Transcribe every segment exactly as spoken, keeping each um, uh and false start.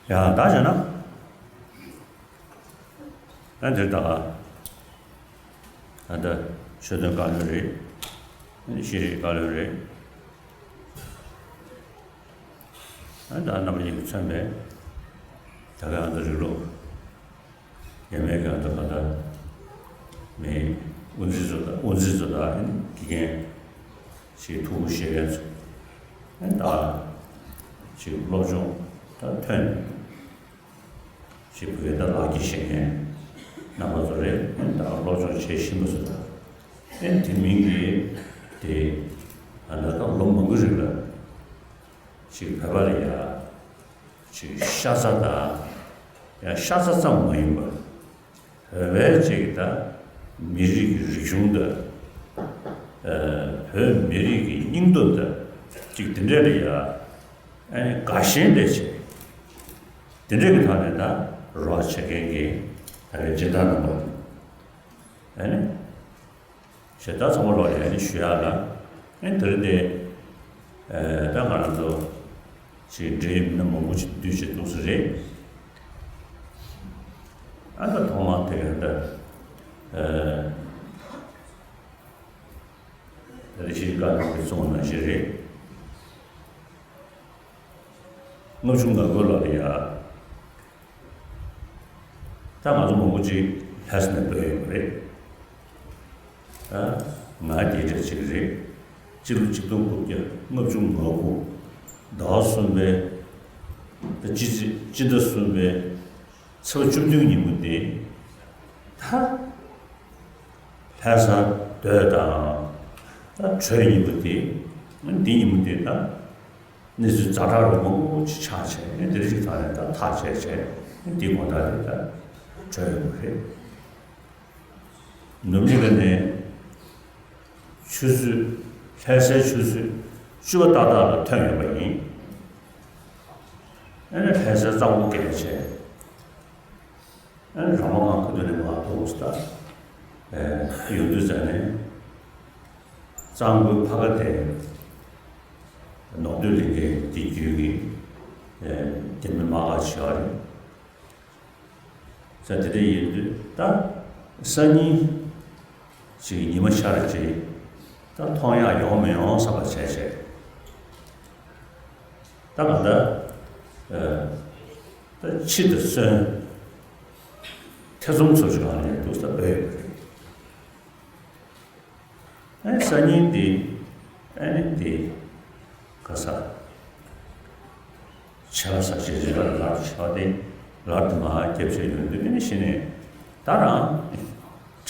ཡང་ད་བྱས་ན། ཨ་འདིར་ད་ག་ད་ལྟ་ཆོས་དོན་བཀའ་བློན་རེད། ཤེས་རིག་བཀའ་བློན་རེད། ཨ་ད་རྣམ་པ་གཉིས་ཀྱིས་མཚོན་པའི་ད་ག་ཨ་ད་རིགས་ལུགས། ཡ་མའི་གང་དུ་གང་ལྟར་མི་དབུ་འཛིན་ཚོ་དང་དབུ་འཛིན་ཚོ་དང་དགེ་རྒན་ཞིག་ཐུགས་ཁུར་བཞེས་མཁན་ཚོ་ཨེ་ད་ཅིག་སློབ་སྦྱོང་དང་ཐོན་ཅིག་བོད་ད་ལག་གི་བཞེས་མཁན་རྣམ་པ་ཚོ་རེད། ཨེ་ད་སློབ་སྦྱོང་བྱེད་བཞིན་པ་ཚོ་དང་ཨེ་དེ་མིན་གྱི་དེ་ཨ་ད་ད་ལོ་མང་པོའི་རིང་ལ་ཅིག་བོད་པ་ལ་ཡ། ཅིག་ཤ་ཚ་དང་། ཡང་ཤ་ཚ་ཙམ་མ་ཡིན་པར། བོད་པའི་ཅིག་ད་མི་རིགས་ཀྱི་རིག་གཞུང་དང་། བོད་མི་རིགས་ཀྱི་སྙིང་སྟོབས་དང་། ཅིག་དེ་འདྲ་ལ་ཡ། ཨ་ནི་དགའ་ཞེན་དེ་ཆེ། དེ་འདྲ་གི་ཐོག་ནས་ད་རོགས་བྱེད་མཁན་གྱི་ད་གའི་སྦྱིན་བདག་རྣམ་པ། ཨ་ནི། ཞེས་ད་ཚང་མ་ལོག་ལ་ཡ་ནི་ཞུ་ཡག་ལ། ཨེ་དེ་རིང་དེ། ཨེ་ད་ང་རང་ཚོ་ཅིག་འབྲེལ་ཡོད་མི་སྣ་མང་པོ་ཅིག་འདུས་བྱས་འདུག་ས་རེད། ཨ་ད་ཐོག་མར་དེ་ག་ད། ཨེ་ད་རེ་ཞིག་བཀའ་གནང་གི་གསུང་བ་ནང་བཞིན་རེད། ལྔ་བཅུ་ང་དགུ་ལོ་ལ་ཡ། ད་ང་ཚོ་མང་པོ་ཅིག་ལྷ་ས་ནས་བྲོས་ཡོང་གི་རེད། ད་ང་དེ་འདྲ་ཅིག་རེད། སྤྱི་ལོ་ཆིག་སྟོང་དགུ་བརྒྱ་ལྔ་བཅུ་ང་དགུ་ཟླ་བ་གསུམ་པའི་ད་སྤྱི་ཚེས་སྤྱི་ཟླ་གསུམ་པའི་ཚེས་པ་བཅུ་བདུན་ཉིན་མོ་དེ་ད་ལྷ་ས་སྡོད་དང་ད་བྲོས་ཉིན་མོ་དེ་འདི་ཉིན་མོ་དེ་ད། གནས་ཚུལ་ཛ་དྲག་རུ་མང་པོ་ཅིག་ཆགས་བྱས་ནས་དེ་རིགས་ཀྱི་ཐོག་ནས་ད་ཐག་བཅད་བྱས་ནས་འདི་དགོང་དག་དེ་ད་བྲོས་ཡོང་གི་རེད། ནུབ་གླིང་ནས་ཆུ་ཚོད་ལྷ་སའི་ཆུ་ཚོད་བཅུ་པ་ཏག་ཏག་ལ་ཐོན་ཡོང་པ་ཡིན། ཨ་ནི་ལྷ་སའི་གཙང་པོ་བརྒལ་བྱས། ཨ་ནི་ར་མ་ཁང་ཁ་ཐུག་ནས་མར་ཐོན་སོང་ད། ཨེ་ཡོང་དུས་ཙ་ནས་གཙང་པོའི་ཕ་ག་དེ་ནོར་སྟོད་གླིང་གའི་དེ་བརྒྱུད་ཀྱི་ཨེ་རྒྱ་མི་དམག་སྒར་ཆེ་བ་རེད། ཙ་དེ་འདྲ་ཡིན་དུས་ད་སང་ཉིན་ཅིག་ཉི་མ་ཤར་རྗེས་ད་མཐོང་ཡག་ཡོང་མི་ཡོང་བསམ་པ་བྱས་བྱས། ད་ག་ད། ད་ཕྱི་དང་གསོན། ཐེ་ཚོམ་ཚོ་ཞིག་ལངས་ནས་འདུག་ས་བོད་ཡོད་རེད། ཨ་ནི་སང་ཉིན་འདི། ཨ་ནི་འདི། ག་ས། བྱ་ས་བྱེད་བྱེད་པར་ལར་བྱ་བ་དེ་ལར་དུ་མ་རྒྱབ་བྱས་ཡོང་དུས་ཨ་ནི་གཞི་ནས་ད་རང་།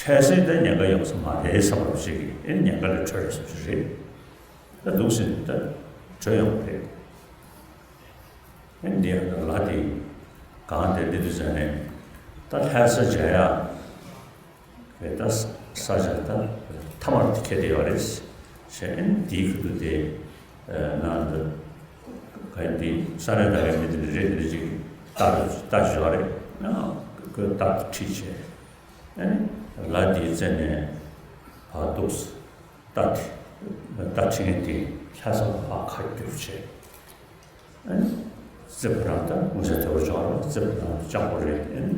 འཕྲལ་སེལ་དེ་ཉེན་ཁ་ཡོང་ས་མ་རེད་བསམ་པ་ཞིག་གིས་ཨ་ནི་ཉེན་ཁ་ལས་གྲོལ་ཡོད་ས་ཞིག་རེད། ད་འདུག་ཟིན་ད་བྲོས་ཡོང་བ་རེད། ཨེ་འདི་ཡང་ད་ལ་དེ་གང་དེ་འདི་དུས་ཟེར་ནས་ད་ལྷ་ས་མཇལ་ཡག་གི་ད་ས་ཆ་ད་ཐ་མར་དེ་ཁེལ་བསྡད་ཡོད་རེད་ཞེས་ཨེ་འདིའི་ཁུ་ཐུ་དེ་ནང་དུ་ག་འདི་ས་ར་ད་ག་མི་དེ་རེད་དེ་ཅིག་ལྟ་ལྟ་ཞོར་རེད་ན་ཁོས་ལྟ་ཁྲིད་བྱས་ཨེ་ལ་དེའི་རྩེ་ནས་ཕར་འདུག་རྟ་དེ། རྟ་ཁྲིད་མཁན་དེ་ལྷ་ས་ལ་ཕར་ཁ་བསྒྱུར་བྱས། ཨ་ནི། རྩེ་ཕོ་བྲང་དང་ངོ་ཚ་དེ་བར་སྦྱོར་བ་རྩེ་ཕོ་བྲང་དུ་ལྕགས་པོ་རེད། ཨ་ནི།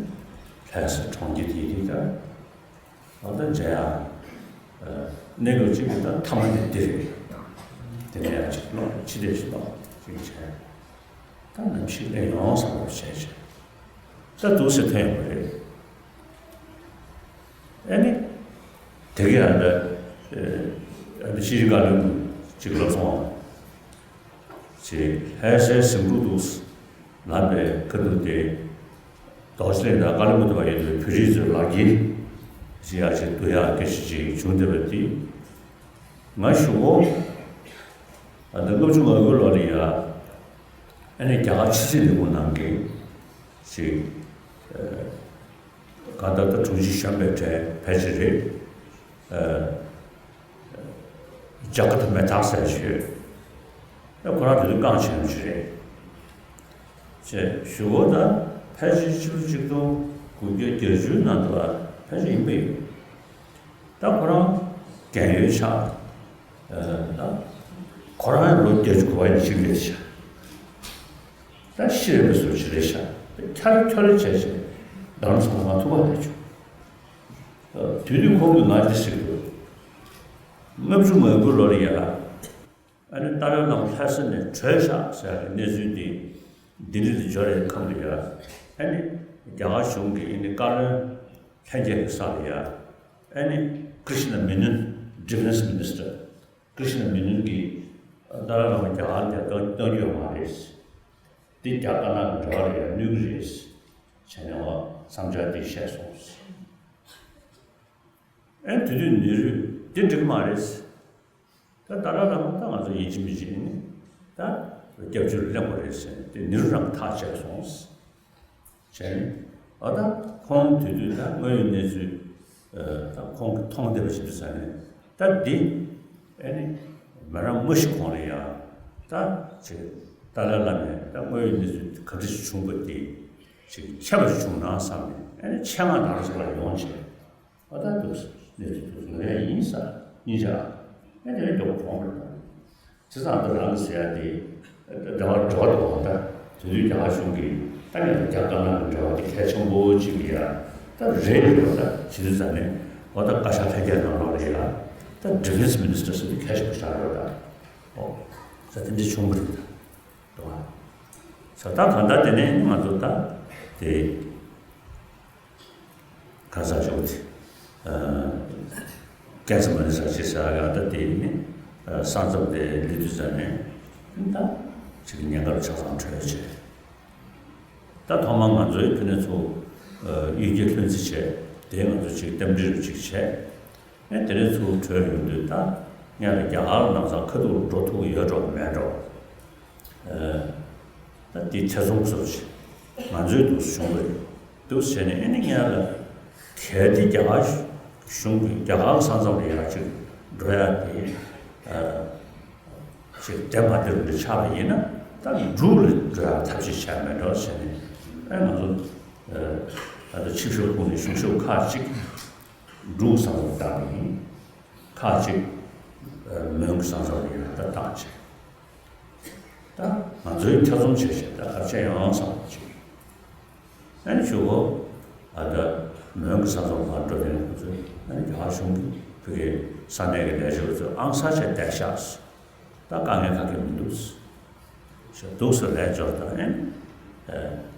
ལྷ་ས་གྲོང་ཁྱེར་དེ་དེ་ལྟར། ཨ་ད་མཇལ་ཡག་གནས་སྐབས་གཅིག་གི་ད་མཐའ་མ་དེ་འདི་རེད། དེ་ནས་ཡང་གཅིག་ལོག་ཕྱི་བལྟས་ཤིག་ལོག་ཅིག་བྱས། ད་ནམ་ཞིག་སླེབས་ཡོང་བསམ་པ་བྱས་བྱས། ད་འདུག་སེ་ཐོན་ཡོང་བ་རེད། ཨ་ནི། དེ་གའི་ཨ་འདྲ། ཨ་འདྲ་ཤེས་རིག་བཀའ་བློན་གཅིག་ལ་སོང་། ཅེས་ལྷ་སའི་ཟིང་འཁྲུག་འདུག་ལབ་པའི་ཁ་ཐུག་དེ། རྡོ་རྗེ་གླིང་དང་ཀ་ལི་མུ་ཏི་བར་ཡོད་པའི་བོད་རིགས་ཚོའི་ལག་འཁྱེར་ཞིག་ཡག་ཅིག་བསྡུ་ཡག་སྐད་ཆ་ཅིག་བྱུང་བསྡད་པ་དེ། ང་གཞུག་གུ་ཨ་ད་ལྔ་བཅུ་ང་དགུ་ལོ་ལ་ཡ། ཨ་ནི་རྒྱ་གར་ཕྱི་སྲིད་ལས་ཁུངས་ནང་གི་ཅིག་ཨ་ག་ད་ལྟ་དྲུང་ཆེ་གཞོན་པའི་གྲས་ཕལ་ཆེར་རེད། ཨ་ཇ་ཀ་ཏ་མེ་ཐག་ཟེར་ཞིག་ཡོད། ཨ་ཁོ་རང་དེ་དུས་རྐང་ཆེན་པོ་ཞིག་རེད། ཅེས་ཞུ་བ་དང་ཕལ་ཆེར་ཕྱི་ལོ་ཆིག་སྟོང་དགུ་བརྒྱ་བརྒྱད་ཅུའི་ནང་དུ་ཕལ་ཆེར་ཡིན་པ་ཡིན། ད་ཁོ་རང་རྒན་ཡོལ་ཆགས། ཨ་ད་ཁོ་རང་ལོ་བརྒྱད་ཅུ་གོ་བ་ཡིན་ཞིག་རེད་ཤག་ད་ཤི་རེ་མི་སོ་ཅི་རེད་ཤག་ཁྱ་རེ་ཁྱོ་རེ་བྱས་བྱས་ད་རུང་ཚང་མ་ཐུག་པ་རེད་བྱུང་། དུས་དུས་ཁོང་གིས་ང་འདི་ཞིག་ཏུ། ལྔ་བཅུ་ང་དགུ་ལོར་ཡ། ཨ་ནི་ཏཱ་ལའི་བླ་མ་ལྷ་ས་ནས་བྲོས་ཤག་ཟེར་བའི་གནས་ཚུལ་འདི་ལྡི་ལི་དུ་འབྱོར་བའི་ཁམས་ལ་ཡ། ཨ་ནི་རྒྱ་གར་གཞུང་གིས་ཨ་ནི་བཀའ་བློན་ལྷན་རྒྱས་ཀྱི་ས་ལ་ཡ། ཨ་ནི་ཀྲི་ཤི་ན་མེ་ནོན། Defense Minister ཀྲི་ཤི་ན་མེ་ནོན་གྱིས་ཏཱ་ལའི་བླ་མ་རྒྱ་གར་ནས་གཏོང་གཏོང་རྒྱུ་ཡོད་མ་རེད། འདི་རྒྱ་དཀར་ནག་གི་འབྲེལ་བ་ལ་ཡ་གནོད་ཀྱི་རེད། བྱས་ནས་བ་བསམ་འཆར་འདི་བཤད་སོང་། ཨེ་དེ་དུས་ནེ་རུས་འདི་འགྲིག་མ་རེད། ད་ཏཱ་ལའི་བླ་མ་ད་ང་ཚོ་ཡིན་གཅིག་མིན་གཅིག་ནི་ད་སྐྱབས་བཅོལ་གླེང་དགོས་རེད་ཟེར་ནས་དེ་ནེ་རུ་རང་ཐག་བཅད་སོང་། བྱས་ནས་ཨ་ད་ཁོང་དེ་དུས་ད་དངོས་ཡོད་གནས་ཚུལ་ད་ཁོང་གིས་མཐོང་བསྡད་པ་ཞིག་འདུག་ཟེར་ནས་ད་འདི་ཨེ་ནི་མི་རང་མི་ཞིག་གོང་ལ་ཡ་ད་ཅིག་ཏཱ་ལའི་བླ་མས་ད་དངོས་ཡོད་གནས་ཚུལ་ག་འདྲ་ཞིག་བྱུང་བ་དེ་ཅིག་ཁྱབ་པ་ཞིག་བྱུང་ན་བསམ་ནས་ཨེ་ནི་ཆེད་མངགས་ད་རུང་ཞིག་ལ་ཡོང་བྱས། ཨ་ད་འདུག་སེ་གནས་ཚུལ་འདུག་སེ་ལབ་ཡ་ཡིན་ས་གཉིས་ཆ། ཨ་དེ་ལ་མགྱོགས་པོ་གྲོངས་པ་རེད། བྱས་ཙང་ཨ་ད་རང་གི་ཟེར་ཡ་དེ་འབྲེལ་བ་འབྲེལ་བ་འདུག་ཨ་ད་དེ་དུས་རྒྱ་གར་གཞུང་གིས་ད་ངས་རྒྱ་དཀར་ནག་གི་འབྲེལ་བ་དེ་གལ་ཆེན་པོ་ཅིག་ཡ་ད་རེད་རེད་བ་ད་བྱེད་དུས་ཙང་ནས་བ་ད་བཀའ་ཤག་ལྷན་རྒྱས་ནང་ལོགས་ལ་ཡ་ད་Defense Minister ཟེར་དུས་གལ་ཆེན་པོ་ཆགས་རེད་བ་ད། ཨོ་ད་དེ་འདྲ་བྱུང་བ་རེད་ད། འདུག་ཨ། ས་ད་གང་ལྟར་དེ་ནས་ང་ཚོ་ད་དེ་ག་ས་ཞོག་དེ་ཀན་སར་མ་ཎི་ས་ཅི་ས་ག་ད་དེ་ནི་ས་མཚམས་དེ་ལི་དུ་ས་ནས་ད་ཅིག་ཉེན་ཁ་ཆ་ཚང་གྲོལ་བྱས། ད་ཐོག་མར་ང་ཚོའི་ཕུ་ནུ་ཚོ་གཡུལ་འགྱེད་ལྷུན་རྩེ་བྱས་དེ་ང་ཚོ་ཅིག་རྟེན་འབྲེལ་རུ་ཅིག་བྱས། ཨེ་དེ་རིང་ཚུར་བྲོས་ཡོང་དུས་ད་ངས་ལ་རྒྱ་གར་ནང་ཚང་ཁ་ཐུག་འགྲོ་ཐུབ་ཀྱི་ཡོད་འགྲོ་མེད་འགྲོ། ད་དེ་ཐེ་ཚོམ་ཚོར་ཅིག་ང་ཚོའི་འདུག་སེ་བྱུང་བ་རེད། འདུག་སེ་བྱས་ནས་ཨེ་ནི་ངས་ལ་གལ་ཏེ་རྒྱ་གར་གཞུང་གིས་རྒྱ་གར་ས་མཚམས་ལ་ཡར་ཅིག་འགྲོ་ཡ་དེ་ཅིག་བདེ་མ་བདེ་རུ་འདྲ་ཆགས་པ་ཡིན་ན་ད་འབྲུག་ལ་འགྲོ་ཡ་ཐབས་ཤེས་བྱས་མེད་འགྲོ་བྱས་ནས་ཨེ་ང་ཚོ་ད་ལྟ་ཆིབས་ཞབས་ཁོངས་ནས་གཞུང་ཞབས་ཁག་ཅིག་འབྲུག་ས་མཚམས་བཏང་ཡིན། ཁག་ཅིག་མོན་གྱི་ས་མཚམས་ལ་ཡང་ད་བཏང་བྱས། ད་ང་ཚོའི་ཐེ་ཚོམ་བྱས་བྱས་ད་ག་རེ་བྱས་ཡོང་བསམ་པ་ཅིག་ཨ་ནི་ཞུ་གོ་ཨ་ད་མོན་གྱི་ས་མཚམས་ལ་འགྲོ་དེ་ནས་ཁོ་ཚོས་ཨ་ནི་རྒྱ་གར་གཞུང་གི་ཕ་གིའི་ས་གནས་ཀྱི་ལས་བྱེད་པ་ཚོས་ཨང་གསར་བྱས་བསྡད་ཤག་ད་དཀའ་ངལ་ག་གེ་མི་འདུག་ཞེས་འདུག་སེ་ལས་འབྱོར་དང་ཨེ་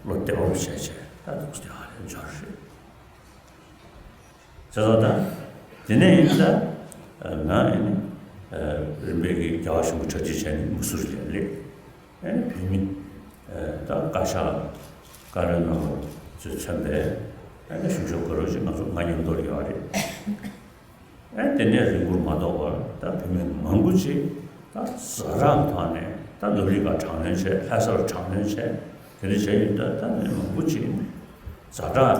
བློ་བདེ་བོར་བྱས་བྱས་ད་འདུག་སེ་ཡང་ལས་འབྱོར་རེད། བྱས་ཙང་ད་དེ་ནས་ཡིན་ད་ང་ཨེ་ནི་རིམ་པས་ཀྱི་རྒྱ་གར་གཞུང་གི་གྲ་སྒྲིག་བྱས་ནས་མུ་སུ་རི་ལ་སླེབས། ཨེ་ནི་བོད་མི་ད་བཀའ་ཤག་བཀའ་བློན་རྣམ་པ་ཚོས་མཚོན་པའི་ཨེ་ནི་གཞུང་ཕྱོགས་དགའ་རོགས་ཞིག་ང་ཚོ་ང་མཉམ་དུ་ཡོད་རེད། ཨེ་དེ་ནས་རིང་པོར་མ་ཐོགས་པར་ད་བོད་མི་མང་པོ་ཅིག་ད་ཛ་དྲག་ཐོག་ནས་ད་ནུབ་རི་ཀ་དྲག་གནོན་བྱས་ལྷ་སར་དྲག་གནོན་བྱས་དེ་འདྲ་བྱས་ཡོད་ད་ད་མི་མང་པོ་ཅིག་ཛ་དྲག་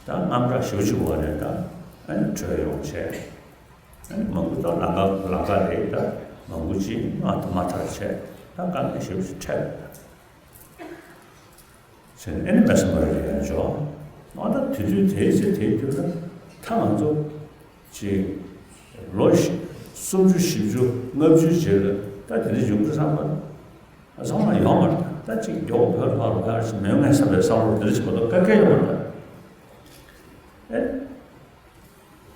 ད་དངངས་སྐྲག་ཞེ་པོ་ཅིག་འོག་ནས་ད་ཨེ་བྲོས་ཡོང་བྱས་ཨེ་མང་པོ་ད་ལམ་ཁ་ལམ་ཁ་རེད་ད་མང་པོ་ཅིག་མ་མ་ཐར་བྱས་ད་དཀའ་ངལ་ཞེ་པོ་ཅིག་འཕྲད་ཡོད་ད། ཟེར་ནས་ཨེ་ནི་མེ་སི་མ་རི་ལ་ཡར་འབྱོར། ཨ་ད་དེ་དུས་དེའི་ཚེ་དེའི་དུས་ལ་ད་ང་ཚོ་ཅིག་ལོ་བཞི་སུམ་ཅུ་བཞི་བཅུ་ལྔ་བཅུའི་རྗེས་ལ་ད་དེ་འདྲ་ཡོང་གི་བསམ་པ་ཚང་མ་ཡོང་མ་རེད། ད་ཅིག་མགྱོགས་བོད་ལྷག་རུ་ཡར་ཞིག་མེད་ངས་བསམ་པའི་བསམ་བློ་དེ་འདྲ་ཞིག་མ་གཏོགས་ག་གེ་ཡོང་མ་རེད། ཨེ།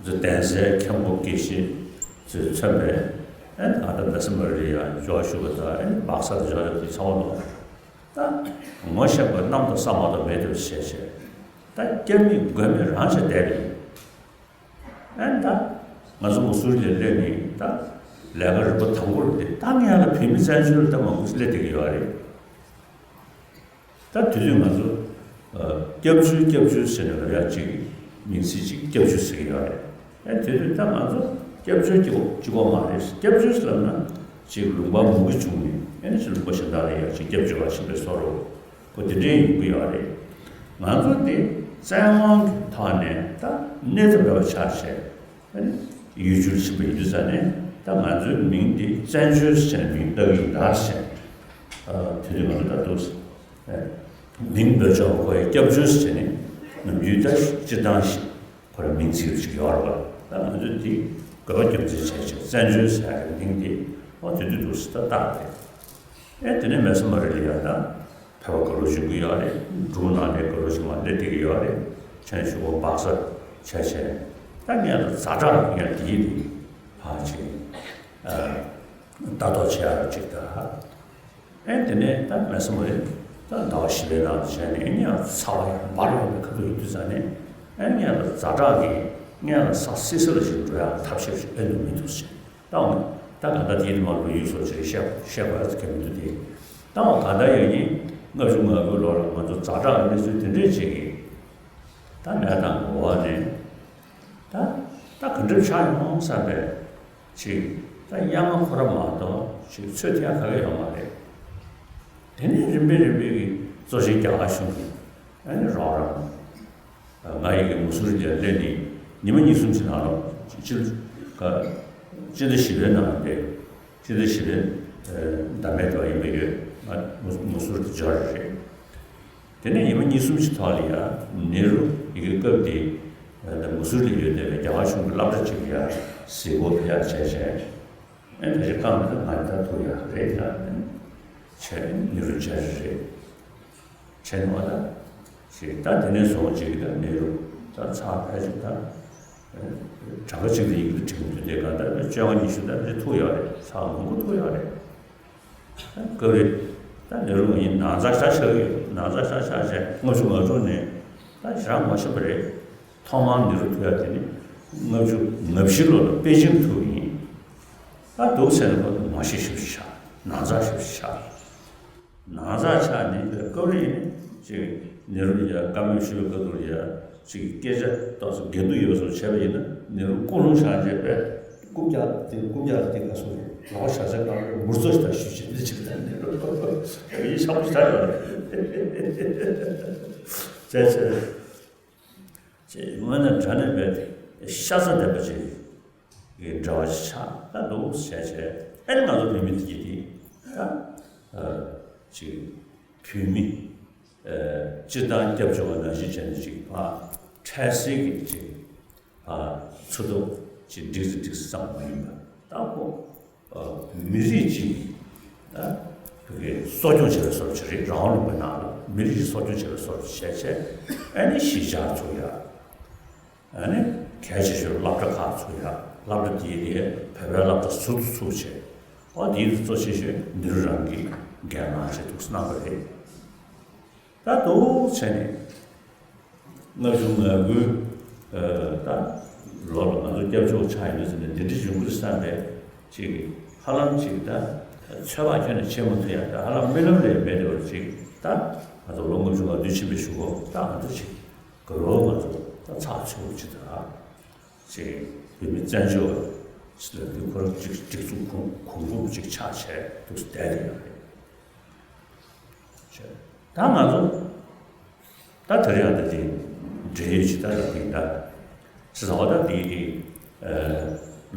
ཚོ་གདན་སའི་མཁན་པོ་དགེ་བཤེས་ཚོས་མཚོན་པའི་ཨེ་ང་ད་མེ་སི་མ་རི་ཡ་འབྱོར་ཞུ་བ་དང་ཨེ་སྦག་སར་འབྱོར་ཡོད་དེ་ཚང་མ་ལོ། ད་ངོ་ཤེས་པ་གནམ་དང་ས་མ་གཏོགས་མེད་དུ་བྱས་བྱས། ད་སྐྱབས་མེད་མགོན་མེད་རང་བྱས་བསྡད་པ་ཡིན། ཨེ་ད་ང་ཚོ་མུ་སུ་རི་ལ་སླེབས་ནས་ད་ལས་ཀ་རིམ་པ་དང་པོར་དེ་ད་ངས་ལ་བོད་མི་བཙན་བྱོལ་ལ་ད་མང་པོ་སླེབས་བསྡད་ཀྱི་ཡོད་རེད། ད་དེ་དུས་ང་ཚོ་སྐྱབས་བཅོལ་སྐྱབས་བཅོལ་ཟེར་ནས་ལབ་ཡ་གཅིག་མིང་ཚིག་གཅིག་སྐྱབས་བཅོལ་ཟེར་གྱི་ཡོད་རེད། ཨེ་དེ་དུས་ད་ང་ཚོ་སྐྱབས་བཅོལ་གྱི་གཅིག་པོ་མ་རེད། སྐྱབས་བཅོལ་ཟེར་ལབ་ན་གཅིག་ལུང་པ་མུ་གེ་བྱུང་ནས་ཨེ་ནི་ལུང་པ་གཞན་དག་ལ་ཡ་གཅིག་སྐྱབས་བཅོལ་བ་ཕྱིན་པའི་བཟོ་འདྲ་པོ་དེ་འདྲའི་ཡོང་གི་ཡོད་རེད། ང་ཚོ་དེ་བཙན་དབང་གི་ཐོག་ནས་ད་གནས་ཐབས་མེད་པ་ཆགས་བྱས། ཨ་ནི་ཡུལ་གྱར་ཕྱིན་པ་ཡིན་དུས་ཙང་ནས་ད་ང་ཚོའི་མིང་འདི་བཙན་བྱོལ་ཟེར་ནས་མིང་བཏགས་ཀྱི་ཡིན་ད་ཟེར། ཨ་དེ་དུས་ང་ཚོ་ད་འདུག་ཟེར། ཨ་མིང་འབོད་ཆོག་པ་ཁོ་ཡི་སྐྱབས་བཅོལ་ཟེར་ནས་ནམ་རྒྱུན་ད་སྤྱིར་བཏང་ཞིག་ཁོ་རང་མིང་ཚིག་ཅིག་ཡོད་རེད་པ། ད་ང་ཚོས་འདི་དགོས་པ་རྒྱུ་མཚན་བྱས་བྱས་བཙན་བྱོལ་ཟེར་ཡ་གི་མིང་འདི་ཨོ་དེ་དུས་འདུག་ཟེར་ད་བཏགས་ཏེ། ཨེ་དེ་ནས་མེ་སོ་མ་རི་ལ་ཡ་ད། བོད་པ་དགའ་རབ་ཆོས་སྐྱིད་ཡོད་རེད། འབྲུག་ནང་ནས་དགའ་རབ་ཆོས་སྐྱིད་མ་སླེབས་བསྡད་ཀྱི་ཡོད་རེད། ཁྱེད་ཆོས་པ་སྦག་ས་བྱས་བྱས། ད་ངས་ལ་ཛ་དྲག་ངས་འདི་ཡིན་འདི་ཕར་ཅིག་ལྟ་རྟོག་བྱེད་ཡག་ཅིག་ད། ཨེ་དེ་ནས་ད་མེད་ས་མ་རེད། ད་ཟླ་བ་བཞི་པའི་ནང་དུ་བྱས་ནས་ངས་ཚ་བ་ཡང་འབར་ཡོང་བའི་ཁ་ཐུག་ཡིན་དུས་ཙང་ནས། ཨེ་ངས་ལ་ཛ་དྲག་གིས་ངས་ལ་ས་སི་སི་ལ་ཞིག་འགྲོ་ཡག་ཐབས་ཤེས་ཤིག་ཨེ་འདུག་མི་འདུག་ཟེར། ད་འོ་ད་ག་ད་དེའི་མ་ལོ་ཡུལ་སོགས་ཅིག་བཤད་བཤད་དགོས་ཡག་གང་མི་འདུག་དེ། ད་འོ་ག་ད་ཡོད་ཡིན། ལྔ་བཅུ་ང་དགུའི་ལོ་ལ་ང་ཚོ་ཛ་དྲག་གི་གནས་ཚུལ་དེ་འདྲས་ཅིག་གིས་ད་ལས་དང་འོག་ནས་ད་ད་ག་འདྲ་ཆགས་ཡོང་བསམ་པའི་ཅིག་ད་གཡང་ཁ་ཁོ་ར་མ་གཏོགས་ཅིག་ཚོད་ཐིག་ག་གེ་ཡོད་མ་རེད། དེ་ནས་རིམ་པས་རིམ་པས་ཀྱི་གཙོ་ཆེ་རྒྱ་གར་གཞུང་གིས་ཨ་ནི་རོགས་རམ། ང་ཡི་གི་མུ་སུར་ལ་སླེབས་ནས་ཉི་མ་གཉིས་གསུམ་ཅིག་ནང་ལ་སྤྱི་ལོ་ཀ་སྤྱི་ཟླ་བཞི་པའི་ནང་ལ་སླེབས། སྤྱི་ཟླ་བཞི་པའི་ཟླ་མེད་དུ་ཡིན་པ་ཡོད། ང་མུ་མུ་སུར་དུ་འབྱོར་རེད། དེ་ནས་ཉི་མ་གཉིས་གསུམ་ཅིག་ཐོག་ལ་ཡ་ནེ་རུ་ཡི་གི་སྐབས་དེ་ད་མུ་སུར་ལ་ཡོད་བསྡད་པའི་རྒྱ་གར་གཞུང་གི་སློབ་གྲྭ་ཅིག་ལ་ཡ་གཟིགས་སྐོར་ཕེབས་ཡག་བྱས་བྱས། ཨེ་ཕལ་ཆེར་རྐང་མེད་ད་ང་ད་ཐུག་ཡག་རེད་ཡ། བྱས་ནེ་རུ་མཇལ་རེད། བྱས་ནས་བ་ད་ཞེས་ད་དེ་ནས་བཟུང་ཅིག་ད་ནེ་རུ་ད་ཚར་ཕལ་ཆེར་ད་གྲངས་ཀ་གཅིག་ལ་ཡིག་ཏུ་བྲིས་མི་འདུག་དེ་ག་ད་བཅོ་ལྔ་ཉི་ཤུ་ད་ཕལ་ཆེར་ཐུག་ཡོད་རེད། ཚར་མང་པོ་ཐུག་ཡོད་རེད། སྐབས་རེ་ད་ནེ་རུ་ཡིན་ན་ཚ་ཤ་ཆགས་ཡོད། ན་ཚ་ཤ་ཆགས་བྱས་ལྔ་བཅུ་ང་དྲུག་ནས་ད་ཞེ་དྲག་མ་ཤེས་པ་རེད། ཐོག་མར་ནེ་རུ་ཐུག་ཡག་དེ་ནི་ལྔ་བཅུ་ང་བཞི་ལོ་ལ་པེ་ཅིང་ཐུག་ཡིན། ད་འདུག་ཟེར་ན་ཁོ་མ་ཤེས་ཞེ་པོ་ཆགས། ན་ཚ་ཞེ་པོ་ཆགས། ན་ཚ་ཆགས་ནས་སྐབས་རེ་ཡིན་ཅིག་ནེ་རུ་ཡ་བཀའ་མོལ་ཞུ་བའི་སྐབས་དུ་ཡ་ཅིག་སྐད་ཆ་ཏོག་ཙམ་འགལ་འདུ་ཡོད་པ་སོགས་བྱས་པ་ཡིན་ན་ནེ་རུ་ཀུན་སློང་བཞག་བྱས་པས་རྐུབ་བཀྱག་དེ་རྐུབ་བཀྱག་དེ་ག་སོང་རེད། ལོག་བཞག་ཚེ་གང་རེད་མུར་ཚོ་ཞིག་དང་ཞུ་བྱེད་འདི་ཅིག་དང་ནེ་རུ་ཡིན་ཤ་པོ་ཞིག་ད་ཡོད་རེད། བྱས་བྱས། ཅེས་དངོས་གནས་དྲང་གནས་པའི་ཤ་ཚ་ལྡན་པ་ཅིག་གི་འདྲ་བ་ཆགས་ད་འདུག་ཟེར་བྱས། ཨ་ནི་ང་ཚོ་བོད་མི་དེ་གྱིས་དེ་ད་ཅིག་བོད་མི་སྤྱིར་བཏང་སྐྱབས་བཅོལ་བ་ནང་བཞིན་བྱས་ནས་ཅིག་ཕར་འཕྲལ་སེལ་གྱི་ཅིག་ཕར་འཚོ་ཐབས་ཅིག་འགྲིག་རེད་འགྲིག་བསམ་པ་ཡིན་པ་ད་ཁོ། མི་རིགས་གཅིག་ད་བོད་སྐད་གསོ་སྐྱོང་བྱེད་པའི་བཟོ་འདྲ་ཅིག་རེད། རང་དབང་ལུང་པའི་ནང་ལ་མི་རིགས་གཅིག་གསོ་སྐྱོང་བྱེད་པའི་བཟོ་འདྲ་བྱས་བྱས། ཨ་ནི་གཞིས་ཆགས་ཚུགས་ཡ། ཨ་ནི་གལ་ཆེ་ཤོས་སློབ་གྲྭ་ཁག་ཚུགས་ཡ། སློབ་གྲྭ་དེའི་དེ་བོད་པའི་སློབ་གྲྭ་ཟུར་དུ་ཚུགས་བྱས། ཨོ་དེའི་གཙོ་ཆེ་ཤོས་འདི་རུ་རང་གིས་འགན་གནང་བྱས་འདུག་གནང་བ་རེད། ད་འདུག་བྱས་ནས། ལྔ་བཅུ་ང་དགུའི་ད་ལོ་ལ་ང་ཚོ་སྐྱབས་བཅོལ་ཆགས་ཡོད་ཟེར་ནས་འདི་འདྲ་ཡོང་གི་རེད་བསམ་པའི་ཅིག་ཧ་ལམ་ཅིག་ད་ཚོད་དཔག་ཁྱོན་ནས་བྱེད་མ་ཐུབ་ཡ། ད་ཧ་ལམ་རྨི་ལམ་ལས་མེད་འགྲོ་བ་ཅིག་ད་ང་ཚོ་ལོ་ལྔ་བཅུ་ང་བདུན་ཕྱིན་པའི་གཞུག་གུ་ད་ང་ཚོ་ཅིག་དགའ་རབ་ང་ཚོ་ད་ཚགས་ཚུད་པོ་ཅིག་ད་ཅིག་བོད་མི་བཙན་བྱོལ་བ་ཞིག་ལ་འདི་ཁོ་རང་ཅིག་སྒྲིག་འཛུགས་གོང་གོང་འཕེལ་ཅིག་ཆགས་བྱས་འདུག་བསྡད་ཡོད་རེད། ད་ང་ཚོ་ད་དེ་རིང་ཨ་ད་དེ་འབྲེལ་ཡོད་ཇི་ལྟར་ཡོད་པ་ཡིན་ད། ཅི་ཟེར་བ་ད་དེའི་དེ་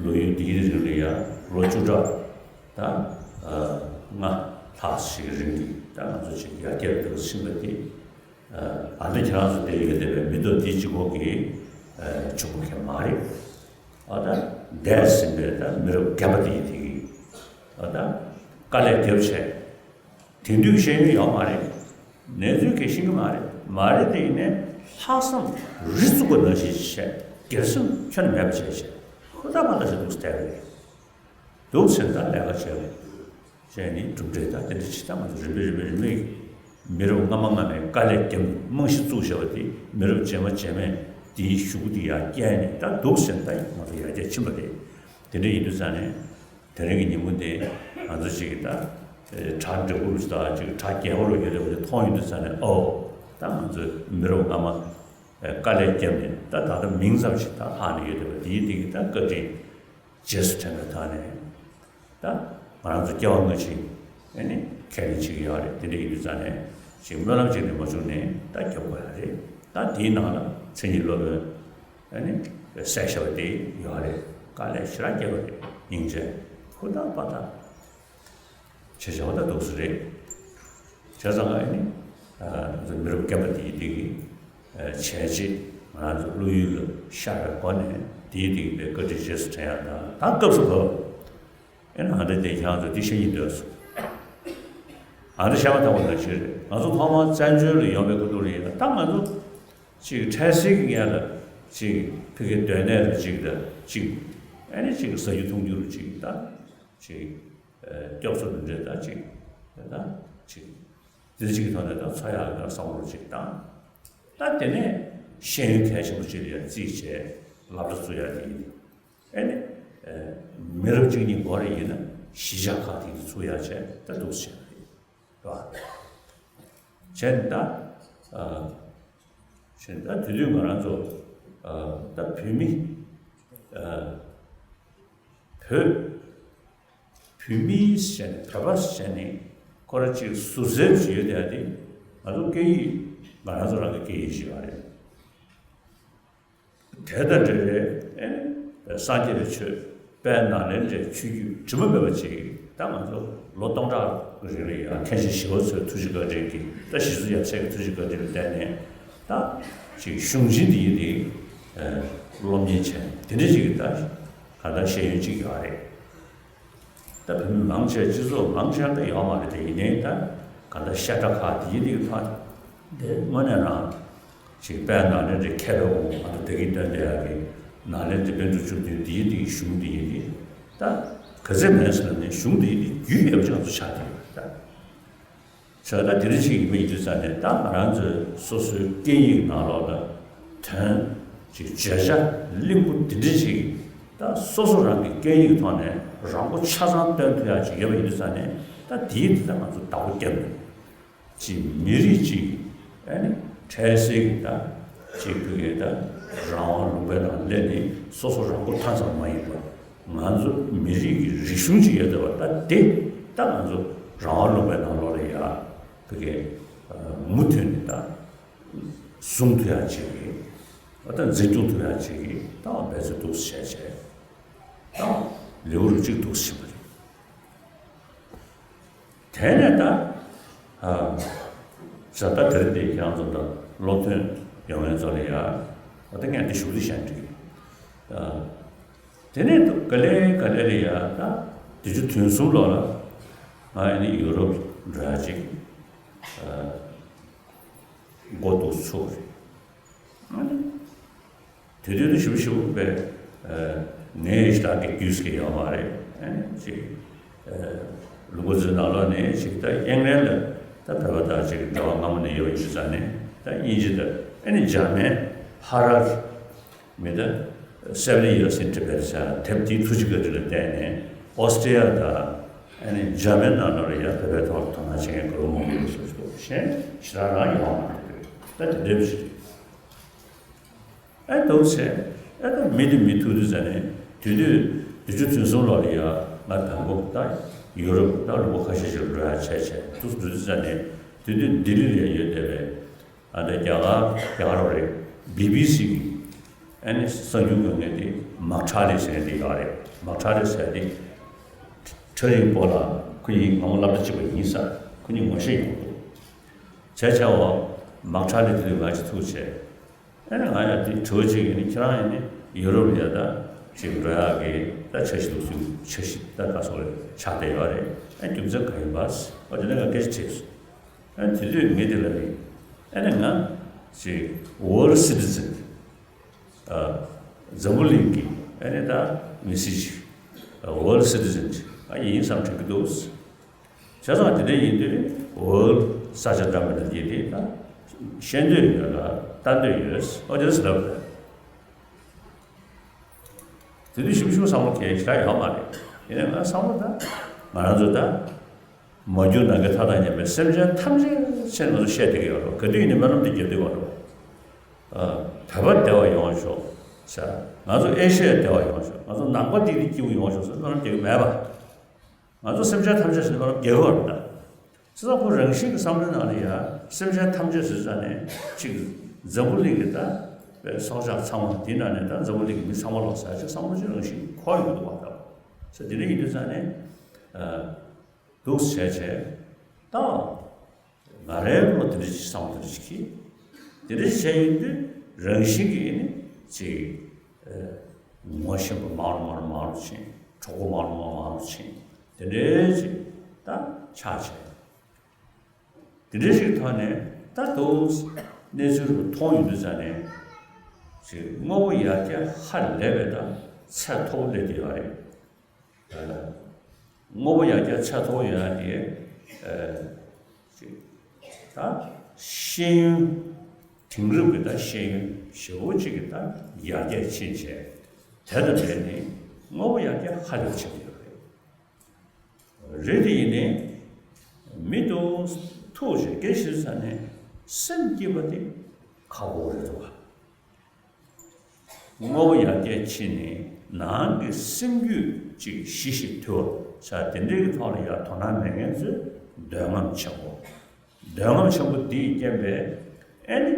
ལོ་ཡུན་དེའི་རིང་ལ་ཡང་ལོ་བཅུ་ཕྲག་ད་ལྔ་ལྷག་ཞིག་གི་རིང་གི་ད་ང་ཚོ་ཅིག་ཡར་རྒྱས་འགྲོ་ཕྱིན་པ་དེ་ཨ་ད་ཁྱེད་རང་ཚོ་བསྡད་ཡོད་བསྡད་པའི་མི་ཐོག་དེ་གཅིག་པོ་གིས་བྱུང་བ་གང་མ་རེད། ཨ་ད་འདས་ཟིན་པའི་ད་མི་རབས་རྒན་པ་དེ་དེ་གིས་ཨ་ད་དཀའ་ལས་རྒྱབ་བྱས། དེང་དུས་ཤེས་ཡོན་ཡོད་མ་རེད། གནས་ཚུལ་གལ་ཤེས་ཀྱི་མ་རེད། མ་རེད་དེ་ཡིན་ནའི་ལྷག་བསམ་རི་བཙུགས་པ་ནང་བཞིན་བྱས་སྒེར་སེམས་ཁྱོན་ནས་མེད་པ་བྱས་བྱས་ཧུར་ཐག་མ་ཐག་བྱས་འདུག་སྟེར་བ་རེད། འདུག་ཟེར་ན་ད་ལས་ཀ་བྱས་པ་བྱས་ནི་གྲུབ་འབྲས་དང་དེ་འདྲ་ཅིག་ད་ང་ཚོ་རིམ་པས་རིམ་པས་རིམ་པས་མི་རབས་སྔ་མ་སྔ་མའི་དཀའ་ལས་བརྒྱབ་ནས་རྨང་གཞི་བཙུགས་བཞག་པ་དེ་མི་རབས་རྗེས་མ་རྗེས་མས་དེའི་གཞུག་གུ་དེ་ཡར་བསྐྱལ་ནས་ད་འདུག་ཟེར་ན་ད་ང་ཚོ་ཡར་རྒྱས་ཕྱིན་པ་རེད། དེ་འདྲ་ཡིན་དུས་ཙང་ནས། དེ་རིང་གི་ཉིན་མོ་འདི་ང་ཚོ་ཅིག་གིས་ད་གྲ་འགྲིག་པོ་རུ་ཞིག་དང་ཅིག་གྲ་རྒྱས་པོ་རུ་ཡོད་རེད་པ་དེ་མཐོང་ཡོང་དུས་ཙང་ནས་ཨོ་ད་ང་ཚོའི་མི་རབས་སྔ་མ་དཀའ་ལས་བརྒྱབ་ནས་ད་ད་ལྟ་མིང་ཙམ་ཞིག་ད་ལྷག་ནས་ཡོད་རེད་པ་དེའི་སྟེང་གི་ད་བཀའ་དྲིན་རྗེས་སུ་དྲན་པའི་ཐོག་ནས་ད་ང་རང་ཚོ་སྐྱེ་བ་སྔ་ཕྱི་ཨེ་ནི་ཁས་ལེན་བྱེད་ཀྱི་ཡོད་རེད། དེ་འདྲ་ཡིན་དུས་ཙང་ནས་ཅིག་སྨོན་ལམ་ཅིག་ནས་མ་བྱུང་ནས་ད་རྒྱབ་དགོས་ཡ་རེད། ད་དེའི་ནང་ལ་མཚན་ཉིད་སློབ་དཔོན། ཨ་ནི་གསལ་བཤད་པ་དེ་ཡོད་རེད། དཀའ་ལས་ཞེ་དྲག་བརྒྱབ་པ་རེད། སྙིང་རྗེ་ཧུར་ཐག་པ་ཐག་བྱས་བྱས་པ་ད་འདུག་སེ་རེད། བྱས་ཙང་ཨ་ནི་ང་ཚོ་མི་རབས་རྒན་པ་དེ་ཡིན་དེ་གི་བྱས་རྗེས་ང་རང་ཚོ་བློ་ཡུལ་ལ་ཤར་བའི་སྒོ་ནས་དེ་ཡིན་དེ་གི་བའི་བཀའ་དྲིན་རྗེས་སུ་དྲན་ཡག་དང་ད་སྐབས་སུ་བབ། ཨེ་ན་ཨ་འདྲ་དེ་ཁྱེད་རང་ཚོ་དེ་བཤད་སྙིང་འདོད་སོང་། ཨ་འདི་བཤད་མ་ཐག་པ་ནང་བཞིན་རེད། ང་ཚོ་ཐོག་མར་བཙན་བྱོལ་ལ་ཡོང་པའི་སྐབས་དུས་ལ་ཡིན་ན། ད་ང་ཚོ་ཅིག་འཕྲལ་སེལ་གྱི་ངང་ལ་ཅིག་ཕ་གིའི་སྡོད་གནས་རུ་ཅིག་དང་ཅིག་ཨ་ནི་ཅིག་ཟ་རྒྱུ་འཐུང་རྒྱུ་རུ་ཅིག་ད་ཅིག་ཨ་སྐྱོབ་གསོ་འདི་འདྲས་ད་ཅིག་ད་ཅིག་འདི་ཅིག་གི་ཐོག་ནས་ད་འཚོ་ཡག་གི་བསམ་བློ་ཅིག་བཏང་། ད་དེ་ནས་ཤེས་ཡོན་གལ་ཆེན་པོ་ཅིག་ལ་ཡང་རྩིས་བྱས་སློབ་གྲྭ་བཙུགས་ཡག་དེ་ཡིན། ཨ་ནི་ཨ་མི་རབས་གཅིག་གཉིས་འགོར་ཡིན་ན་གཞིས་ཆགས་ཁག་དེ་ཚུགས་ཡག་བྱས་ད་འདུག་སེ་བྱས་པ་རེད། བྱས་ད་ཨ་བྱས་ད་དེ་དུས་ང་རང་ཚོ་ཨ་ད་བོད་མི་ཨ་བོད་བོད་མི་ཟེར་ནས་བོད་པ་ཟེར་ནས་ཁོ་རང་ཅིག་ཟུར་ཟའི་ཅིག་ཡོད་དེ། ཨ་དེ་ང་ཚོ་སྐད་ཡིག་ང་རང་ཚོ་རང་གི་སྐད་ཡིག་ཞིག་ཡོད་རེད། དེ་དང་འབྲེལ་བའི་ཨེ་སངས་རྒྱས་པའི་ཆོས་དཔལ་ནཱ་ལེནྡྲའི་ཆོས་བརྒྱུད་དྲི་མ་མེད་པ་ཅིག་ད་ང་ཚོ་ལོ་སྟོང་ཕྲག་རིང་ལ་ཡང་མཁན་ཆེན་ཞི་བ་འཚོའི་ཐུགས་རྗེ་བཀའ་དྲིན་གྱིས། ད་ཞི་འཚོ་ཡབ་སྲས་ཀྱི་ཐུགས་རྗེ་བཀའ་དྲིན་ལ་བརྟེན་ནས་ད་ཅིག་གཞུང་ཆེན་འདི་ཡི་འདི་སློབ་གཉེར་བྱས་དེ་འདྲ་ཅིག་གི་ད་ག་ད་ཤེས་ཡོན་ཅིག་ཡོད་རེད། ད་བོད་མི་མང་ཆེ་སྤྱི་ཚོགས་མང་ཆེ་ད་ཡོད་མ་རེད། དེ་ཡིན་ནའི་ད་ག་ད་བཤད་གྲྭ་ཁག་དེ་ཡིན་དེ་ཕ་དེ་དངོས་གནས་རང་ཅིག་དཔལ་ནཱ་ལེནྡྲའི་མཁས་པའི་དབང་ང་ད་དེ་གི་སྟོན་དེ་ཡག་གི་ནཱ་ལེནྡྲ་པཎ་གྲུབ་བཅུ་བདུན་དེ་ཡིན་དེ་གཞུང་དེ་ཡིན་དེ་ད་ག་ཚད་མེད་ཟེར་ན་ནི་གཞུང་དེ་ཡིན་དེ་རྒྱུས་ཡོད་པ་ཅིག་ང་ཚོ་ཆགས་དེ་ཡོད་ད། བྱས་ད་དེ་འདྲ་ཞིག་ཡིན་པ་ཡིན་དུས་ཙང་ནས་ད་ང་རང་ཚོའི་སོ་སོའི་སྐད་ཡིག་ནང་ལོགས་ལ་དོན་ཅིག་བརྗོད་བྱ་བརླིང་པོ་དེ་འདྲ་ཞིག་ད་སོ་སོ་རང་གི་སྐད་ཡིག་ཐོག་ནས་རང་མགོ་ཆ་ཚང་སྟོན་ཐུབ་ཡག་ཅིག་ཡོད་པ་ཡིན་དུས་ཙང་ནས་ད་དེའི་དེ་ད་ང་ཚོ་བདག་པོ་རྒྱབ་ནས་ཅིག་མི་རིགས་ཅིག་ཨ་ནི་འཕྲལ་སེལ་གྱི་ད་ཅིག་བོད་ཀྱི་ད་རང་དབང་ལུང་པའི་ནང་སླེབས་ནས་སོ་སོ་རང་མགོ་མཐའ་ཙམ་མ་ཡིན་པར། ང་ཚོ་མི་རིགས་ཀྱི་རིག་གཞུང་ཅིག་ཡོད་བསྡད་པ་ད་དེ་ད་ང་ཚོ་རང་དབང་ལུང་པའི་ནང་ལོགས་ལ་ཡ་བོད་ཀྱི་མུ་མཐུད་ནས་ད་བཟུང་ཐུབ་ཡག་ཅིག་གི་ད་འཛིན་སྐྱོང་ཐུབ་ཡག་ཅིག་གི་ད་འབད་རྩོལ་འདུག་སེ་བྱས་བྱས་ད་ལེའུ་རུ་གཅིག་འདུག་སེ་ཕྱིན་པ་རེད། དེ་ནས་ད་ཨ་བྱ་ད་དེར་དེ་ཁྱེད་རང་ཚོ་ད་སློབ་ཐོན་ཡོང་མཁན་ཚོ་ལ་ཡ་ད་ངས་འདི་ཞུ་འདི་བཤད་འགྲིག་གི། དེ་ནས་ག་ལེ་ག་ལེ་ལ་ཡ་ད་དུས་ཚོད་ཐུང་གསུམ་ལོག་ལ་ང་ཡ་ནི་ཡུ་རོབ་འགྲོ་ཡ་ཅིག་འགོ་འདུག་ཚུགས་རེད། དེ་དུས་དུ་ཞིབ་ཞིབ་པའི་ངའི་ཞི་ལྟ་གི་དུས་སྐད་ཡོད་མ་རེད། ཅིག་ལུང་པ་ཚོའི་ནང་ལོགས་ནས་ཅིག་ད་ཨིང་ལན་ལ་ད་བོད་པ་དང་ཅིག་འབྲེལ་བ་སྔ་མོ་ནས་ཡོད་ཡོད་ས་ནས་ད་དབྱིན་ཇི་དང་ཨ་ནི་འཇར་མན་ཧ་ར་རི་མི་ད་Seventy Years in Tibet ཟེར་དེབ་དེའི་ཐུགས་རྗེ་བཀའ་དྲིན་ལ་བརྟེན་ནས་ཨོ་སི་ཀྲི་ཡ་དང་ཨ་ནི་འཇར་མན་ནང་ལོགས་ལ་ཡ་བོད་པའི་ཐོག་ལ་དོ་སྣང་བྱེད་མཁན་གོ་མང་པོ་ཡོད་སོ་སོ་གཞན་ཞེ་དྲག་རང་ཡོང་མ་རེད། ད་དེ་འདྲ་བྱེད་ཨ་འདུག་ཟེར། ཨ་ད་མི་དེ་མི་ཐུག་དུས་ཙ་ནས་དུས་དུས་དུས་ཚོད་ཐུང་གསུམ་ལོག་ལ་ཡ་ང་དང་པོ་ད་ཡུ་རོབ་ད་ལུང་པ་ཁ་ཤས་ཤིག་འགྲོ་ཡ་བྱས་བྱས་འདུག་འདུག་དུས་ཙ་ནས་དུས་དུས་ལྡི་ལི་ལ་ཡོད་བསྡད་པའི་ཨ་ད་རྒྱ་གར་རྒྱ་གར་རེད། བི་བི་སི་གི་ཨ་ནི་གསར་འགྱུར་འགོད་མཁན་དེ་མག་ཁྲ་ལི་ཟེར་དེ་ཡོད་རེད། མག་ཁྲ་ལི་ཟེར་དེ་ཁྲ་རིང་པོ་ལ་ཁོ་གཉིས་ང་མོ་སློབ་གྲྭ་གཅིག་པ་ཡིན་ས། ཁོ་གཉིས་ངོ་ཤེས་ཡོང་འདུག་བྱས་བྱས་འོ་མག་ཁྲ་ལི་དེ་དུས་ང་ཅིག་ཐུག་བྱས། ཨ་ནི་ང་ཡང་དེ་དྲི་བ་གཅིག་ཡིན་ནི་ཁྱེད་རང་ཡིན་ནི་ཡུ་རོབ་ལ་ཡ་ད་ཅིག་འགྲོ་ཡག་གི་ད་འཆར་གཞི་འདུག་ཚུལ་འཆར་གཞི་ད་ག་སོགས་རེད་ཆགས་བསྡད་ཡོད་རེད། ཨ་རྒྱུ་མཚན་ག་ཡིན་པ་ཨོ་དེ་ནས་ང་སྐད་ཆ་དྲིས་སོང་། ཨ་དེ་དུས་ངས་དེ་ལ་ནི་ཨ་ནི་ང་ཅིག་World Citizen ཨ་འཛམ་བུ་གླིང་གི་ཨ་ནི་ད་མི་སེར་ཅིག་World Citizen ཅིག་ཨ་ཡིན་བསམ་དྲན་གི་འདུག་བྱས་ཙང་དེ་འདྲ་ཡིན་དུས་འོ་ས་ཆ་འདྲ་མི་འདྲ་ཡིན་དུས་ད་ཤེས་འདོད་ཡོད་ལ་ལྟ་འདོད་ཡོད་ཨོ་དེ་ཟེར་ལབ་རེད། དེ་དུས་ཞིབ་ཞིབ་བསམ་བློ་འཁྱེར་ཞེ་དྲག་ཡོད་མ་རེད། ཡིན་ནའི་ང་བསམ་བློ་ད་ང་རང་ཚོ་ད་མ་གྱུར་ནམ་མཁའི་མཐའ་དང་མཉམ་པའི་སེམས་ཅན་ཐམས་ཅད་ཆེད་ང་ཚོ་བཤད་བསྡད་ཀྱི་ཡོད་རེད། ག་དུས་ཡིན་ནའི་སྨོན་ལམ་དེ་རྒྱག་བསྡད་ཡོད་རེད། བོད་པ་བདེ་བ་ཡོང་ཤོག་ཟེར། ང་ཚོ་ཨེ་ཤི་ཡ་བདེ་བ་ཡོང་ཤོག་ང་ཚོ་ནང་པ་འདི་འདི་སྐྱིད་པོ་ཡོང་ཤོག་ཟེར་སྨོན་ལམ་རྒྱག་གི་མེད་པ། ང་ཚོ་སེམས་ཅན་ཐམས་ཅད་ཟེར་ནས་སྨོན་ལམ་རྒྱག་གི་ཡོད་རེད་ད། བྱས་ཙང་ཁོ་རང་བཞིན་གྱི་བསམ་བློའི་ནང་ལ་ཡ་སེམས་ཅན་ཐམས་ཅད་ཟེར་ཙང་ནས་ཅིག་འཛམ་བུ་གླིང་གི་ད་པའི་སྲོག་ཆགས་ཚང་མ་དེའི་ནང་ནས་ད་འཛམ་བུ་གླིང་གི་མི་ཚང་མ་ལོག་ཟེར་ཅིག་བསམ་བློ་ཅིག་རང་བཞིན་འཁོར་ཡོང་གི་འདུག་བ་ད། ཟེར་དེ་འདྲ་ཡིན་དུས་ཙང་ནས་འདུག་བྱས་བྱས་ད། ང་རའི་བློ་དེ་འདྲ་ཞིག་བསམ་བློ་དེ་འདྲ་ཞིག་གིས། དེ་འདྲ་ཞིག་བྱས་ཡོང་དུས་རང་བཞིན་གྱིས་ནི་ཅིག་ཨ་ངོ་ཤེས་པ་མང་རུ་མང་རུ་མང་རུ་ཕྱིན། གྲོགས་པོ་མང་རུ་མང་རུ་མང་རུ་ཕྱིན། དེ་འདྲའི་ཅིག་ད་ཆགས་བྱས། དེ་འདྲའི་ཞིག་ཐོག་ནས་ད་དུང་གནས་ཚུལ་རུ་མཐོང་ཡོང་དུས་ཙང་ནས་ཅིག་དངོས་པོ་ཡར་རྒྱས་ཧ་ལས་པའི་ད་ཚད་མཐོ་པོ་སླེབས་བསྡད་ཡོད་རེད། དངོས་པོ་ཡར་རྒྱས་ཚད་མཐོ་པོ་ཡོད་ན་དེ་ཅིག་ད་ཤེས་ཡོན་དེང་རབས་ཀྱི་ད་ཤེས་ཡོན་ཞེ་པོ་ཅིག་གི་ད་ཡར་རྒྱས་ཕྱིན་བྱས་དེ་དང་འབྲེལ་ནས་དངོས་པོ་ཡར་རྒྱས་ཧ་ལས་པ་ཕྱིན་ཡོད་རེད། རེད་དེ་ཡིན་ནའི་མི་དུ་ཐུག་བྱས་སྐད་ཆ་ཟ་ནས་སེམས་སྐྱིད་པ་དེ་ཁག་པོ་རེད་འདུག་བ། དངོས་པོ་ཡར་རྒྱས་ཕྱིན་ནས་ནང་གི་སེམས་རྒྱུད་ཅིག་ཞི་ཞིང་དུལ་བ་ཆ་དེ་འདྲའི་གི་ཐོག་ལ་ཡར་དོ་སྣང་མེད་མཁན་ཚོས་འདོད་རྔམ་ཆེན་པོ། འདོད་རྔམ་ཆེན་པོ་འདིས་རྐྱེན་པས་ཨེ་ནི་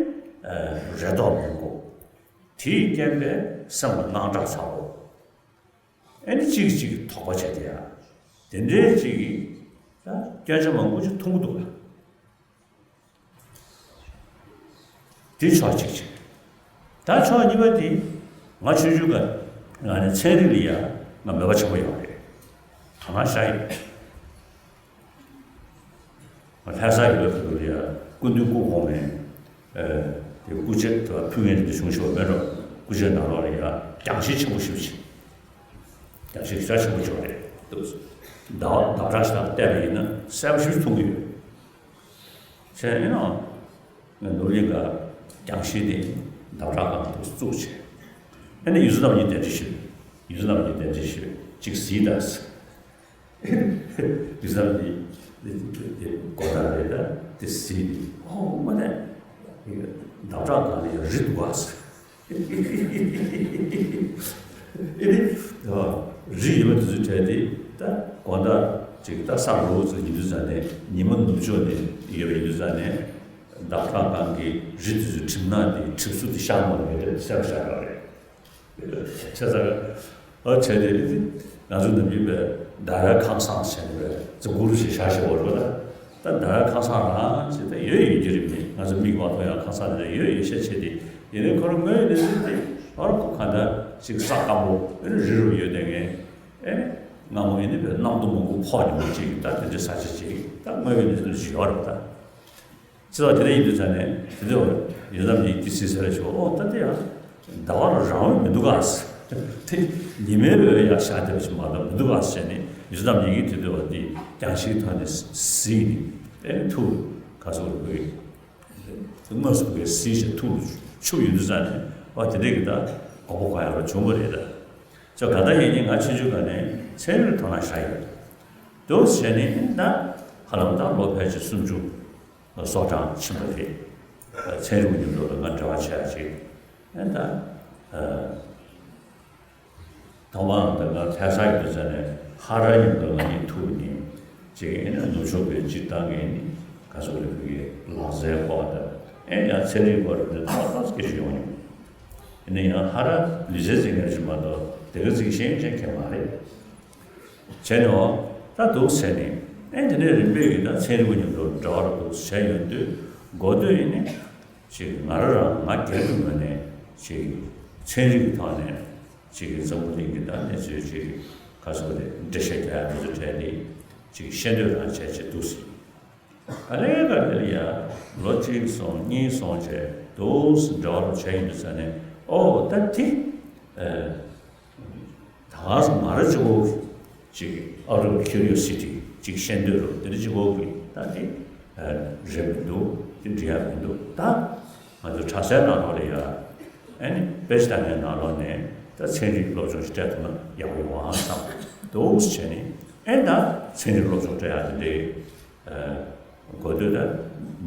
རེ་དོགས་མང་པོ། དེས་རྐྱེན་པས་སེམས་ལ་དངངས་སྐྲག་ཚ་པོ། ཨེ་ནི་གཅིག་གིས་གཅིག་གི་དོགས་པ་བྱས་ཏེ་ཡ། དེ་འདྲའི་གཅིག་གིས་ད་སྐྱོན་ཆ་མང་པོ་ཅིག་མཐོང་གི་འདུག་ག་དེ་ཕྱོགས་གཅིག་བྱས། ད་ཕྱོགས་གཉིས་པ་དེ་ང་ཆུང་ཆུང་སྐབས་ང་ནི་ཚན་རིག་ལ་ཡ་ང་མོས་པ་ཆེན་པོ་ཡོད་རེད། དོ་སྣང་ཤར་ཡོད། ལྷ་ས་ཡུལ་ལ་ཕེབས་ཡ་སྐུ་མདུན་སྐུ་གོང་མའི་དེ་སྐུ་ཕྱག་ཕུལ་མཁན་དེ་བྱུང་ཞིག་མེད་འགྲོ། སྐུ་ཕྱག་ནང་ལོགས་ལ་ཡ་རྒྱང་ཤེལ་ཆེན་པོ་ཞིག་བྱས། རྒྱང་ཤེལ་ཤ་ཆེན་པོ་ཅིག་རེད་འདུག་ཟླ་བ་ཟླ་བྲག་ཞིག་ལ་བལྟས་པ་ཡིན་ན་གསལ་པོ་ཞིག་མཐོང་གི་ཡོད། བྱས་ཡིན་ནའང་ནོར་གླིང་ག་རྒྱང་ཤེལ་དེ་ཟླ་བྲག་སྒང་དུ་བཙུགས་བྱས། ཨ་ནི་ཡུལ་ས་རྣམ་གཉིས་གདན་འདྲེན་ཞུས། ཡུལ་ས་རྣམ་གཉིས་གདན་འདྲེན་ཞུས་གཅིག་གཟིགས་དང་། ཡུལ་ས་རྣམ་གཉིས་དེ་དགོན་བདག་རེད་ད་དེ་གཟིགས་ནས་ཨོ་མ་ནས་ཟླ་བྲག་སྒང་ལ་ཡང་རི་འདུག་ག་ཟེར། ཨེ་ནི། རི་ཡོད་པ་དེ་ཚོའི་གྲས་དེ་ད་དགོང་དག་ཅིག་ད་ས་རོ་ཚོ་ཡིན་དུས་ཙང་ནས་ཉི་མ་ནུབ་ཕྱོགས་ནས་ཡོད་པ་ཡིན་དུས་ཙང་ནས་ཟླ་བྲག་སྒང་གི་རི་དེ་ཚོའི་གྲིབ་ནག་དེ་གྲིབ་གཟུགས་དེ་ཤར་མ་ལ་ཡོད་དེ་གསལ་པོ་ཤར་ཡོད་རེད། བྱས་ཙང་ཨ་བྱས་ཏེ་ང་ཚོ་ནམ་རྒྱུན་པའི་ཟླ་བའི་ཁང་བཟང་བྱས་ནས་པའི་ཙི་གུ་རུ་ཞེས་བྱ་ཞེས་པ་རེད་པ། ད་ད་ཁ་སང་རང་ཞེས་ད་ཡོད་ཡོད་ཀྱི་རེད་མི་ང་ཚོ་མིག་མ་མཐོང་ཡང་ཁ་སང་དེ་འདྲ་ཡོད་ཡོད་ཤས་ཆེ་དེ་ཡིན་ནའི་ཁོ་རང་དངོས་ཡོད་གནས་ཚུལ་དེ་ཨོ་ར་ཁོ་ག་འདྲ་ཅིག་ས་སྐམ་པོ་ཨེ་རི་རུ་ཡོད་དེ་ངས་ཨེ་ནི་སྔ་མོ་ཡིན་ནི་བའི་གནམ་རྡོ་མང་པོ་ཕོག་ནས་མོ་ཅིག་ད་དེ་འདྲའི་ས་ཆ་ཅིག་ད་དངོས་ཡོད་གནས་ཚུལ་ཞིག་ཡོད་རེད་ད། ཚེ་བ་དེ་འདྲ་ཡིན་དུས་ཙང་ནས་དེ་འདྲ་ཡོད་ཙམ་ཡིན་དེ་སྲིད་ཟེར་ཞོག་ཨོ་ད་དེ་ཡང་ཟླ་བ་ལ་རང་དབང་མི་འདུག་ག་ཟེར། དེ་ཉི་མའི་འོད་ཡར་ཤར་བསྡད་པ་ཞིག་མ་གཏོགས་མི་འདུག་ག་ཟེར་ནས་ཡོད་ཙམ་ཡིན་གྱི་དེ་འདྲ་བ་དེ་རྒྱང་ཤེལ་ཐོག་ནས་གཟིགས་ནས་ཨེ་ཐུགས་ག་ཚོད་དགོས་དངོས་སུ་དགོས་གཟིགས་ཞེས་ཐུགས་ལ་ཆུབ་ཡོད་དུས་ཙང་ནས་ཨོ་དེ་འདྲ་གི་ད་དགོངས་པ་གང་ཡང་བྱུང་བ་རེད་ད། ཅོ་ག་ད་ཡིན་གྱི་ང་ཆུང་ཆུང་ག་ནས་ཚན་རིག་ཐོག་ན་ཤར་ཡོད་འདུག་ཟེར་ནས་ད་ཧ་ལམ་ད་ལོ་ཕལ་ཆེར་སུམ་ཅུ། སོ་གྲངས་ཕྱིན་པ་རེད། ཚན་རིག་མཉམ་དུ་ལ་ང་འབྲེལ་བ་བྱས་ཅིག་ཨེ་ད། ཐོག་མར་ད་ང་ལྷ་ས་ཡོད་དུས་ཙང་ནས་ཧ་ར་མཉམ་དུ་ང་གཉིས་ཐུག་ནས་ཅིག་ཨེ་ན་ནུབ་ཕྱོགས་པའི་སྤྱིར་བཏང་གི་ནི་ག་ཚོད་རེད་བོད་ཀྱི་ལག་རྩལ་སྐོར་དང་ཨེ་ཡང་ཚན་རིག་སྐོར་རེད་ད་ཏག་ཏག་སྐད་ཆ་ཡོང་མྱོང་། ཨེ་ནི་ཡང་ཧ་ར་ལུས་རྩལ་འཛིན་མཁན་ཞིག་མ་གཏོགས་དེ་ག་ཚིག་ཤེས་ཡོན་ཅན་གང་མ་རེད། བྱས་ནས་འོ་ད་འདུག་ཟེར་ནས་ཨེ་དེ་ནས་རིམ་པས་ཀྱི་ད་ཚན་རིག་པ་མཉམ་དུ་འབྲེལ་བ་རུ་འདུག་བྱས་ཡོང་དུས་འགོ་སྟོད་ཡིན་ནས་ཅིག་ང་རང་རང་ང་སྒེར་གྱི་ངོས་ནས་ཅིག་ཚན་རིག་གི་ཐོག་ནས་ཅིག་འཛམ་བུ་གླིང་གི་ད་གནས་ཚུལ་ཅིག་ག་ཚོད་རེད་འགྲེལ་བཤད་རྒྱག་ཡ་དེ་ཚོ་གྲས་དེ་ཅིག་ཤེས་འདོད་རང་བྱས་བྱས་འདུག་ཟེར། ག་ལེ་ག་ལེ་ལ་ཡ་ལོ་གཅིག་སོང་གཉིས་སོང་བྱས་འདུག་ཟེར་འབྲེལ་བ་རུ་བྱས་ཡོང་དུས་ཙང་ནས་ཨོ་ད་དེ། ད་ག་སེ་ང་རང་གཅིག་པོ་ཅིག་out of curiosity ཅིག་ཤེས་འདོད་རུ་དེ་འདྲ་གཅིག་པོ་གི་ད་དེ་རེད་མི་འདུག་དེ་འགྲིག་ཡ་མི་འདུག་ད་ང་ཚོ་གྲྭ་སའི་ནང་ལོགས་ལ་ཡ་ཨ་ནི་དཔེ་ཆ་ལྟ་མཁན་ནང་ལོགས་ནས་ད་ཚན་རིག་སློབ་སྦྱོང་ཞིག་སྤྲད་ཐུབ་ན་ཡག་པོ་ཡོང་ཨང་བསམ་འདུག་བྱས་ནས་ཨེ་ད་ཚན་རིག་སློབ་སྦྱོང་སྤྲད་ཡ་དེ་འདྲའི་འགོ་སྟོད་ད་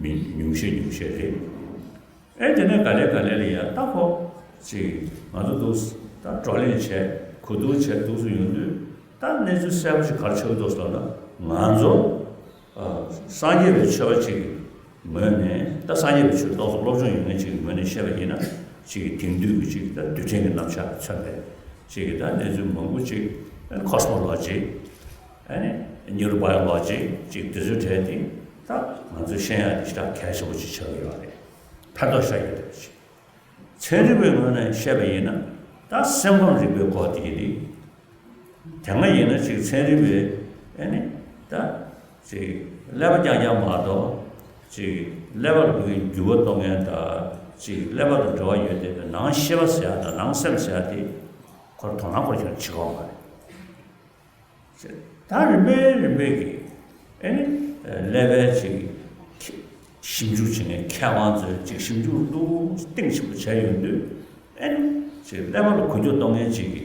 མི་ཉུང་ཤས་ཉུང་ཤས་རེད། ཨེ་དེ་ནས་ག་ལེ་ག་ལེ་ལ་ཡ་ད་ཁོ་ཅིག་ང་ཚོ་འདུག་ད་བགྲོ་གླེང་བྱས་གོ་བསྡུར་བྱས་འདུག་སུ་ཡོང་དུས་ད་གནས་ཚུལ་གསལ་པོ་ཞིག་ག་རེ་ཆགས་ཀྱི་འདུག་ཟེར་ན་ང་ཚོ་སངས་རྒྱས་པའི་ཆོས་པ་ཅིག་གི་ངོས་ནས་ད་སངས་རྒྱས་པའི་ཆོས་ཏོག་ཙམ་སློབ་སྦྱོང་ཡོད་མཁན་ཅིག་གི་ངོས་ནས་བཤད་པ་ཡིན་ན་ཅིག་གི་དེང་དུས་ཀྱི་ཅིག་ད་རྡུལ་ཕྲན་གྱི་རྣམ་གཞག་མཚོན་པའི་ཅིག་གི་ད་གནས་ཚུལ་མང་པོ་ཅིག་ཁོ་སི་མོ་ལོ་ཇི། ཨ་ནི་ནིའུ་རོ་བྷ་ཡོ་ལོ་ཇི་ཅིག་དེ་ཚོའི་གྲས་དེ་ད་ང་ཚོས་ཤེས་ཡ་དེ་ཞེ་དྲག་གལ་ཆེན་པོ་ཅིག་ཆགས་ཀྱི་ཡོད་རེད། ཕན་ཐོགས་ཤར་ཡོད་རེད་ཅིག་ཚན་རིག་པའི་ངོས་ནས་བཤད་པ་ཡིན་ན་ད་སེམས་ཁམས་རིག་པའི་སྐོར་དེ་ཡིན་ཏེ། དེ་སྔ་ཡིན་ན་ཅིག་ཚན་རིག་པའི་ཨ་ནི་ད་ཅིག་ཀླད་པ་རྐྱང་རྐྱང་མ་གཏོགས་ ཅིག་ཀླད་པ་ལ་བོད་ཀྱི་འགྱུར་བ་གཏོང་མཁན་དང་ཅིག་ཀླད་པ་དང་འབྲེལ་བ་ཡོད་བསྡད་པའི་ནང་ཤེས་པ་ཟེར་ཡ་དང་ནང་སེམས་ཟེར་ཡ་དེ་ཁོར་དོ་སྣང་ཁོར་ཁྱོན་བྱེད་ཀྱི་ཡོད་མ་རེད། ད་རིམ་པས་རིམ་པས་ཀྱིས་ཨེ་ནི་ཀླད་པའི་ཅིག་ཞིབ་འཇུག་བྱེད་མཁན་མཁས་དབང་ཚོས་ཅིག་ཞིབ་འཇུག་ཏུ་གཏིང་ཆེན་པོ་བྱས་ཡོང་དུས་ཨེ་ནི་ཅིག་ཀླད་པ་ལ་འགུལ་སྐྱོད་གཏོང་མཁན་ཅིག་གི་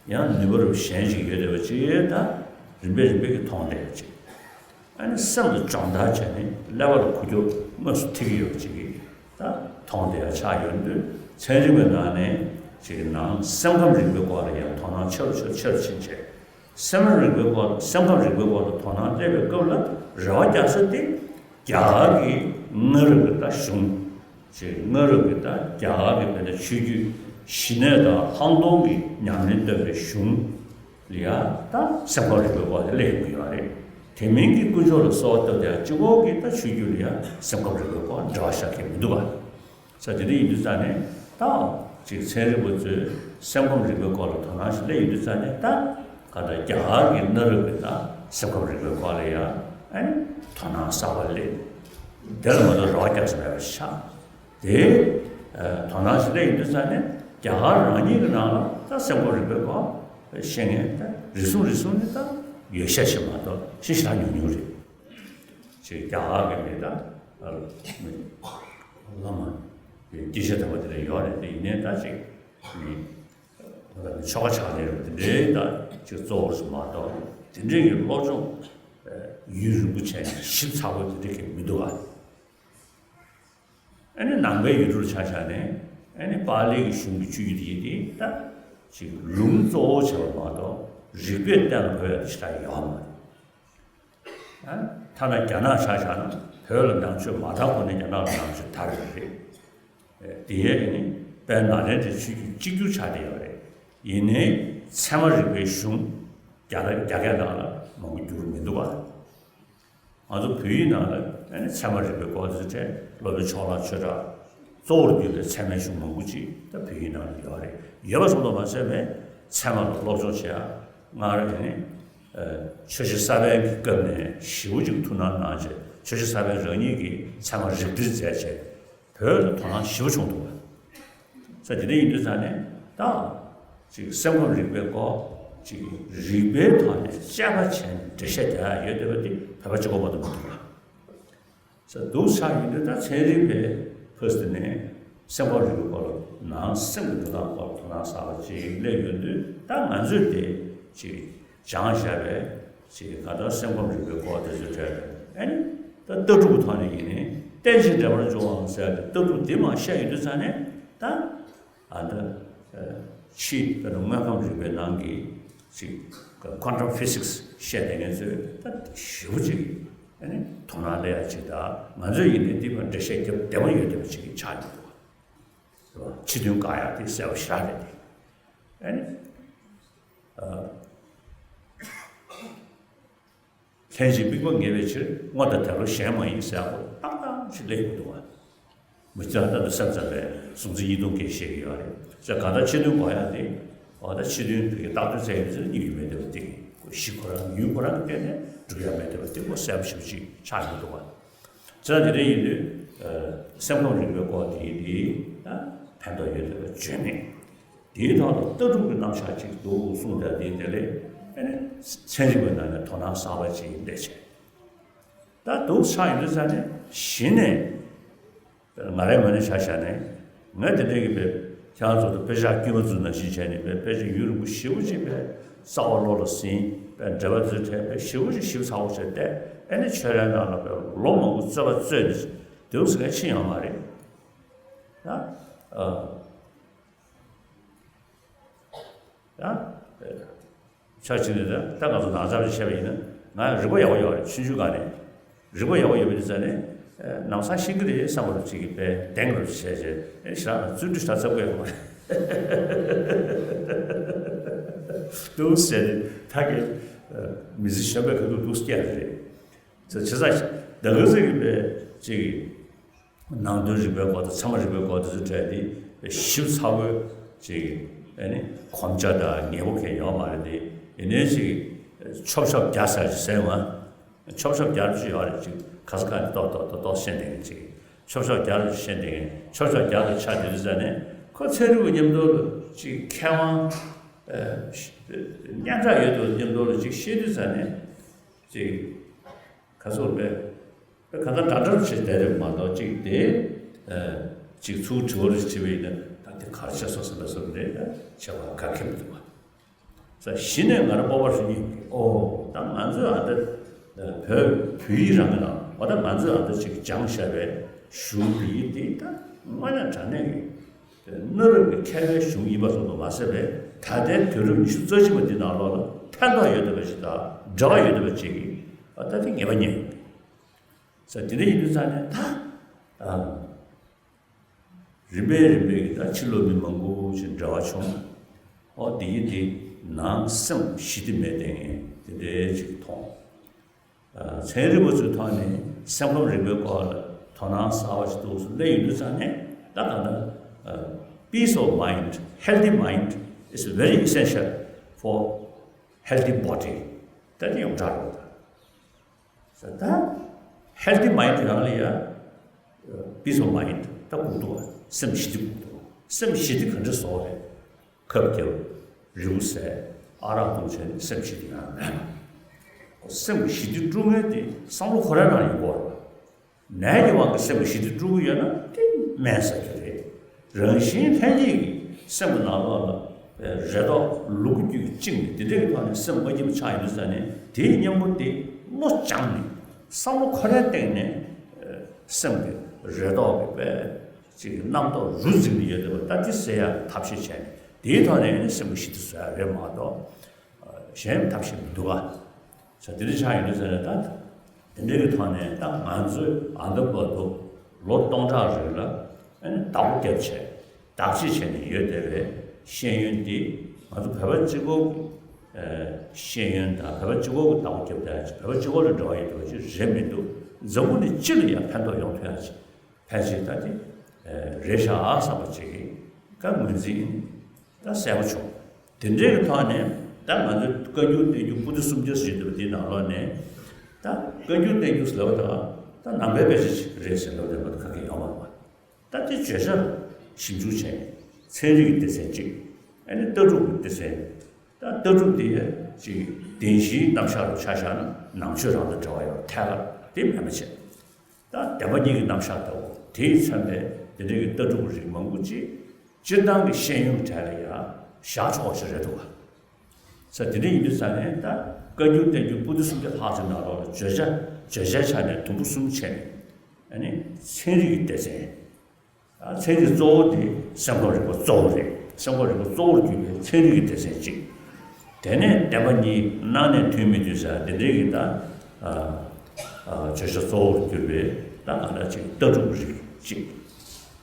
ཡང་ནུས་པ་རུ་གཞན་ཞིག་ཡོད་བསྡད་པ་ཅིག་ད་རིམ་པས་རིམ་པས་ཀྱིས་མཐོང་བསྡད་ཅིག་ཨ་ནི་སེམས་ལ་སྦྱོང་བརྡར་བྱས་ནས་ཀླད་པ་ལ་འགུལ་སྐྱོད་དངོས་སུ་ཐེབས་ཀྱི་ཡོད་པ་ཅིག་གིས་ད་མཐོང་བསྡད་ཡ་ཆགས་ཡོད་དུས་ཚན་རིག་པའི་ནང་ནས་ཅིག་ནང་སེམས་ཁམས་རིག་པའི་སྐོར་ལ་ཡང་དོ་སྣང་ཆེ་རུ་ཆེ་རུ་ཆེ་རུ་ཕྱིན་བྱས། སེམས་རིག་པའི་སྐོར་སེམས་ཁམས་རིག་པའི་སྐོར་ལ་དོ་སྣང་སླེབས་པའི་སྐབས་ལ་རེ་བ་རྒྱག་ས་དེ་རྒྱ་གར་གྱི་སྔ་རབས་ཀྱི་ད་གཞུང་ཅིག་སྔ་རབས་ཀྱི་ད་རྒྱ་གར་གྱི་བོད་ནས་ཆོས་བརྒྱུད་ཞི་གནས་དང་ལྷག་མཐོང་གི་ཉམས་ལེན་སྟོན་པའི་གཞུང་ལ་ཡ་ད་སེམས་ཁམས་རིག་པའི་སྐོར་དེ་སླེབས་ཡོང་གི་ཡོད་རེད། དེ་མིན་གྱི་དཀོན་མཆོག་ལ་གསོལ་བ་བཏབ་དེ་ཡང་གཅིག་པོ་གི་ད་ཆོས་བརྒྱུད་ལ་ཡ་སེམས་ཁམས་རིག་པའི་སྐོར་འབྲེལ་བ་བཞག་མཁན་མི་འདུག་ག་ས་དེ་འདྲ་ཡིན་དུས་ཙང་ནས་ད་ཅིག་ཚན་རིག་པ་ཚོས་སེམས་ཁམས་རིག་པའི་སྐོར་ལ་དོ་སྣང་ཞིག་སླེབས་ཡོང་དུས་ཙང་ནས་ད་ག་ད་རྒྱ་གར་གྱི་གནའ་རབས་ཀྱི་ད་སེམས་ཁམས་རིག་པའི་སྐོར་ལ་ཡང་ཨ་ནི་དོ་སྣང་གསར་པ་སླེབས། དེ་ལ་མ་གཏོགས་རེ་བ་རྒྱག་ས་མེད་པ་ཆགས། དེ་དོ་སྣང་ཞིག་སླེབས་ཡོང་དུས་ཙང་ནས་རྒྱ་གར་རང་ཉིད་ཀྱི་ནང་ལ་ད་སེམས་ཁམས་རིག་པའི་སྐོར་ཤེས་མཁན་ད་རེ་ཟུང་རེ་ཟུང་ནས་ད་ཡོད་ཤས་ཤིག་མ་གཏོགས་ཤི་ཤི་ད་ཉུང་ཉུང་རེད། ཅིག་རྒྱ་གར་གྱི་མི་དང་བླ་མ་སྐྱེས་ཆེན་དམ་པ་དེ་འདྲ་ཡོད་རེད་དེ་ཡིན་ནའི་ད་ཅིག་མི་ད་ཆོ་ག་ཆགས་ནས་རེད་དེ་འདྲའི་ད་ཅིག་གཙོ་བོར་སུ་མ་གཏོགས་དེ་འདྲའི་གི་སློབ་སྦྱོང་ཡུན་རིང་པོ་བྱས་ནས་ཞིབ་ཚགས་པོ་དེ་འདྲའི་གི་མི་འདུག་ག་ཨ་ནི་ནང་པའི་ཡུལ་གྲུར་ཆ་བཞག་ནས་ཨ་ནི་པཱ་ལི་གི་གཞུང་གི་ཆོས་བརྒྱུད་དེ་ཡིན་དེ་ད་ཅིག་ལུང་གཙོ་བོ་བྱས་པ་མ་གཏོགས་རིགས་པས་གཏན་ལ་འབེབས་ཡ་དེ་ཞེ་དྲག་ཡོད་མ་རེད། ཐ་ན་རྒྱ་ནག་ཆ་བཞག་ན་བོད་ལ་ནང་ཆོས་མ་དར་གོང་ནས་རྒྱ་ནག་ལ་ནང་ཆོས་དར་ཡོད་རེད། དེ་ཡས་ནི་དཔལ་ནཱ་ལེནྡྲའི་ཆོས་བརྒྱུད་གཅིག་གྱུར་ཆགས་བསྡད་ཡོད་རེད། ཡིན་ནའི་ཚད་མ་རིག་པའི་གཞུང་རྒྱ་རྒྱ་སྐད་ནང་ལ་མང་པོ་བསྒྱུར་མི་འདུག་པ། ང་ཚོ་བོད་ཡིག་ནང་ལ་ཨ་ནི་ཚད་མ་རིག་པའི་སྐོར་དེ་ཚོ་གྲས་སློབ་དཔོན་ཕྱོགས་གླང་ཆོས་གྲགས་གཙོ་བོར་གྱུར་པའི་ཚད་མའི་གཞུང་མང་པོ་ཅིག་ད་བོད་ཡིག་ནང་ལ་ཡོད་རེད། ཡོད་པ་ཙམ་དུ་མ་ཟད་པའི་ཚད་མ་ལ་སློབ་སྦྱོང་བྱེད་ཡ་སྔར་ནི་ཆོས་རྗེ་ས་པཎ་གྱི་སྐབས་ནས་ཞེ་པོ་ཅིག་ཐུགས་སྣང་གནང་བྱས་ཆོས་རྗེ་ས་པཎ་རང་ཉིད་ཀྱིས་ཚད་མ་རིགས་འགྲེལ་མཛད་བྱས། བོད་ལ་དོ་སྣང་ཞེ་པོ་བྱུང་འདུག་པ། ས་དེ་འདྲ་ཡིན་དུས་ཙང་ནས་ད་ཅིག་སེམས་ཁམས་རིག་པའི་སྐོར་ཅིག་རིགས་པའི་ཐོག་ནས་དཔྱད་པ་བྱས་ནས་འགྲེལ་བཤད་རྒྱག་ཡ་ཡོད་བསྡད་པ་དེ་བོད་པ་གཅིག་པོ་མ་གཏོགས་མི་འདུག་པ། ས་འདུག་ཆགས་ཡོད་དུས་ད་ཚན་རིག་པའི་ཕ་སི་ནས་སེམས་ཁམས་རིག་པའི་སྐོར་ལ་ནང་སེམས་ཀྱི་འགྲོ་སྟངས་སྐོར་ལ་དོ་སྣང་གསར་པ་ཅིག་སླེབས་ཡོད་དུས་ད་ང་ཚོས་དེ་ཅིག་སྦྱངས་བཞག་པའི་ཅིག་ང་ཚོ་སེམས་ཁམས་རིག་པའི་སྐོར་དེ་ཚོ་འདྲ་ཨ་ནི་ད་ལྟ་གྲུབ་ཀྱི་ཐོག་ནས་ཡིན་ནའི་རྟེན་ཅིང་འབྲེལ་པར་འབྱུང་བའམ་ཟེར་ཏེ་ལྟ་གྲུབ་འདི་མར་བཤད་ཡོང་དུས་ཙང་ནས་ད་ཨ་ད་ཕྱི་དཔེར་ན་དངོས་ཁམས་རིག་པའི་ནང་གི་ཅིག་quantum physics་བཤད་བསྡད་མཁན་ཚོས་ད་ཞེ་པོ་ཅིག་ཨ་ནི་དོ་སྣང་སླེབས་ཡ་ཅིག་དང་ང་ཚོས་ཡིན་ནའི་འདི་མར་འགྲེལ་བཤད་རྒྱབ་བདེ་པོ་ཡོད་བསྡད་པ་ཅིག་ཆགས་ཡོང་འདུག་པ། རེད་བ། ཕྱི་དོན་དགག་ཡ་དེ་གསལ་པོ་ཞེ་དྲག་རེད་དེ། ཨ་ནི། ཨ། ལྷན་ཅིག་དམིགས་པ་ངེས་པའི་ཕྱིར་དངོས་དང་དེ་བློ་གཞན་མ་ཡིན་ཟེར་ཡག་པོ་ཏག་ཏག་ཅིག་སླེབས་ཡོང་གི་འདུག་པ། མི་ཚེ་ལ་ལྟ་དུ་སེམས་ཙམ་པས་གཟུང་འཛིན་གཉིས་སྟོང་སྐད་བཤད་ཀྱི་ཡོད་རེད། ཟེར་གང་ལྟར་ཕྱི་དོན་གོ་ཡག་དེ་འོ་ད་ཕྱི་དོན་བོད་ཀྱི་རྟགས་དོན་ཚད་ཡོད་ཚད་གཉིས་ཡོད་མེད་དེ་བ་དེ་གོ་གཞི་ཁོ་རང་ཡུལ་ཁོ་རང་གི་སྟེང་ནས་སྒྲུབ་ཡག་མེད་དེ་བ་དེ་གོ་གསལ་པོ་ཞེ་པོ་ཅིག་ཆགས་ཡོང་གི་འདུག་པ། ཙང་དེ་འདྲ་ཡིན་དུས་སེམས་ཁམས་རིག་པའི་སྐོར་དེ་དེ་ཕན་ཐོགས་ཡོད་དེ་བ་བརྗོད་མེད། དེའི་ཐོག་ལ་ལྟ་གྲུབ་ཀྱི་རྣམ་གཞག་ཅིག་འདུག་གསུངས་ཏེ་དེ་དེ་ལས་ཨ་ནི་ཚན་རིག་པའི་ནང་ནས་དོ་སྣང་གསར་པ་ཅིག་སླེབས་བྱས། ད་འདུག་ཆགས་ཡོང་དུས་ཙང་ནས་གཞི་ནས་ང་རའི་ངོས་ནས་ཆ་བཞག་ནས་ང་དེ་འདྲའི་གི་དཔེ་ཁྱེད་རང་ཚོ་དང་དཔེ་ཆ་དཀྱུས་མ་བཙུགས་ནང་བཞིན་བྱས་ནས་དཔེ་དཔེ་ཆ་ཡུན་རིང་པོ་ཞེ་པོ་ཅིག་དཔེ་རྩ་བ་བློ་ལ་ཟིན་དཔེ་འགྲེལ་པ་ཚོའི་གྲས་དཔེ་ཞེ་པོ་ཅིག་ཞིབ་ཚགས་པོ་བྱས་ཏེ་ཨ་ནི་ཆོས་རའི་ནང་ལ་དཔེ་ལོ་མང་པོ་རྩོད་པ་རྩོད་ནས་འདུག་ཟེར་མཁན་ཅི་ཡང་མ་རེད། ད་ཨ། ཡང་། ཆ་ཅིག་ནས་ད་ད་ང་ཚོ་ནང་ཚབ་ཅིག་བྱས་པ་ཡིན་ན་ང་རིག་པ་ཡག་པོ་ཡོད་རེད་ཆུང་ཆུང་སྒང་ནས། རིག་པ་ཡག་པོ་ཡོད་པ་དེ་ཙང་ནས་ནང་སང་ཤེས་ཀྱི་རེད་བསམ་པ་ཅིག་གི་དཔེ་གདེང་རུ་བྱས་བྱས་ཨེ་ཞེ་དྲག་ན་བརྩོན་འགྲུས་ཞེ་དྲག་རྩ་དགོས་ཡོད་མ་རེད། འདུག་ཟེར་ནས་ད་གི་མི་ཚེ་གཞན་པའི་ཁ་ཐུག་འདུག་སྐྱེ་རེད། ཚེ་ཆེ་ས་ད་ག་ཚོད་ཀྱི་དཔེ་ཅིག་གི་ནང་དོན་རིག་པའི་སྐོར་དང་ཚད་མ་རིག་པའི་སྐོར་དེ་ཚོ་གྲས་དེ་ཞིབ་ཚགས་པོའི་ཅིག་ཨ་ནི་གོམས་ཆ་དང་ངེས་པོ་གང་ཡོད་མ་རེད་དེ། ཡིན་ནའི་ཅིག་ཆོབ་ཆོབ་རྒྱག་ས་ཞིག་ཟེར་བ། ཆོབ་ཆོབ་རྒྱག་རྒྱུ་ཡོད་རེད། ཅིག་ག་ས་ག་ནས་ཏོག་ཏོག་ཏོག་ཏོག་བཤད་བསྡད་མཁན་ཅིག་ཆོབ་ཆོབ་རྒྱག་རྒྱུ་བཤད་བསྡད་མཁན། ཆོབ་ཆོབ་རྒྱག་རྒྱུ་ཆགས་བསྡད་དུས་ཙ་ནས་ཁོ་ཚན་རིག་པ་མཉམ་དུ་ལ་ཅིག་མཁས་དབང་ཨ་སྙན་གྲགས་ཡོད་དུ་མཉམ་དུ་ལ་ཅིག་བཤད་དུས་ཙ་ནས་ཅིག་ག་ཚོད་རེད། ཁ་སང་འདྲ་འདྲ་བྱས་བསྡད་རེད་མ་གཏོགས་གཅིག་དེ་གཅིག་ཚུར་དྲི་བ་རེ་དྲིས་པ་ཡིན་ན། ད་དེ་ག་རེ་བྱས་སོང་ཟེར་ན་བསམ་རེད། བྱས་པ་ག་གེ་མི་འདུག་བ། ས་གཞི་ནས་ང་རང་སྤོབས་པ་རེ་སྙིང་གི། ཨོ་ད་ང་ཚོས་ཨ་འདྲ་བོད་བོད་ཡིག་རང་གི་ནང་། འོ་ད་ང་ཚོས་ཨ་འདྲ་ཅིག་སྦྱངས་བཞག་པའི་གཞུང་འདི་ཡིན། དེ་ད་དངོས་གནས་དྲང་གནས་ཀྱི་གནའ་རབས་ཀྱི་མཁས་པའི་གཞུང་ཡིན་པ་ཙམ་དུ་མ་ཟད་པའི། ད་ལྟའི་དུས་རབས་ཉི་ཤུ་རྩ་གཅིག་པ་འདི་ནང་ལོགས་ལ་ཕན་ཐོགས་ཡོད་བསྡད་པ་ཞིག་དང་འབྲེལ་བ་ཡོད་བསྡད་པ་ཅིག་གིས་ཨ་ད་དེ་ངེས་པ་རྙེད་ཡོང་གི། ས་དེ་འདྲ་ཡིན་དུས་ཙང་ནས་ད་ཨ་རིམ་པས་རིམ་པས་ཀྱིས་ད་ཕྱི་ལོགས་མི་མང་པོ་ཞིག་འབྲེལ་བ་བྱུང་། ཨོ་དེ་ཡིན་དེ་ནང་སེམས་ཞི་བདེ་མེད་བསྡད་མཁན་དེ་འདྲའི་ཅིག་མཐོང་། ཚན་རིག་པ་ཚོའི་ཐོག་ནས་སེམས་ཁམས་རིག་པའི་སྐོར་ལ་དོ་སྣང་གསར་པ་ཞིག་འདུག་སེ་སླེབས་ཡོང་དུས་ཙང་ནས། ད་གང་ལྟར་peace of mind, healthy mind is very essential for healthy body. ད་དེ་ཡོངས་གྲགས་རེད། ད་healthy mind རང་ལ་ཡ་peace of mind ད་དགོས་འདུག་བ། སེམས་ཞི་བདེ་དགོས་འདུག་བ། སེམས་ཞི་བདེ་ག་འདྲ་བཟོ་རེད། ཁབ་བརྒྱབ། རེའུ་ཟས། ཨ་རག་འཐུང་བྱས་ནས་སེམས་ཞི་བདེ་ཡོང་ཡ་མེད། སེམས་ཞི་བདེ་སྤྲོད་མཁན་དེ་བསམ་བློ་ཁོ་རའི་ནང་ཡོད་དགོས་རེད། ནད་ཀྱི་དབང་གིས་སེམས་ཞི་བདེ་སྤྲོད་ཀྱི་ཡོད་ན་དེ་སྨན་ཟ་རྒྱུ་རེད། རང་བཞིན་ལྷན་སྐྱེས་ཀྱི་སེམས་ཀྱི་ནང་ལོགས་ལ་རེ་དོགས་ལུ་གུ་རྒྱུད་ཀྱིས་བཅིངས་ནས་དེ་འདྲ་གི་ཐོག་ནས་སེམས་མ་སྐྱིད་པ་ཆགས་ཡོང་དུས་ཙ་ནས། དེའི་གཉེན་པོ་དེ་བློ་སྦྱངས་ནས་བསམ་བློ་ཁོ་རའི་སྟེང་ནས་སེམས་ཀྱི་རེ་དོགས་ཀྱི་དཔེ་ཅིག་རྣམ་རྟོག་རུ་འཛིན་གྱི་ཡོད་བསྡད་པ། ད་དེ་སེལ་ཡག་ཐབས་ཤེས་བྱས་ནས་དེའི་ཐོག་ནས་ནི་སེམས་ཀྱི་ཞི་བདེ་བཟོ་ཡག་རེད་མ་གཏོགས་གཞན་ཐབས་ཤེས་མི་འདུག་ག། ས་དེ་འདྲ་ཆགས་ཡོང་དུས་ཙ་ནས། ད་དེ་འདྲ་གི་ཐོག་ནས་ད་ང་ཚོས་ཨ་འདི་བར་དུ་ལོ་སྟོང་ཕྲག་རིང་ལ་ཨ་ནི་བདག་པོ་བརྒྱབ་བྱས་བདག་གཅེས་བྱས་ནས་ཡོད་བསྡད་པའི་ཤེས་ཡོན་འདི། ང་ཚོ་བོད་པ་གཅིག་པོ་གི་ཤེས་ཡོན་དང་བོད་པ་གཅིག་པོ་གི་བདག་པོ་བརྒྱབ་བསྡད་ཡག་ཅིག་བོད་པ་གཅིག་པོ་ལ་འབྲེལ་བ་ཡོད་བསྡད་པ་ཅིག་རེད་མི་འདུག་འཛམ་བུ་གླིང་སྤྱི་ལ་ཡང་ཕན་ཐོགས་ཡོང་ཐུབ་ཡག་ཅིག་ཕལ་ཆེར་ད་དེ་རེད་ཤག་བསམ་པ་ཅིག་ག་ངོས་འཛིན་ད་གསལ་པོ་བྱུང་། དེ་འདྲའི་གི་ཐོག་ནས་ད་ང་ཚོའི་བཀའ་འགྱུར་བསྟན་འགྱུར་པོ་ཏི་སུམ་བརྒྱ་ཟེར་འདུག་པ། དེའི་ནང་ལོགས་ནས་ད་བཀའ་འགྱུར་བསྟན་འགྱུར་ཟེར་བ་དང་ད་ནང་པའི་དཔེ་ཆ་ཞིག་རེད་ཟེར་ལབ་བསྡད་པ་ག་གེ་ཡོད་མ་རེད་པ། ད་དེ་བརྗོད་བྱ་ཞིབ་འཇུག་བྱས། ཚན་རིག་གི་སྡེ་ཚན་གཅིག་ཨ་ནི་ལྟ་གྲུབ་ཀྱི་སྡེ་ཚན། ད་ལྟ་གྲུབ་དེ་ཅིག་བདེན་བཞིའི་རྣམ་གཞག་ལ་ཆ་བཞག་ན་ནང་ཆོས་རང་དང་འབྲེལ་བ་ཡོད་ཐད་ཀར་དེ་མེད་པ་བྱས། ད་བདེན་པ་གཉིས་ཀྱི་རྣམ་གཞག་ལྟ་བུ་དེས་མཚོན་པའི་དེ་འདྲའི་གི་ལྟ་གྲུབ་རིགས་མང་པོ་ཅིག་སྤྱིར་བཏང་གི་ཤེས་ཡོན་གྱི་གྲས་ལ་ཡང་བཞག་ཆོག་པ་ཞིག་རེད་འདུག་ག། ས་དེ་འདྲ་ཡིན་དུས་ཙང་ནས་ད་བཀའ་འགྱུར་བསྟན་འགྱུར་པོ་ཏི་སུམ་བརྒྱ་ལྷག་ཅིག་ནང་ལོགས་ལ་བརྗོད་བྱ་བརྗོད་བྱའི་ཆ་ནས་དུམ་བུ་གསུམ་ཕྱེ་ནས། ཨ་ནི་ཚན་རིག་གི་སྡེ་ཚན། ཚན་རིག་གཙོ་བོ་དེ་སེམས་ཁམས་རིག་པ་གཙོ་བོ་རེད། སེམས་ཁམས་རིག་པ་གཙོ་བོར་གྱུར་པའི་ཚན་རིག་གི་སྡེ་ཚན་གཅིག་དེ་ནས་བདེན་པ་གཉིས། སྣང་གནས་ཐུན་མིན་དུ་ཟེར་དེ་འདྲའི་གི་ད་ཨ་ཨ་བརྗོད་བྱ་གཙོ་བོར་གྱུར་པའི་ད་གང་འདྲ་ཅིག་ལྟ་གྲུབ་རིགས་གཅིག་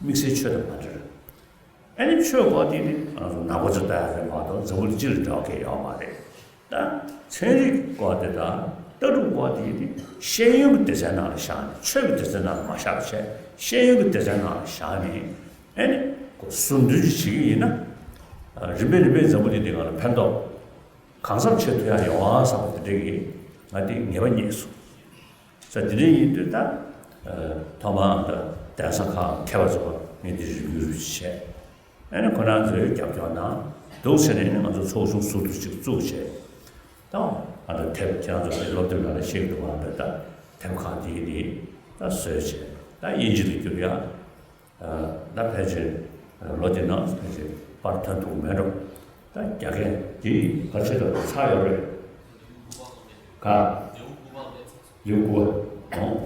དམིགས་བསལ་ཆོས་དང་མ་འབྲེལ། ཨ་ནི་ཆོས་སྐོར་དེ་ནི་ང་ཚོ་ནང་པ་ཚོས་ལྟ་ཡག་རེད་མ་གཏོགས་འཛམ་བུ་གླིང་སྤྱི་ལ་འབྲེལ་བ་གང་ཡང་ཡོད་མ་རེད། ད་ཚན་རིག་སྐོར་དེ་དང་ལྟ་གྲུབ་སྐོར་དེ་ནི་ཤེས་ཡོན་གྱི་སྡེ་ཚན་ནང་ལ་བཞག་ནས། ཆོས་ཀྱི་སྡེ་ཚན་ནང་ལ་མ་བཞག་པ་བྱས། ཤེས་ཡོན་གྱི་སྡེ་ཚན་ནང་ལ་བཞག་ནས། ཨ་ནི་ཁོ་ཟུར་འདོན་ཅིག་བྱེད་ཀྱི་ཡིན་ན། རིམ་པས་རིམ་པས་འཛམ་བུ་གླིང་འདི་སྒང་ལ་ཕན་ཐོགས་གང་འཚམ་བྱེད་ཐུབ་ཡག་ཡོང་བ་བསམ་པ་དེ་འདྲ་གི་ང་དེ་ངེས་པ་རྙེད་སོང་། ས་དེ་འདྲ་ཡིན་དུས་ད་ཐོག་མར་ད་གདན་ས་ཁག་མཁས་པ་ཚོ་ངས་དེ་རེ་སྐུལ་རེ་བྱས། ཨ་ནི་ཁོ་རང་ཚོས་རྒྱབ་སྐྱོར་གནང་འདུག་ཟེར་ནས་ནི་ང་ཚོ་ཚོགས་ཆུང་ཟུར་དུ་ཅིག་བཙུགས་བྱས། ད་ཨ་ད་དེབ་ཁྱེད་རང་ཚོ་དེ་སློབ་དེབ་ནང་ལ་ཤེས་ཀྱི་འདུག་ག། ད་དེབ་ཁག་དེ་ནི་ད་བཟོས་བྱས། ད་དབྱིན་ཇི་ལ་བསྒྱུར་ཡག་ད་ཕལ་ཆེར་ལོ་འདི་ནང་ཕལ་ཆེར་པར་ཐོན་ཐུབ་མེད་འགྲོ། ད་རྒྱ་སྐད་འདི་ཕལ་ཆེར་ད་ཚར་ཡོད་རེད། ག་ལེའུ་དགུ་པ་འོང་།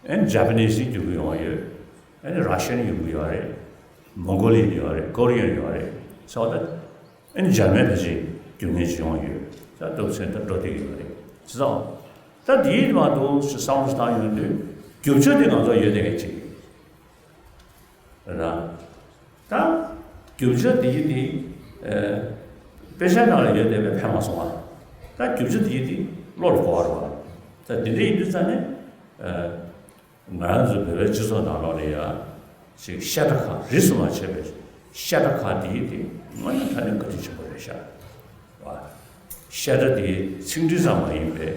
ཨ་ནི་ཇ་པ་ནི་སི་བསྒྱུར་གྱི་ཡོང་ཡོད། ཨ་ནི་ར་ཤན་ཡོང་གི་ཡོད་རེད། མོང་གོ་ལི་ཡོད་རེད། ཀོ་རི་ཡན་ཡོད་རེད། ས་ད་ཨ་ནི་འཇར་མན་ཕལ་ཆེར་བསྒྱུར་མཁན་ཅིག་ཡོང་ཡོད། ད་སྟོབས་ཆེན་ད་འགྲོ་བསྡད་ཀྱི་ཡོད་རེད། ཅི་ཙང་ད་འདིའི་མ་གཏོགས་ཅི་བསམ་བློ་བཏང་ཡོང་དུས་རྒྱུ་ཆ་དེ་ང་ཚོ་ཡོད་བསྡད་མཁན་ཅིག་རེད། ད་རྒྱུ་ཆ་དེ་ཡི་དེ་དཔེ་ཆ་ནང་ལ་ཡོད་བསྡད་པས་ཕན་མ་སོང་བ། ད་རྒྱུ་ཆ་དེ་ཡི་དེ་བློ་ལ་གོ་བ་རེད་བ། ད་དེ་འདྲ་ཡིན་དུས་ཙང་ནས། ང་རང་ཚོ་བོད་པའི་སྤྱི་ཚོགས་ནང་ལོགས་ལ་ཡ་ཅིག་བཤད་གྲྭ་ཁག་རིས་སུ་མ་ཆད་པའི་བཤད་གྲྭ་ཁག་དེ་ཡི་དེ་དངོས་གནས་དྲང་གནས་བཀའ་དྲིན་ཆེན་པོ་རེད་ཤག་བ། བཤད་གྲྭ་དེ་ཚིག་འབྲི་ཙམ་མ་ཡིན་པའི་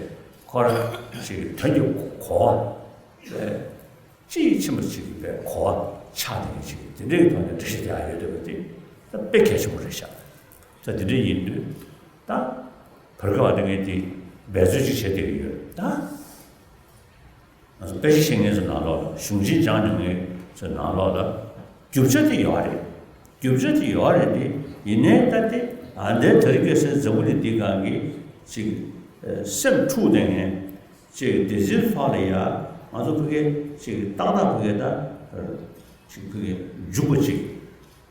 ཁོ་རང་ཅིག་དོན་གྱི་གོ་བ། ཅིག་ཕྱིན་པ་ཅིག་པའི་གོ་བ་ཆགས་བསྡད་མཁན་ཅིག་དེ་འདྲའི་ཐོག་ནས་འགྲེལ་བཤད་རྒྱག་ཡ་ཡོད་བསྡད་པ་དེ་ད་དཔེ་གལ་ཆེན་པོ་རེད་ཤག་ད་དེ་འདྲ་ཡིན་དུས་ད་བར་སྐབས་བ་དེ་ངས་དེ་འབད་རྩོལ་ཅིག་བྱས་བསྡད་ཀྱི་ཡོད། ད་ང་ཚོ་དཔེ་ཆ་ཤེས་མཁན་ཚོ་ནང་ལོགས་ལ། གཞུང་ཆེན་སྦྱངས་མྱོང་མཁན་ཚོའི་ནང་ལོགས་ལ་རྒྱུ་ཆ་དེ་ཡོད་རེད། རྒྱུ་ཆ་དེ་ཡོད་རེད་དེ། ཡིན་ནའི་ད་དེ་ཨ་འདའི་དེ་རིང་ཁ་སང་འཛམ་བུ་གླིང་འདི་སྒང་གི་ཅིག་སེམས་འཁྲུག་བསྡད་མཁན་ཅིག་སྡེ་ཚན་ཚོ་ལ་ཡ་ང་ཚོ་ཕ་གི་ཅིག་ཏག་ཏག་ཕ་གི་ད་ཅིག་ཕ་གི་འཇུག་པ་ཅིག་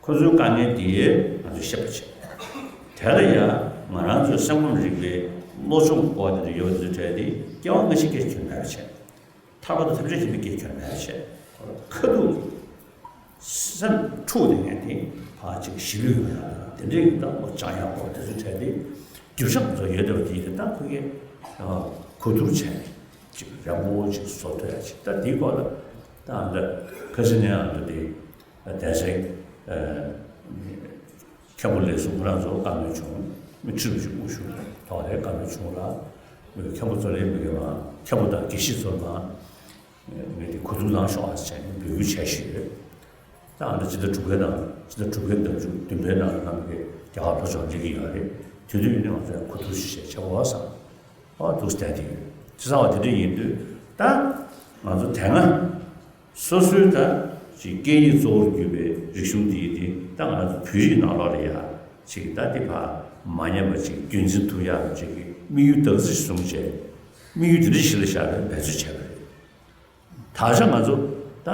ཁོ་ཚོའི་དཀའ་ངལ་འདི་ང་ཚོས་ཤེས་པ་བྱེད། དེ་ལ་ཡང་ང་རང་ཚོའི་སེམས་ཁམས་རིག་པའི་སློབ་སྦྱོང་སྐོར་དེ་འདྲ་ཡོད་པ་དེ་ཚོའི་གྲས་དེ་སྐྱེ་བ་སྔ་ཕྱི་སྐད་ཆ་མེད་པ་བྱས། ཐར་པ་དང་ཐམས་ཅད་མཁྱེན་པའི་སྐད་ཆ་མེད་པ་བྱས། ཁ་ཐུག་སེམས་འཁྲུག་བསྡད་མཁན་དེ་ཕར་ཅིག་ཞི་ལུས་ཡོང་ཡག་དང་དེ་འདྲའི་གི་ད་སློབ་སྦྱང་ཡག་སྐོར་དེ་ཚོའི་གྲས་དེ་རྒྱུ་ཆ་ང་ཚོ་ཡོད་བསྡད་པ་དེ་ཡིན་ད་ཁོ་གི་གོ་བསྡུར་བྱས་ནས་ཅིག་རན་པོ་ཅིག་བཟོ་ཐུབ་ཡག་ཅིག་ད་དེའི་སྐོར་ལ་ད་ཨ་འདྲ་ཁ་སང་ནས་ཨ་འདྲ་དེ། གདན་སའི་མཁན་པོ་ལེགས་བཟང་ཁོ་རང་ཚོ་བཀའ་མོལ་བྱུང་། མི་ཁྲི་ལོ་ཞིག་དབུ་བཞུགས་ཐོག་ལས་བཀའ་མོལ་བྱུང་ལ། མཁན་པོ་ཚོ་ལས་མི་དགེ་བ་མཁན་པོ་དང་དགེ་བཤེས་ཚོ་ལ་ངས་དེ་གོ་བསྡུར་གནང་ཤོག་ཨ་ཟེར་ནས་འབོད་སྐུལ་བྱས་ཤིག་ཡོད། ད་ཨ་ནི་སྤྱི་ཟླ་དྲུག་པའི་ནང་སྤྱི་ཟླ་དྲུག་པའི་ཟླ་མཇུག་བདུན་པའི་ནང་ལ་ང་ཚོ་གི་རྒྱ་གར་ལྷོ་ཕྱོགས་སླེབས་ཀྱི་ཡོད་རེད། དེ་དུས་ཡིན་ནའི་ང་ཚོ་ཡང་གོ་བསྡུར་ཞིག་བྱས་བྱེད་དགོས་བསམ། ཨ་འདུག་བསྡད་དེ་ཡོད། བྱས་ཙང་བ་དེ་འདྲ་ཡིན་དུས་ད་ང་ཚོ་དེ་སྔ། སོ་སོའི་ད་ཅིག་སྐད་ཡིག་གཙོ་བོར་གྱུར་པའི་རིག་གཞུང་འདི་ཡིན་ཏེ་ད་ང་ཚོ་བོད་རིགས་ནང་ལོགས་ལ་ཡ་ཅིག་ད་འདི་ཕར་མ་ཉམས་པ་ཅིག་རྒྱུན་འཛིན་ཐུབ་ཡག་ཅིག་གི་དམིགས་ཡུལ་བདག་འཛིན་བཟུང་བྱས། དམིགས་ཡུལ་འདི་འདྲ་ཞིག་ལ་བཞག་པའི་འབད་རྩོལ་བྱས་པ་རེད། ད་ཆ་ང་ཚོ་ད་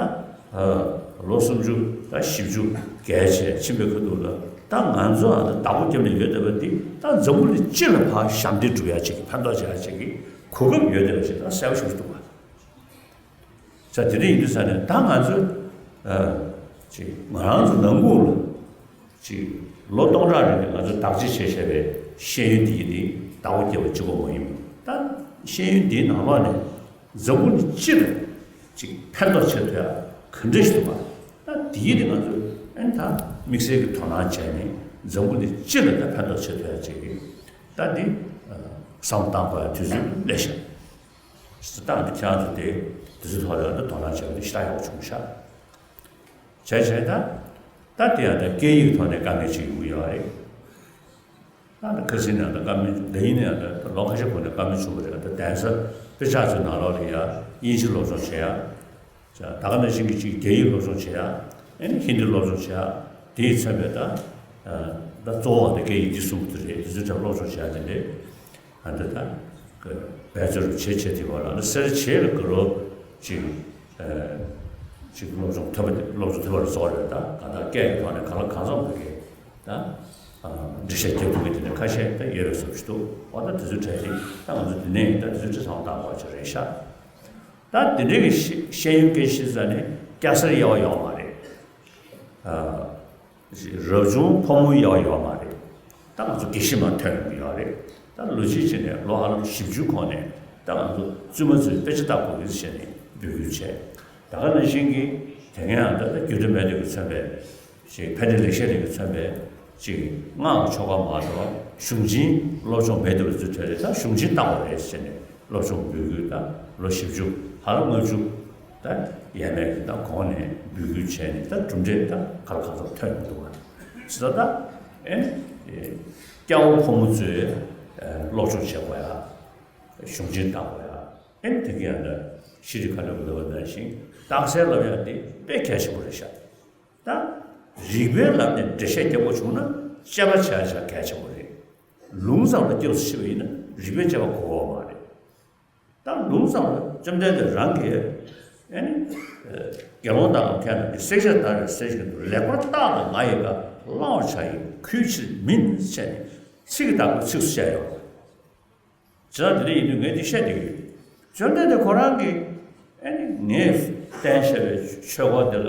ལོ་སུམ་ཅུ་ད་བཞི་བཅུ་བརྒལ་བྱས་ཕྱིན་པའི་ཁ་ཐུག་ལ་ད་ང་ཚོ་ཨ་ད་བདག་པོ་རྒྱབ་ནས་ཡོད་བསྡད་པ་འདི་ད་འཛམ་བུ་གླིང་སྤྱི་ལ་ཕར་ཞབས་འདེགས་སྒྲུབ་ཡག་ཅིག་གི་ཕན་ཐོགས་བྱེད་ཡག་ཅིག་གི་གོ་སྐབས་ཡོད་བསྡད་པ་ཅིག་ད་གསལ་པོ་ཞིག་འདུག་བ། ས་དེ་འདྲ་ཡིན་དུས་ས་ནས་ད་ང་ཚོས་ཨ་ཅིག་ང་རང་ཚོ་ནང་ཁུལ་ལ་ཅིག་ལོ་སྟོང་ཕྲག་རིང་ནས་ང་ཚོས་བདག་གཅེས་བྱས་བཞག་པའི་ཤེས་ཡོན་འདི་ཡིན་ཏེ་བདག་པོ་རྒྱབ་པ་གཅིག་པོ་མ་ཡིན་པ། ད་ཤེས་ཡོན་འདིའི་ནང་ལོགས་ནས་འཛམ་བུ་གླིང་སྤྱི་ལ་ཅིག་ཕན་ཐོགས་བྱེད་ཐུབ་ཡག་ག་འདྲ་ཞིག་འདུག་ག་ད་འདི་ཡིན་ཏེ་ང་ཚོས་ཨ་ནི་ད་དམིགས་བསལ་གྱི་དོ་སྣང་བྱས་ནས་འཛམ་བུ་གླིང་སྤྱི་ལ་ད་ཕན་ཐོགས་བྱེད་ཐུབ་ཡག་ཅིག་གི་ད་འདི་བསམ་བློ་བཏང་དགོས་ཡག་དུས་ཚོད་སླེབས་ཤག་ད་ཁྱེད་རང་ཚོ་དེ་དེ་ཚོའི་ཐོག་ལ་ད་དོ་སྣང་བྱས་པ་དེ་ཞེ་དྲག་ཡག་པོ་བྱུང་ཤག་བྱས་བྱས་ད་ད་དེ་ཡང་ད་སྐད་ཡིག་ཐོག་ནས་དཀའ་ངལ་ཅིག་ཡོང་གི་ཡོད་རེད། ད་ད་ཁ་སང་ནས་ད་བཀའ་མོལ་འདི་ཡིན་ནའི་ད་ལོ་ཁ་ཤས་གོང་ནས་བཀའ་མོལ་བྱུང་བ་རེད། ད་གདན་ས་དཔེ་ཆ་ཚོའི་ནང་ལོགས་ལ་ཡ་དབྱིན་ཇི་སློབ་སྦྱོང་བྱེད་ཡ། ད་ག་ནང་བཞིན་གྱི་ཅིག་རྒྱ་ཡིག་སློབ་སྦྱོང་བྱེད་ཡ། ཨ་ནི་ཧིན་དི་སློབ་སྦྱོང་བྱེད་ཡ། དེ་ཡིས་མཚོན་པའི་ད་ད་གཙོ་བོ་ད་སྐད་ཡིག་འདི་གསུམ་དེ་རེད། འདི་ཚོའི་གྲས་སློབ་སྦྱོང་བྱེད་ཡ་དེ་འདྲས། ཨ་འདི་ད་འབད་རྩོལ་བྱེད་བྱེད་དེ་བ་ལ་ནི་སེར་བྱེད་ལ་དགའ་རོགས་ཅིག་ཅིག་སློབ་སྦྱོང་ཐོབ་པ་སློབ་སྦྱོང་ཐོབ་པར་བཟོ་བ་རེད། ད་ག་ད་སྐད་ཀྱི་ཐོག་ནས་གང་ལ་གང་འཚམ་དུ་གི་ད་འགྲེལ་བཤད་རྒྱབ་ཐུབ་ཀྱི་དེ་འདྲ་ཁ་ཤས་ད་ཡོད་པའི་བཟོ་ཞིག་འདུག་འོ་ད་དེ་ཚོའི་གྲས་དེ་ད་ང་ཚོ་དེ་ནས་ད་དེ་ཚོའི་གྲས་ཚང་མ་བཏང་དགོས་ཀྱི་རེད་ཤག་ད་དེ་འདྲའི་གི་ཤེས་ཤེས་ཡོན་སྐད་ཆ་བཤད་ས་ནས་སྐྱ་སེར་དབྱེ་བ་ཡོད་མ་རེད། ཨ། རབ་བྱུང་ཕོ་མོ་དབྱེ་བ་ཡོད་མ་རེད། ད་ང་ཚོ་དགེ་བཤེས་མ་ཐོན་ཡོང་གི་ཡོད་རེད། ད་ལོ་གཅིག་བྱས་ནས་ལོ་ཧ་ལམ་བཞི་བཅུ་གོང་ནས་ད་ང་ཚོ་བཙུན་མ་ཚོས་དཔེ་ཆ་ལྟ་དགོས་ཀྱི་བྱས་ནས་འབོད་སྐུལ་བྱས། ད་ག་ནང་བཞིན་གྱི་དེ་སྔའི་ཨ་ད་ད་རྒྱུད་སྟོད་སྨད་སྟོད་ཀྱི་མཚོན་པའི་ཅིག་ཕན་བདེ་ལེགས་བཤད་ལས་ཀྱི་མཚོན་པའི་ཅིག་སྔགས་ཆོ་ག་མ་གཏོགས་གཞུང་ཆེན་སློབ་སྦྱོང་མེད་འདུག་པའི་ཚུལ་ཐོན་རེད། ད་གཞུང་ཆེན་ལྟ་དགོས་རེད་ཟེར་ནས་སློབ་སྦྱོང་འབོད་སྐུལ་ད་ལོ་བཞི་བཅུ་ཧ་ལམ་ལྔ་བཅུ་ད་ཡས་མས་ཀྱི་ད་གོང་ནས་འབོད་སྐུལ་བྱས་ནས་ད་གྲུབ་འབྲས་ད་ག་ལ་གང་འཚམ་ཐོན་མི་འདུག་བ། ཇི་ལྟར་ད་ཨེ་སྐྱ་བོ་ཕོ་མོ་ཚོས་སློབ་སྦྱོང་བྱེད་དགོས་ཡ། གཞུང་ཆེན་ལྟ་དགོས་ཡ། ཨེ་དེ་ག་ཡང་ད་ཤེས་རིག་ཁ་ལོ་ལབ་པ་ནང་བཞིན་རྟགས་གསལ་ལབ་ཡ་དེ་དཔེ་གལ་ཆེན་པོ་རེད་ཤག་ད་རིགས་པའི་ལམ་ནས་འགྲེལ་བཤད་རྒྱག་དགོས་བྱུང་ན་དཔྱད་པ་བྱ་བྱ་གལ་ཆེན་པོ་རེད། ལུང་ཙམ་ལ་སྐྱབས་སུ་མཆི་བ་ཡིན་ན་རིགས་པའི་དཔྱད་པ་དགོས་པ་མ་རེད། ད་ལུང་ཙམ་ལ་བཅོམ་ལྡན་འདས་རང་གིས་ཨ་ནི་དགེ་སློང་དག་གམ་མཁས་རྣམས་ཀྱིས། བསྲེག་བཅད་བརྡར་བའི་གསེར་བཞིན་དུ། ལེགས་པར་བརྟགས་ལ་ང་ཡི་བཀའ། བླང་བར་བྱ་ཡི་གུས་ཕྱིར་མིན། ཟེར་ནས་ཚིག་གི་བདག་པོས་ཚིགས་སུ་བཅད་ཡོད། ཇི་ལྟར་འདི་འདྲ་ཡིན་དུས་ངས་འདི་བཤད་བསྡད་ཀྱི་ཡོད། བཅོམ་ལྡན་འདས་ཁོ་རང་གིས་ཨ་ནི་ངས་བསྟན་བཞག་པའི་ཆོས་སྐོར་འདི་ལ་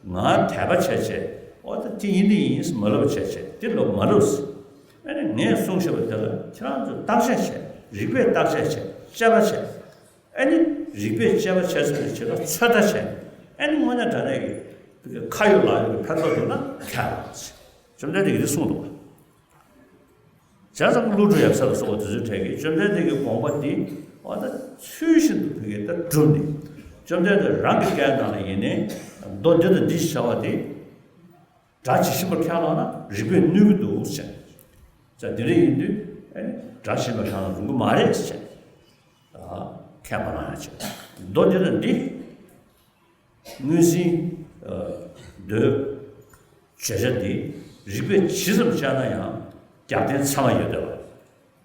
ང་དད་པ་བྱས་བྱས། འོ་ད་དེ་ཡིན་འདི་ཡིན་ཟེར་མ་ལབ་བྱས་བྱས། འདི་ལ་མ་ལབ་ཟེར། ཨ་ནི་ངས་གསུངས་བཞག་པ་འདི་ལ་ཁྱེད་རང་ཚོས་བརྟག་དཔྱད་བྱས། རིགས་པས་བརྟག་དཔྱད་བྱས། དཔྱད་པ་བྱས། ཨ་ནི་རིགས་པས་དཔྱད་པ་བྱས་ཚར་བའི་རྗེས་ལ་ཚོད་ལྟ་བྱས། ཨ་ནི་དངོས་གནས་དྲང་གནས་ཀྱི་ཁ་ཡོད་ལག་ཡོད་ཀྱི་ཕན་ཐོགས་འདུག་ན་ཁྱེད་རང་ཟེར། བཅོམ་ལྡན་འདས་ཀྱིས་འདི་གསུངས་འདུག་བ། བྱས་ཙང་ཀླུ་སྒྲུབ་ཡབ་སྲས་ལ་སོགས་པ་དེ་ཚོའི་གྲས་ཀྱིས་བཅོམ་ལྡན་འདས་ཀྱི་དགོངས་པ་འདི་ འོ་ད་ཚུལ་བཞིན་དུ་ཕ་གིར་ད་བསྒྲུབས་ནས། བཅོམ་ལྡན་འདས་རང་གི་སྐད་ནང་ལ་ཡིན་ནའི་མདོ་འདི་དང་འདི་ཞེས་བྱ་བ་དེ། སྒྲ་ཇི་བཞིན་པར་ཁས་བླངས་ན་རིགས་པས་གནོད་ཀྱི་འདུག་ཟེར། ད་འདི་འདྲ་ཡིན་དུས་ཨ་ནི་སྒྲ་ཇི་བཞིན་པར་ཁས་བླངས་རུང་གི་མ་རེད་ཟེར། ཨ། ཁས་མ་བླངས་ཡ་བྱས། མདོ་འདི་དང་འདི། དངོས་འཛིན། ཨ། མདོའི་བརྗོད་བྱ་འདི་རིགས་པས་ཇི་ཙམ་དཔྱད་ན་ཡང་རྒྱབ་རྟེན་ཚད་མ་ཡོད་བསྡད་པ།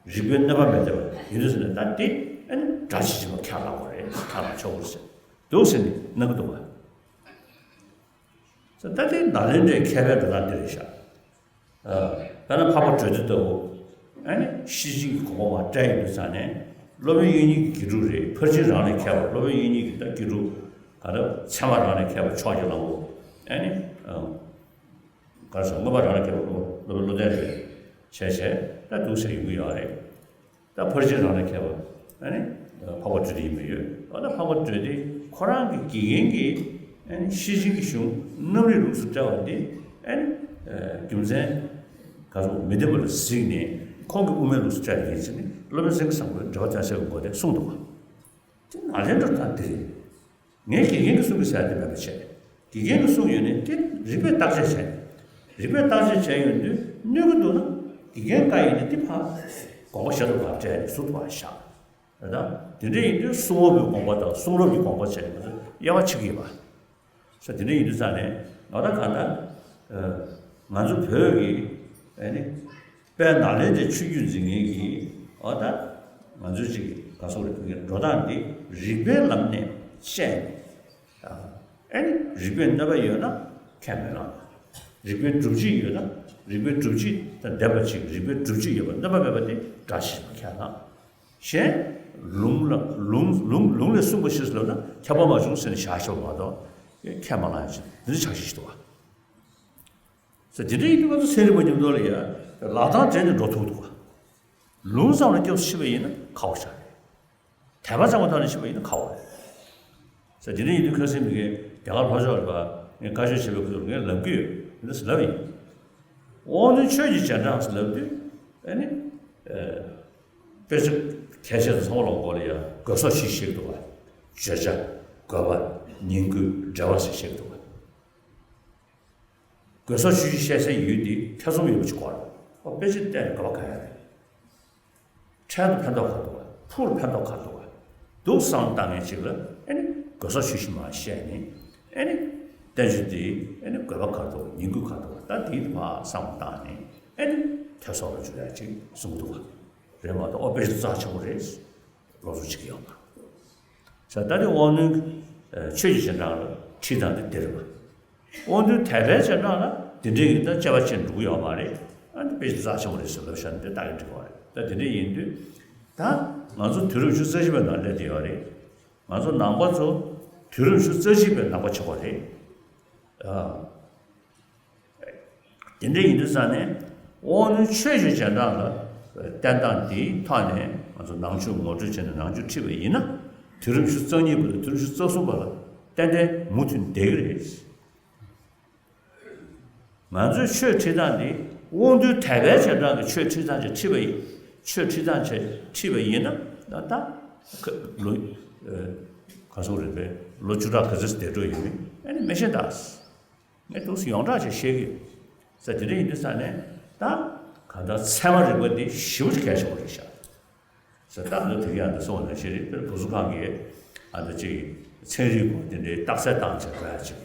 རིགས་པའི་གནོད་པ་མེད་བསྡད་པ་ཡིན་དུས་ཟེར་ནས། ད་འདི་ཨ་ནི་སྒྲ་ཇི་བཞིན་པར་ཁས་བླངས་དགོས་རེད། ཁས་བླངས་ཆོག་གི་རེད་ཟེར་འདུག་ཟེར་ནས་གནང་གི་འདུག་བ། ད་ལྟའི་ནཱ་ལེནྡྲའི་མཁས་པའི་འགྲོ་སྟངས་འདི་རེད་ཤག། ཨ། དཔེར་ན་འཕགས་པ་གྲོལ་སྡེ་ལྟ་བུ། ཨ་ནི་ཤེར་ཕྱིན་གྱི་དགོངས་པ་མར་བཀྲལ་ཡོང་དུས་ཙང་ནས། སློབ་དཔོན་དབྱིག་གཉེན་གྱི་དགེ་ཕྲུག་རེད། ཕར་ཕྱིན་རང་ལས་མཁས་པ། སློབ་དཔོན་དབྱིག་གཉེན་གྱི་ད་དགེ་ཕྲུག་ག་རེ། ཚད་མ་རང་ལས་མཁས་པ་ཕྱོགས་ཀྱི་གླང་པོ། ཨ་ནི། ཨ། ག་རེ་ཟེར། མངོན་པ་རང་ལས་མཁས་པ་སློབ་དཔོན་བློ་ལྡན་རེད། བྱས་བྱས་ད་འདུག་ཟེར་ཡོང་གི་ཡོད་རེད། ད་ཕར་ཕྱིན་རང་ལས་མཁས་པ་ཨ་ནི་འཕགས་པ་གྲོལ་སྡེ་ཡིན་པ་ཡོད། འོ་ད་འཕགས་པ་གྲོལ་སྡེ་ཁོ་རང་གི་དགེ་རྒན་གྱིས་ཨ་ནི་ཤེར་ཕྱིན་གྱི་གཞུང་རྣམ་རིག་ལུགས་སུ་བཀྲལ་བ་འདི་ཨ་ནི་རྒྱུ་མཚན་ག་ཚོད་མི་ལྡན་པ་ལ་གཟིགས་ནས། ཁོང་གིས་དབུ་མའི་ལུགས་སུ་བཀྲལ་བ་ཡིན་ཟེར་ནས། སློབ་དཔོན་སེང་གེ་བཟང་པོས་འགྲེལ་པ་བསྟན་འཛིན་གྱི་མགོ་ནས་གསུངས་འདུག་བ། དེ་ནཱ་ལེནྡྲར་ད་འདི་རེད། ངའི་དགེ་རྒན་གྱིས་གསུང་གི་ཟེར་དེ་མེད་པ་བྱས། དགེ་རྒན་གྱིས་གསུངས་ཡོད་ནའི་དེ་རིགས་པས་བརྟག་དཔྱད་བྱས། རིགས་པས་བརྟག་དཔྱད་བྱས་ཡོང་དུས་གནོད་ཀྱི་འདུག་ན། དགེ་རྒན་བཀའ་ཡིན་ན་དེ་ཕར་དགོངས་པ་བཞག་ཏུ་ཕར་བཀྲལ་ནས་ཟུར་དུ་ཕར་བཞག། རེད་ད། དེ་འདྲ་ཡིན་དུས་གསུང་འོས་པའི་དགོངས་པ་དང་གསུང་རབ་ཀྱི་དགོངས་པ་བྱས་ནས་དབྱེ་བ་ཕྱེ་གི་ཡོད་པ། ས་དེ་འདྲ་ཡིན་དུས་ཙང་ནས་ང་ད་གང་ལྟར། ཨ། ང་ཚོ་བོད་ཀྱི་ཨ་ནི་དཔལ་ནཱ་ལེནྡྲའི་ཆོས་བརྒྱུད་འཛིན་མཁན་གྱི། འོ་ད་ང་ཚོའི་ཅིག་ག་ཟེར་རེད། བོད་ཀྱི་འགྲོ་སྟངས་འདི་རིགས་པའི་ལམ་ནས་དཔྱད་ནས། ཨ་ནི་རིགས་པས་གནོད་པ་ཡོད་ན་ཁས་མི་བླངས། རིགས་པའི་སྒྲུབ་བྱེད་ཡོད་ན། རིགས་པའི་སྒྲུབ་བྱེད་དང་ལྡན་པ་ཅིག་རིགས་པའི་སྒྲུབ་བྱེད་ཡོད་པ། གནོད་པ་མེད་པ་དེ་སྒྲ་ཇི་བཞིན་པར་ཁས་བླངས། གཞན་ལུང་ལ། ལུང་ལུང་ལུང་ལས་གསུངས་པ་ཞིག་ལབ་ན་ཁྱབ་པ་མ་བྱུང་ཟེར་ནས་བཞག་ཆོག་མ་གཏོགས། ཁས་མ་བླངས་ཡ་ཅིག་འདི་འདྲ་ཆགས་ཤིག་འདུག་བ། ས་དེ་འདྲ་ཡིན་དུས་ང་ཚོ་ཚན་རིག་པ་མཉམ་དུ་ལ་ཡ་ལག་གདང་སྦྲེལ་ནས་འགྲོ་ཐུབ་འདུག་བ། ལུང་ཙམ་ལ་སྐྱབས་སུ་མཆི་བ་ཡིན་ན་ཁག་པོ་ཆགས་རེད། དད་པ་ཙམ་གྱི་ཐོག་ནས་མཆི་བ་ཡིན་ན་ཁག་པོ་རེད། ས་དེ་འདྲ་ཡིན་དུས་ཁ་སང་མི་གིས་རྒྱ་གར་ལྷོ་ཕྱོགས་ལ་ངས་བཀའ་ཆོས་བྱེད་པའི་ཁུལ་དུ་ངས་ལབ་ཀྱི་ཡོད། འདི་འདྲ་ཟེར་ལབ་ཡིན། དབང་རྣོན་ཆོས་ཀྱི་རྗེས་འབྲང་ཟེར་ལབ་དུས་ཨ་ནི། ཨ། དཔེ་ཆ་གལ་ཆེ་ཚོ་ཚང་མ་ལ་མགོ་ལ་ཡ་དགོས་སོགས་བཞི་ཞིག་འདུག་བ། བརྗོད་བྱ། དགོས་པ། ཉིང་དགོས། འབྲེལ་བ་ཟེར་ཞིག་འདུག་བ། དགོས་སོགས་བཞི་བཤད་སའི་ཡུལ་འདི་ཐེ་ཚོམ་ཡོད་པ་ཅིག་དགོས་རེད། ཨོ་དཔེ་ཆ་བལྟས་ནས་དགོས་པ་ག་རེ་རེད། འཕྲལ་དུ་ཕན་ཐོགས་ག་འདུག་བ། ཕུགས་ལ་ཕན་ཐོགས་ག་འདུག་བ། འདུག་བསམ་བཏང་མཁན་ཅིག་ལ་ཨ་ནི་དགོས་སོགས་བཞི་བཤད་མ་བཤད་ནས། ཨ་ནི་བསྟན་བཅོས་འདི་ཨ་ནི་དགོས་པ་ག་འདུག་ཉིང་དགོས་ག་འདུག་ད་འདི་མར་བསམ་བཏང་ནས་ཨ་ནི་ཐེ་ཚོམ་ལ་འཇུག་ཡ་ཅིག་གསུང་གི་འདུག་བ། རེད་མ་གཏོགས་ཨོ་དཔེ་ཆ་རྩ་ཆེན་པོ་རེད། སློབ་གསོ་བྱེད་ཀྱི་ཡོད་པ། ས་ད་དེ་དབང་རྣོན་ཆོས་ཀྱི་རྗེས་འབྲང་ལ་ཁྲིད་སྟངས་དེ་འདི་རེད་པ། དབང་རྣོན་དད་པའི་རྗེས་འབྲང་ལ་འདི་འདྲའི་ཡིན་ད་དཔྱད་པ་བྱེད་འགྲོ་གི་ཡོད་མ་རེད། ཨ་འདི་དཔེ་ཆ་རྩ་ཆེན་པོ་རེད་ཟེར་ལབ་བཞག་ན་འདི་ལྟ་གི་འགྲིག་གི་རེད། ད་འདི་འདྲ་ཡིན་དུས་ད་ང་ཚོ་དུས་རབས་ཉི་ཤུ་རྩ་གཅིག་པའི་ནང་སླེབས་བསྡད་ཡོད་རེད། ང་ཚོ་ནང་པ་ཚོ་དུས་རབས་ཉི་ཤུ་རྩ་གཅིག་པའི་ནང་པ་ཆགས་པ་རེད། ཨ། དེ་འདྲ་ཡིན་དུས་ཙང་ནས་དབང་རྣོན་ཆོས་ཀྱི་རྗེས་འབྲང་ལ་བསྟན་སྟངས་འདིའི་ཐོག་ནས་ང་ཚོ་ནང་ཆོས་ངོ་སྤྲོད་བྱས་ནས་ནང་ཆོས་ཁྲིད་པ་ཡིན་ན། དུས་རབས་ཉི་ཤུ་རྩ་གཉིས་པ་དང་དུས་རབས་ཉི་ཤུ་རྩ་གསུམ་པ་ལ་ཏན་ཏན་མུ་མཐུད་བསྡད་ཀྱི་རེད། ང་ཚོས་ཆོས་ཁྲིད་སྟངས་འདི་དབང་རྣོན་དད་པའི་རྗེས་འབྲང་གི་ཆོས་ཁྲིད་སྟངས་ཅིག་ཁྲིད་པ་ཡིན། ཆོས་ཁྲིད་སྟངས་ཅིག་ཁྲིད་པ་ཡིན་ན་ད་ལྟ་ལོ་ག་ཚོད་རེད་པས། ལོ་བཅུ་ཕྲག་ག་ཚོད་བསྡད་འགྲོ་ཡོད་མེད་ཨ་ནི་མི་ཤེས་ད། ངས་ཏོག་ཙམ་ཡོངས་གྲགས་ཅིག་བཤད་ཀྱི་ཡོད། ས་དེ་འདྲ་ཡིན་དུས་ཙང་ནས་ད་གང་ལྟར་ཚད་མ་རིག་པ་འདི་ཞེ་པོ་ཅིག་གལ་ཆེན་པོ་རེད་ཤག། ས་ད་འདི་དེ་ག་ཡང་འདི་སོང་ནས་ཤེས་རེད། དཔེར་བུ་གཟུགས་ཁང་གི་ཨ་འདི་ཅིག་ཚན་རིག་སྐོར་དེ་འདྲའི་རྟགས་གསལ་བཏང་བྱས་འགྲོ་ཡ་ཅིག།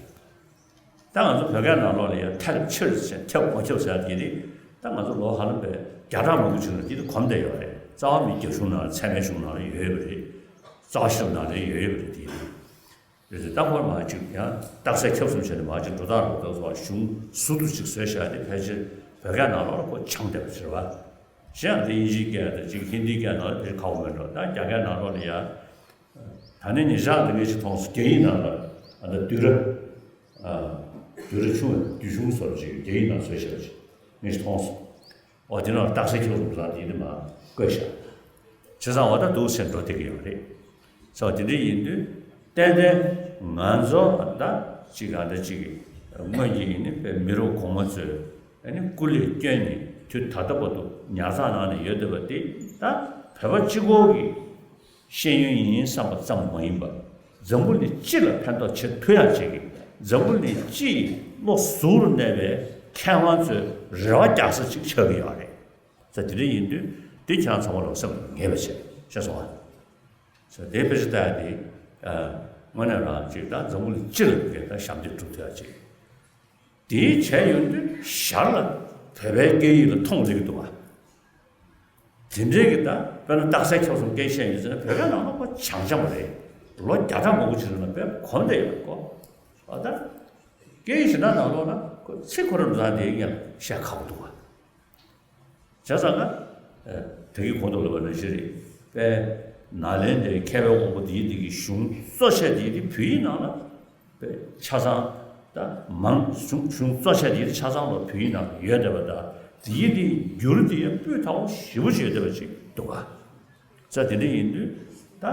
ད་ང་ཚོ་བོད་སྐད་ནང་ལོགས་ལ་ཡང་ཐལ་ཆེར་ཟེར་ཁྱབ་མ་ཁྱབ་ཟེར་ཡ་དེ་རེད། ད་ང་ཚོ་ལོ་ཧ་ལམ་པའི་བརྒྱ་ཕྲག་མང་པོ་ཅིག་ལ་འདི་དུ་གོམས་བསྡད་ཡོད་རེད། རྩ་བ་མི་རྒྱ་གཞུང་ནང་ལ་ཚད་མའི་གཞུང་ནང་ལ་ཡོད་ཡོད་པ་རེད། རྩ་བ་ཤེས་རབ་ནང་ལ་ཡོད་ཡོད་པ་རེད་དེ་རེད། རེད་དེ་ད་ཁོར་མ་གཅིག་ཡང་རྟགས་གསལ་ཁྱབ་གསུམ་བྱས་ནས་མ་གཅིག་འགྲོ་སྟངས་རོགས་ཏོག་ཙམ་གཞུང་ཟུར་དུ་ཅིག་བཟོས་བཞག་དེ་ཕལ་ཆེར་བོད་སྐད་ནང་ལོགས་ལ་ཁོ་ཆགས་བསྡད་པ་ཟེར་བ། གཞན་ཡང་དེ་དབྱིན་ཇིའི་སྐད་དང་གཅིག་ཧིན་དིའི་སྐད་ནང་ལ་དེ་ཁག་པོ་མེད་འགྲོ། ད་རྒྱ་སྐད་ནང་ལོགས་ལ་ཡང་ད་ནི་ཉེ་ཆར་དེ་ངས་ཅིག་མཐོང་སོང་། རྒྱ་ཡིག་ནང་ལ་ཨ་ད་བསྡུས་ར་ཨ་བསྡུས་ར་ཆུང་བའི་བསྡུས་གཞུང་བཟོ་འདྲ་ཅིག་རྒྱ་ཡིག་ནང་བཟོས་བཞག་ཅིག་ངས་ཅིག་མཐོང་སོང་། འོ་དེ་ནང་རྟགས་གསལ་ཁྱབ་གསུམ་ཟེར་དེ་ནི་མ་བཀོད་བཞག། བྱས་ཙང་འོ་ད་འདུག་སེ་འགྲོ་བསྡད་ཀྱི་ཡོད་རེད། ས་དེ་འདྲ་ཡིན་དུས་ཏན་ཏན་ང་ཚོ་ད་ཅིག་ཨ་ད་ཅིག་སྔོན་གྱི་ཡིན་ནི་དཔེ་མི་རབས་གོང་མ་ཚོས་ཨ་ནི་སྐུ་ལས་བསྐྱོན་ནས་དུས་ད་ལྟ་བར་དུ་ཉར་ཚགས་གནང་ནས་ཡོད་བསྡད་པ་དེ་ད་བོད་པ་གཅིག་པོ་གི་ ཤེས་ཡོན་ཡིན་བསམ་པ་ཙམ་མ་ཡིན་པར་འཛམ་བུ་གླིང་སྤྱི་ལ་ཕན་ཐོགས་བྱེད་ཐུབ་ཡག་ཅིག་གི། འཛམ་བུ་གླིང་སྤྱི་ཡི་བློ་གཟུ་བོར་གནས་པའི་མཁས་དབང་ཚོའི་རེ་བ་རྒྱག་ས་ཅིག་ཆགས་ཀྱི་ཡོད་རེད། ས་དེ་འདྲ་ཡིན་དུས་འདི་ཁྱེད་རང་ཚང་མ་ལ་སེམས་ལ་ངེས་པ་བྱས། ཤེས་སོང་ཨ། ས་དེ་དཔེ་ཆ་ལྟ་ཡག་དེ་དངོས་གནས་རང་ཅིག་ད་འཛམ་བུ་གླིང་སྤྱི་ལ་ཕན་ཐོགས་ཞབས་འདེགས་སྒྲུབ་ཐུབ་ཡག་ཅིག་དེའི་བྱས་ཡོང་དུས་ཞར་ལ་བོད་པའི་སྐད་ཡིག་ལ་མཐོང་རིག་འདུག་བ། དེ་འདྲའི་གི་ད་དཔེར་ན་རྟགས་གསལ་ཁྱབ་གསུམ་སྐད་བཤད་ཡོད་ཟེར་ན་བོད་སྐད་ནང་ལོགས་ཁོ་བྱང་བྱང་མ་རེད། ལོ་བརྒྱ་ཕྲག་མང་པོ་ཅིག་རིང་ལ་དཔེ་གོམས་བསྡད་ཡོད་ཁོ། ཨ་ད་སྐད་ཡིག་གཞན་དག་ནང་ལོགས་ན་ཁོ་ཚིག་ཁོ་རང་རང་དེའི་སྔོན་ལ་བཤད་ཁག་པོ་འདུག་བ། བྱས་ཙང་ན། ད་གིན་གོང་དུ་ལབ་པ་ནང་བཞིན་རེད། དཔེ་ནཱ་ལེནྡྲའི་མཁས་པའི་དབང་པོ་དེའི་དེ་གི་གཞུང་གཙོ་ཆེ་དེའི་དེ་བོད་ཡིག་ནང་ལ་དཔེ་ཆ་ཚང་ད་མང་གཞུང་གཞུང་གཙོ་ཆེ་དེའི་དེ་ཆ་ཚང་ལ་བོད་ཡིག་ནང་ལ་ཡོད་བསྡད་པ་དང་དེའི་དེ་འགྱུར་དེ་ཡང་སྤུས་དག་པོ་ཞེ་པོ་ཅིག་ཡོད་བསྡད་པ་ཅིག་འདུག་ག་ས་དེ་འདྲ་ཡིན་དུས་ད།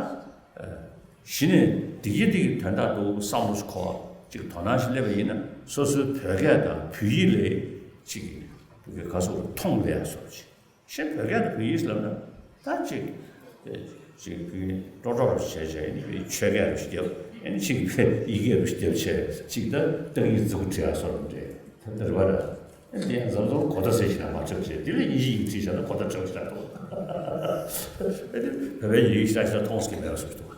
གཞི་ནས་བདེ་སྐྱིད་དེ་གི་དོན་དག་ཏུ་བསམ་བློ་ཞིག་འཁོར་བ་ཅིག་དོ་སྣང་ཞིག་སླེབས་པ་ཡིན་ན་སོ་སོའི་བོད་སྐད་དང་བོད་ཡིག་ལ་ཅིག་གི་ག་སོགས་མཐོང་སླེབས་ཡག་བཟོ་ཅིག་གཞན་བོད་སྐད་དང་བོད་ཡིག་ལབ་ན་ད་ཅིག་ཅིག་གི་ཀྲོག་ཀྲོག་རུ་བྱས་བྱས་ནི་བའི་ཆོས་སྐད་རུ་ཞིག་རྒྱབ་ཨ་ནི་ཅིག་ཡི་གེ་རུ་ཞིག་རྒྱབ་བྱས་ཅིག་ད་ཏིང་ངེ་འཛིན་བྲིས་ཡག་བཟོ་འདྲ་ད་འདིར་བ་ར། དེ་ཡང་འཛམ་བཟུང་གོ་བརྡ་ཟེར་ཞིག་ན་མ་འཁྲབ་བྱས་དེ་ལས་དབྱིན་ཇི་ཡིག་བྲིས་བཞག་ན་གོ་བརྡ་འཁྲབ་བཞག་འདུག་ཨ་ནི་བོད་པའི་ཡི་གེ་ཤ་ཤ་མཐོང་སྲིད་ཀྱི་མེད་པ་བཟོ་འདུག་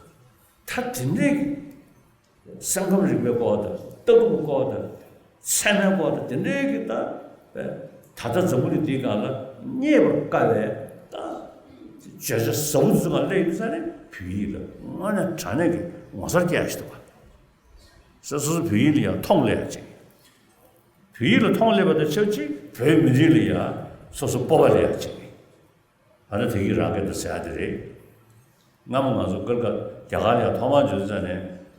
ད་དེ་འདྲའི་སེམས་ཁམས་རིག་པའི་སྐོར་དང་ལྟ་གྲུབ་སྐོར་དང་ཚད་མའི་སྐོར་དང་དེ་འདྲའི་གི་ད་ད་ལྟ་འཛམ་བུ་གླིང་འདིའི་སྒང་ལ་རྙེད་པར་དཀའ་བའི་ད་བརྗོད་བྱ་ཟབ་པོ་ཚུལ་ཁ་སླེབས་ཡོད་ས་ནི་བོད་ཡིག་ལ་དངོས་གནས་དྲང་གནས་ཀྱི་ངོ་མཚར་སྐྱེ་ཡག་ཞིག་འདུག་བ། སོ་སོ་བོད་ཡིག་ལ་ཡང་མཐོང་སླེབས་ཡག་ཅིག་བོད་ཡིག་ལ་མཐོང་སླེབས་པ་དང་ཆབས་ཅིག་བོད་མི་རིགས་ལ་ཡང་སོ་སོ་སྤོབས་པ་སླེབས་ཡག་ཅིག་ཨ་ནི་དེ་གི་རང་སྐད་དུ་ཟེར་ཡག་དེ་རེད། སྔ་མོ་ང་ཚོ་ཀལ་ཀ་རྒྱ་གར་ལ་ཡང་ཐོག་མར་འབྱོར་ཙ་ནས་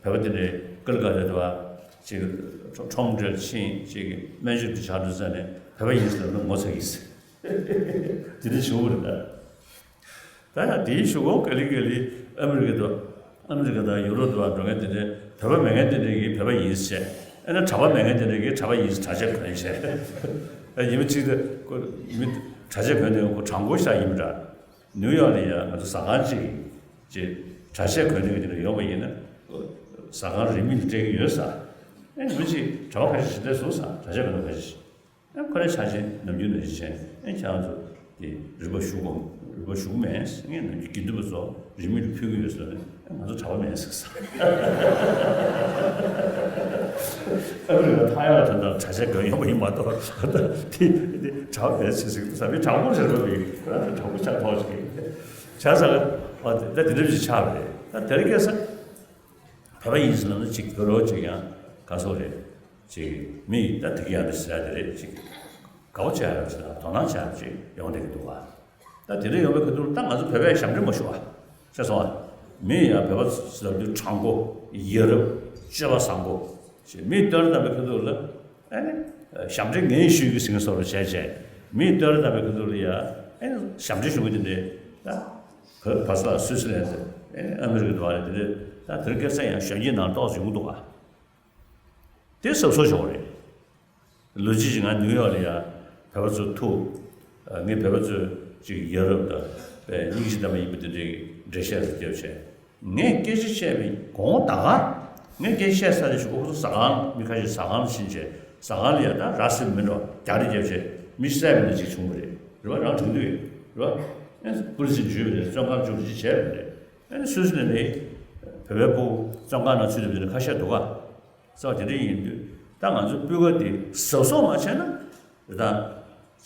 བོད་པ་དེ་འདྲའི་ཀལ་ཀ་ལ་དེ་བ་ཅིག་ཁྲོམ་འགྲུལ་ཕྱིན་ཅིག་སྨན་བཅོས་དེ་ཆགས་འགྲོ་ཙ་ནས་བོད་པ་ཡིན་ཟེར་ན་ངོ་ཚ་གིས་དེ་འདྲ་བྱུང་བ་རེད་ད། ད་ཡང་དེའི་གཞུག་གུ་ག་ལེ་ག་ལེ་ཨ་མི་རི་ཀ་དང་ཨ་མི་རི་ཀ་དང་ཡུ་རོབ་དུ་བ་འགྲོ་མཁན་དེ་འདྲའི་བོད་པ་མེད་མཁན་དེ་འདྲ་གིས་བོད་པ་ཡིན་ཟེར། ཨ་ནི་གྲྭ་པ་མེད་མཁན་དེ་འདྲ་གིས་གྲྭ་པ་ཡིན་ཟེར་གྲྭ་ཆས་གོན་ཟེར། ཨ་ཡིན་པ་ཅིག་ཏུ་ཁོ་མི་གྲྭ་ཆས་གོན་དེ་ཁོ་གྲྭ་མགོ་ཞིག་ཡིན་པ་འདྲ། ནིའུ་ཡོག་ལ་ཡ་ང་ཚོ་ཟ་ཁང་ཅིག་ཅིག་གྲྭ་ཆས་གོན་དེ་གི་དེ་འདྲ་ཡོང་བ་ཡིན་ན་ཟ་ཁང་རིན་མེད་ལ་སྤྲད་ཀྱི་ཡོད་ས། ཨ་ནི་མི་ཅིག་གྲྭ་པ་ཁ་ཤས་ཤིག་དེ་བཟུང་ས་གྲྭ་ཆས་གོན་པ་ཁ་ཤས་ཤིག་ཨ་ཁོ་རང་ཆ་ཆེན་ནམ་རྒྱུན་ནང་བཞིན་བྱས། ཨ་ཁྱེད་རང་ཚོ་དེ་རིན་པ་ཞུ་དགོས་རིན་པ་ཞུ་གི་མེད། ངས་ནམ་རྒྱུན་དགེ་འདུན་པ་ཚོ་རིན་མེད་ལ་ཕུལ་གི་ཡོད་ཟེར་ནས་ཨ་ང་ཚོ་གྲྭ་པ་མེད་ཟེར་ས། ཨ་མི་རི་ཀ་ཐང་ཡག་དོན་དག་གྲྭ་ཆས་གོན་ཡོང་པ་ཡིན་མ་གཏོགས་ད་དེ་དེ་གྲྭ་པ་མེད་ཟེར་ཟེར་གི་འདུག་ས་མི་གྲྭ་པ་ཟེར་བ་མི་ཁོ་རང་ཚོ་གྲྭ་པ་ཆགས་ཐོག་ཅིག་བྱས་ས་ལ་ཨ་དེ་ད་དེ་འདྲ་ཞིག་ཆགས་པ་རེད། ད་དེ་རིང་ཁ་སང་བོད་པ་ཡིན་ཟེར་ན་ཅིག་བོད་རོགས་ཅིག་ཡང་ག་སོགས་རེད། ཅིག་མི་ཡིས་ད་དེ་ག་ཡང་འདི་ཟེར་ཡ་དེ་རེད། ཅིག་དགའ་པོ་བྱས་ཡ་རེད་ཟེར་ན་དོ་སྣང་བྱས་ཡ་ཅིག་ཡོང་བསྡད་ཀྱི་འདུག་བ། ད་དེ་འདྲ་ཡོང་བའི་ཁ་ཐུག་ད་ང་ཚོ་བོད་པས་ཞབས་འདྲེན་མ་ཞུ་བ། ཤེས་སོང་བ། མི་ཡིས་ཡང་བོད་པ་ཟེར་དུས་དྲང་པོ་ཡ་རབས་སྤྱོད་པ་བཟང་པོ། ཅིག་མི་ཡིས་བསྟོད་ར་བཏང་བའི་ཁ་ཐུག་ལ་ཨ་ནི་ཞབས་འདྲེན་ངས་ཞུ་རྒྱུ་ཟེར་མཁན་བཟོ་འདྲ་བྱས་བྱས། མི་ཡིས་བསྟོད་ར་བཏང་བའི་ཁ་ཐུག་ལ་ཡ་ཨ་ནི་ཞབས་འདྲེན་ཞུ་མཁན་དེ་འདྲས་ད། བོད་བར་ས་སུད་སི་ལན་དུ་ཨ་མི་རི་ཀ་དུ་བ་རེད། དེ་འདྲ་ད་དེར་སྐད་ཆ་ཡང་གཞོན་སྐྱེས་ནང་ཏོག་ཙམ་ཡོང་གི་འདུག་ག་དེ་གཟབ་གཟབ་བྱེད་དགོས་རེད། ལོ་གཅིག་ཅིག་ང་ནིའུ་ཡོག་ལ་ཡ་བོད་པ་ཚོ་ཐུག་ངས་བོད་པ་ཚོས་ཅིག་ཡ་རབས་དང་དཔེ་སྙིང་རྗེ་ལྡན་པ་ཡིན་པ་དེ་འདྲའི་འགྲེལ་བཤད་ཚོ་བརྒྱབ་བྱས། ངས་སྐད་ཆ་བཤད་པའི་གོང་ད་ག་ངས་སྐད་ཆ་བཤད་ཚར་རྗེས་ཁོ་ཚོ་ཟ་ཁང་མི་ཁ་ཤས་ཟ་ཁང་ཕྱིན་བྱས་ཟ་ཁང་ལ་ཡ་ད་ར་སིལ་མི་འགྲོ་རྒྱ་རེ་བརྒྱབ་བྱས་མི་བསད་པ་ནང་ཅིག་བྱུང་བ་རེད། རེད་བ། རང་དྲན་འདུག་རེད་བ། ཨ་ནི་པུ་ལི་སི་འཇུས་པ་རེད། བཙོན་ཁང་བཅུག་ཅིག་བྱས་པ་རེད། ཨ་ནི་སུད་སི་ལ་ནི་བོད་པའི་ཕྲུ་གུ་བཙོན་ཁང་ནང་ཚུད་བསྡད་པ་དེ་འདྲ་ཁ་ཤས་འདུག་ག་ས་དེ་འདྲ་ཡིན་དུས་ད་ང་ཚོའི་སྤུས་ཀ་དེ་གཟབ་གཟབ་མ་བྱས་ན་ད་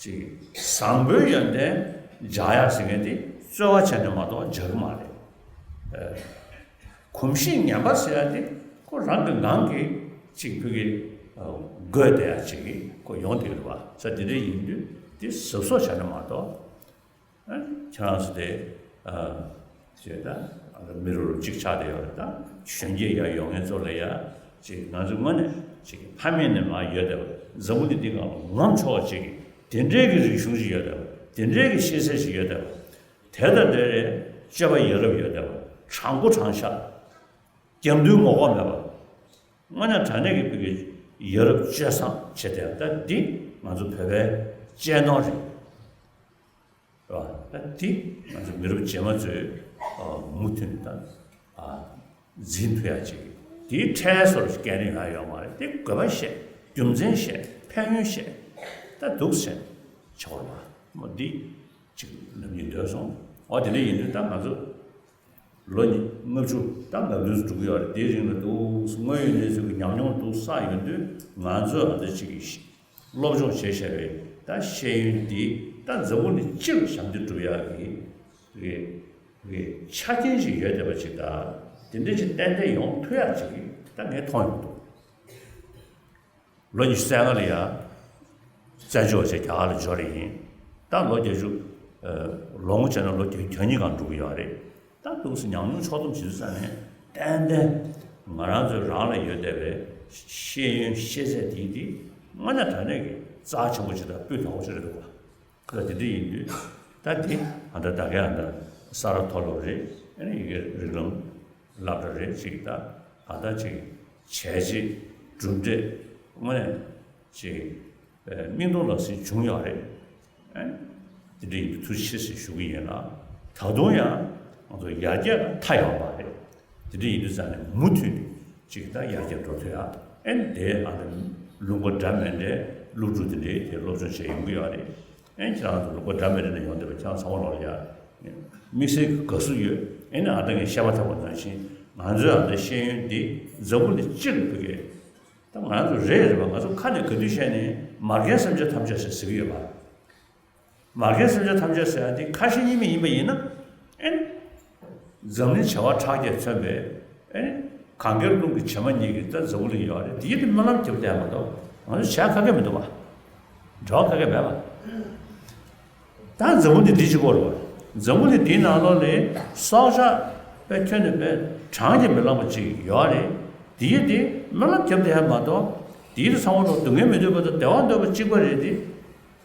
ཅིག་བཟང་པོའི་ཡོན་ཏན་འཇགས་ཡག་ཟེར་མཁན་དེ་རྩོལ་བ་བྱས་ནས་མ་གཏོགས་འཇགས་ཀྱི་མ་རེད། གོམས་གཤིས་ངན་པ་ཟེར་ཡག་དེ་ཁོ་རང་གི་ངང་གིས་ཅིག་ཕ་གི་རྒོད་བསྡད་ཡག་ཅིག་ཁོ་ཡོང་བསྡད་ཀྱི་རེད་བ། ས་དེ་འདྲ་ཡིན་དུས་དེ་གཟབ་གཟབ་བྱས་ན་མ་གཏོགས། ཁྱེད་རང་ཚོ་དེ་ཨ་ཞེས་ད་མི་རུ་རུ་གཅིག་ཆགས་བསྡད་ཡོད་རེད། ད་གཞོན་སྐྱེས་ཡར་ཡོང་མཁན་ཚོ་ལ་ཡ་ཅིག་ང་ཚོ་དངོས་གནས་ཅིག་ཕ་མེས་ནས་མར་ཡོད་བསྡད་པ། འཛམ་བུ་གླིང་འདི་སྒང་ལ་ངོམ་ཆོག་ཅིག་དེ་འདྲའི་གི་རིག་གཞུང་ཞིག་ཡོད་བསྡད་པ། དེ་འདྲའི་གི་ཤེས་ཚད་ཞིག་ཡོད་བསྡད་པ། དེ་དང་འབྲེལ་བའི་སྤྱོད་པ་ཡ་རབས་ཡོད་བསྡད་པ། དྲང་པོ་དྲང་བཞག་རྒྱབ་མདུན་ངོ་ལྐོག་མེད་པ། དངོས་གནས་དྲང་གནས་ཀྱི་བོད་ཀྱི་ཡ་རབས་སྤྱོད་བཟང་བྱེད་བསྡད་པ། ད་འདི་ང་ཚོ་བོད་པའི་གཅེས་ནོར་རེད། རེད་བ། ད་འདི་ང་ཚོ་མི་རབས་རྗེས་མ་ཚོས་ ཨ་མུ་མཐུད་ནས་ད་ཨ་འཛིན་ཐུབ་ཡ་ཅིག་དེའི་ཁྲལ་སོར་སྐད་རིང་ཡང་ཡོད་མ་རེད། དེ་དགོས་པ་བཤད། རྒྱུ་མཚན་བཤད། ཕན་ཡོན་བཤད། ད་འདུག་སེ་བྱ་བ་རེད་པ། འོ་འདི་ཅིག་ལབ་སྙིང་འདོད་སོང་། འོ་དེ་འདྲ་ཡིན་དུས་ད་ང་ཚོ་ལོ་ལྔ་བཅུ་ད་ལྔ་བདུན་འགྲོ་གི་ཡོད་རེད། དེའི་རིང་ལ་འདུག་སེ་དངོས་ཡོད་གནས་ཚུལ་གྱི་ཉམས་མྱོང་འདུག་བསགས་ཡོང་དུས། ང་ཚོས་ཨ་འདི་ཅིག་གི་སློབ་སྦྱོང་བྱས་བཞག་པའི་ད་ཤེས་ཡོན་འདི་ད་འཛམ་བུ་གླིང་སྤྱི་ལ་ཞབས་འདེགས་སྒྲུབ་ཡག་གི་རེད། རེད། ཆ་རྐྱེན་ཞིག་ཡོད་བསྡད་པ་ཅིག་དང་། དེ་འདྲ་ཅིག་ཏན་ཏན་ཡོང་ཐུབ་ཡག་ཅིག་གི་ད་ངས་མཐོང་ཡོང་འདུག་ལོ་ཉི་ཤུ་རྩ་ལྔ་ལ་ཡ་བཙན་བྱོལ་བྱས་རྒྱ་གར་ལ་འབྱོར་ཡིན། ད་ལོ་བརྒྱད་ཅུ་ཨ་ལོ་ངོ་བྱས་ན་ལོ་བརྒྱད་ཅུ་གྱ་གཉིས་སྒང་འགྲོ་གི་ཡོད་རེད། ད་འདུག་སེ་ཉམས་མྱོང་ཕྱོགས་བསྡོམས་བྱེད་དུས་ཙ་ནས་ཏན་ཏན་ང་རང་ཚོའི་རང་ལ་ཡོད་བསྡད་པའི་ཤེས་ཡོན་ཤེས་ཚད་དེ་དེ་དངོས་གནས་དྲང་གནས་ཀྱི་རྩ་ཆེན་པོ་ཅིག་དང་སྤུས་དག་པོ་ཅིག་རེད་འདུག་ག་ད་དེ་འདྲ་ཡིན་དུས་ད་དེ་ཨ་ད་ད་གའི་ཨ་ད་ས་རཱ་མཐོ་སློབ་རེད། ཨ་ནི་ཡི་གེ་རིགས་ལམ་སློབ་གྲྭ་རེད། ཅིག་ད་ཨ་ད་ཅིག་བྱས་རྗེས་གྲུབ་འབྲས་དངོས་གནས་ཅིག་ཨ་མིག་མཐོང་ལག་ཟིན་བྱུང་ཡོད་རེད། ཨ་དེ་འདྲ་ཡིན་དུས་ཐུགས་རྗེ་ཆེ་ཟེར་ཞུ་གི་ཡིན་ལ། ད་དུང་ཡང་ང་ཚོ་ཡར་རྒྱས་ལ་མཐའ་ཡོད་པ་རེད། དེ་འདྲ་ཡིན་དུས་ཙང་ནས་མུ་མཐུད་ནས་ཅིག་ད་ཡར་རྒྱས་འགྲོ་ཐུབ་ཡ། ཨ་ནི་དེ་ཨ་ནི་ལུང་པ་འདྲ་མི་འདྲའི་སློབ་ཕྲུག་དེ་འདྲས་དེ་སློབ་སྦྱོང་བྱས་ཡོང་གི་ཡོད་རེད། ཨ་ནི་ཁྱེད་རང་ཚོ་ལུང་པ་འདྲ་མི་འདྲ་ནས་ཡོང་བསྡད་པ་ཁྱེད་རང་ཚང་མ་ལོག་ལ་ཡ་དམིགས་བསལ་གྱི་དགའ་བསུ་ཡོད། ཨ་ནི་ཨ་ད་ངས་བཤད་པ་ཐེབས་པ་ནང་བཞིན་ང་ཚོའི་ཨ་ད་ཤེས་ཡོན་འདི་འཛམ་བུ་གླིང་སྤྱི་ལ་ཕུལ་གི། ད་ང་ཚོ་རེད་རེད་པ། ང་ཚོ་ཁ་ནས་ག་དུས་བཤད་ནས་མ་རྒན་སེམས་ཅན་ཐམས་ཅད་ཟེར་ཟེར་གི་ཡོད་པ། མ་རྒན་སེམས་ཅན་ཐམས་ཅད་ཟེར་ཡ་དེ་ཁ་ཞེ་གཉིས་མེད་ཡིན་པ་ཡིན་ན། ཨེ་ནི་འཛམ་གླིང་བྱེ་བ་ཕྲག་བརྒྱས་མཚོན་པའི་ཨེ་ནི་གངས་དཀར་ཀླུང་གི་བྱེ་མ་སྙེད་ཀྱི་ད་འཛམ་བུ་གླིང་ཡོད་རེད། དེ་ཡིན་དུས་སྨོན་ལམ་རྒྱབ་བསྡད་མ་གཏོགས་ང་ཚོ་བྱ་ཁ་སྐད་མི་འདུག་པ། འབྲེལ་བ་ཁ་སྐད་མེད་པ། ད་འཛམ་བུ་གླིང་འདི་གཅིག་པོ་རེད་པ། འཛམ་བུ་གླིང་འདིའི་ནང་ལོགས་ལ་སྲོག་ཆགས་དཔེ་ཁྱོན་ནས་དཔེ་གྲངས་ཀྱིས་མི་ལང་བ་ཅིག་ཡོད་རེད། དེ་ཡིན་དུས་སྨོན་ལམ་རྒྱབ་བསྡད་ཡ་མ་གཏོགས་དེ་ཡིན་དུས་ཚང་མ་ལོག་སྡུག་བསྔལ་མི་འདོད་པ་དང་བདེ་བ་འདོད་པ་གཅིག་པ་རེད་དེ།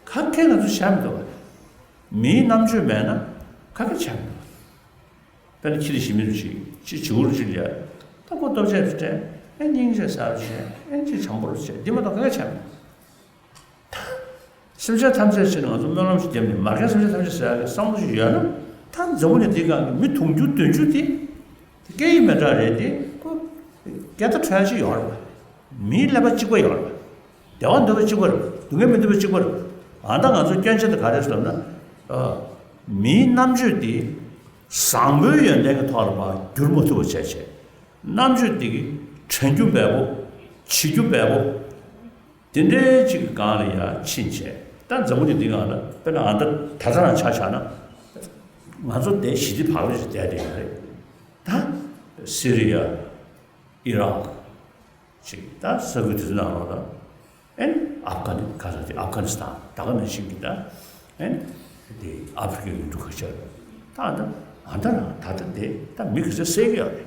ཁ་སྐད་ང་ཚོ་བྱ་མི་འདུག་པ། མིའི་རྣམ་དཔྱོད་མེད་ན་ཁ་སྐད་བྱ་མི་འདུག་པ། དཔེར་ན་ཁྱི་དེ་ཞི་མི་རུ་ཞིག་ཅི་བྱིའུ་རུ་ཅི་ལ་ཡ། ད་ཁོ་ལྟོ་ཆས་སུ་སྤྲད། ཨེ་སྙིང་རྗེ་ཟ་རུ་བྱས། ཨེ་ཅི་བྱམས་པོ་རུ་བྱས། འདི་མ་གཏོགས་ག་གེ་བྱས་མེད། སེམས་ཅན་ཐམས་ཅད་ཕྱིར་ང་ཚོ་སྨོན་ལམ་ཞིག་བརྒྱབ་ནས་མ་རྒན་སེམས་ཅན་ཐམས་ཅད་ཟེར་ཡ་གི་བསམ་བློ་ཞིག་ཡོད་ན། ད་འཛམ་བུ་གླིང་འདིའི་སྒང་གི་མི་དུང་ཕྱུར་བདུན་ཅུ་དེ། དེ་སྐད་ཡིག་མི་འདྲ་རེད་དེ། ཁོ་སྐད་བརྡ་འཕྲོད་ཡ་ཅིག་ཡོད་རེད་པ། མིའི་ཀླད་པ་གཅིག་པ་ཡོད་རེད་པ། བདེ་བ་འདོད་པ་གཅིག་པ་རེད་པ། སྡུག་བསྔལ་མི་འདོད་པ་གཅིག་པ་རེད་པ། ཨ་ད་ང་ཚོ་སྐྱོན་ཆ་དེ་ག་རེ་ཟེར་ན། ཨ་མིའི་རྣམ་དཔྱོད་དེ་བཟང་པོའི་ཡོན་ཏན་གྱི་ཐོག་ལ་ཕར་བསྒྱུར་མ་ཐུབ་པ་བྱས་བྱས། རྣམ་དཔྱོད་དེ་གི་དྲན་རྒྱུ་འབེལ་པོ། བྱེད་རྒྱུ་འབེལ་པོ། དེ་འདྲའི་ཅིག་གི་སྒང་ལ་ཡ་ཕྱིན་བྱས། ད་འཛམ་བུ་གླིང་འདི་སྒང་ལ་དཔེར་ན་ཨ་ད་ད་ལྟ་རང་ཆ་བཞག་ན། ང་ཚོ་དེ་ཞི་བདེ་བག་ལེབ་ཅིག་བསྡད་བསྡད་ཡོད་རེད། ད་སི་རི་ཡ། ཨི་རག་ཅིག་ད་ས་ཁུལ་དེ་ཚོའི་ནང་ལོགས་ལ། ཨེ་ནི་ཨབ་གྷ་ནི་ག་ས་དེ་ཨབ་གྷ་ནི་སི་ཐན་ད་ག་ནང་བཞིན་གྱི་ད། ཨེ་ནི་དེ་ཨ་ཧྥི་རི་ཀའི་ཡུལ་གྲུ་ཁ་ཤས་རེད། ད་ཨ་ད་ཨ་ད་རང་ད་ལྟ་དེ་ད་མི་ག་ཚོད་བསད་ཀྱི་ཡོད་རེད།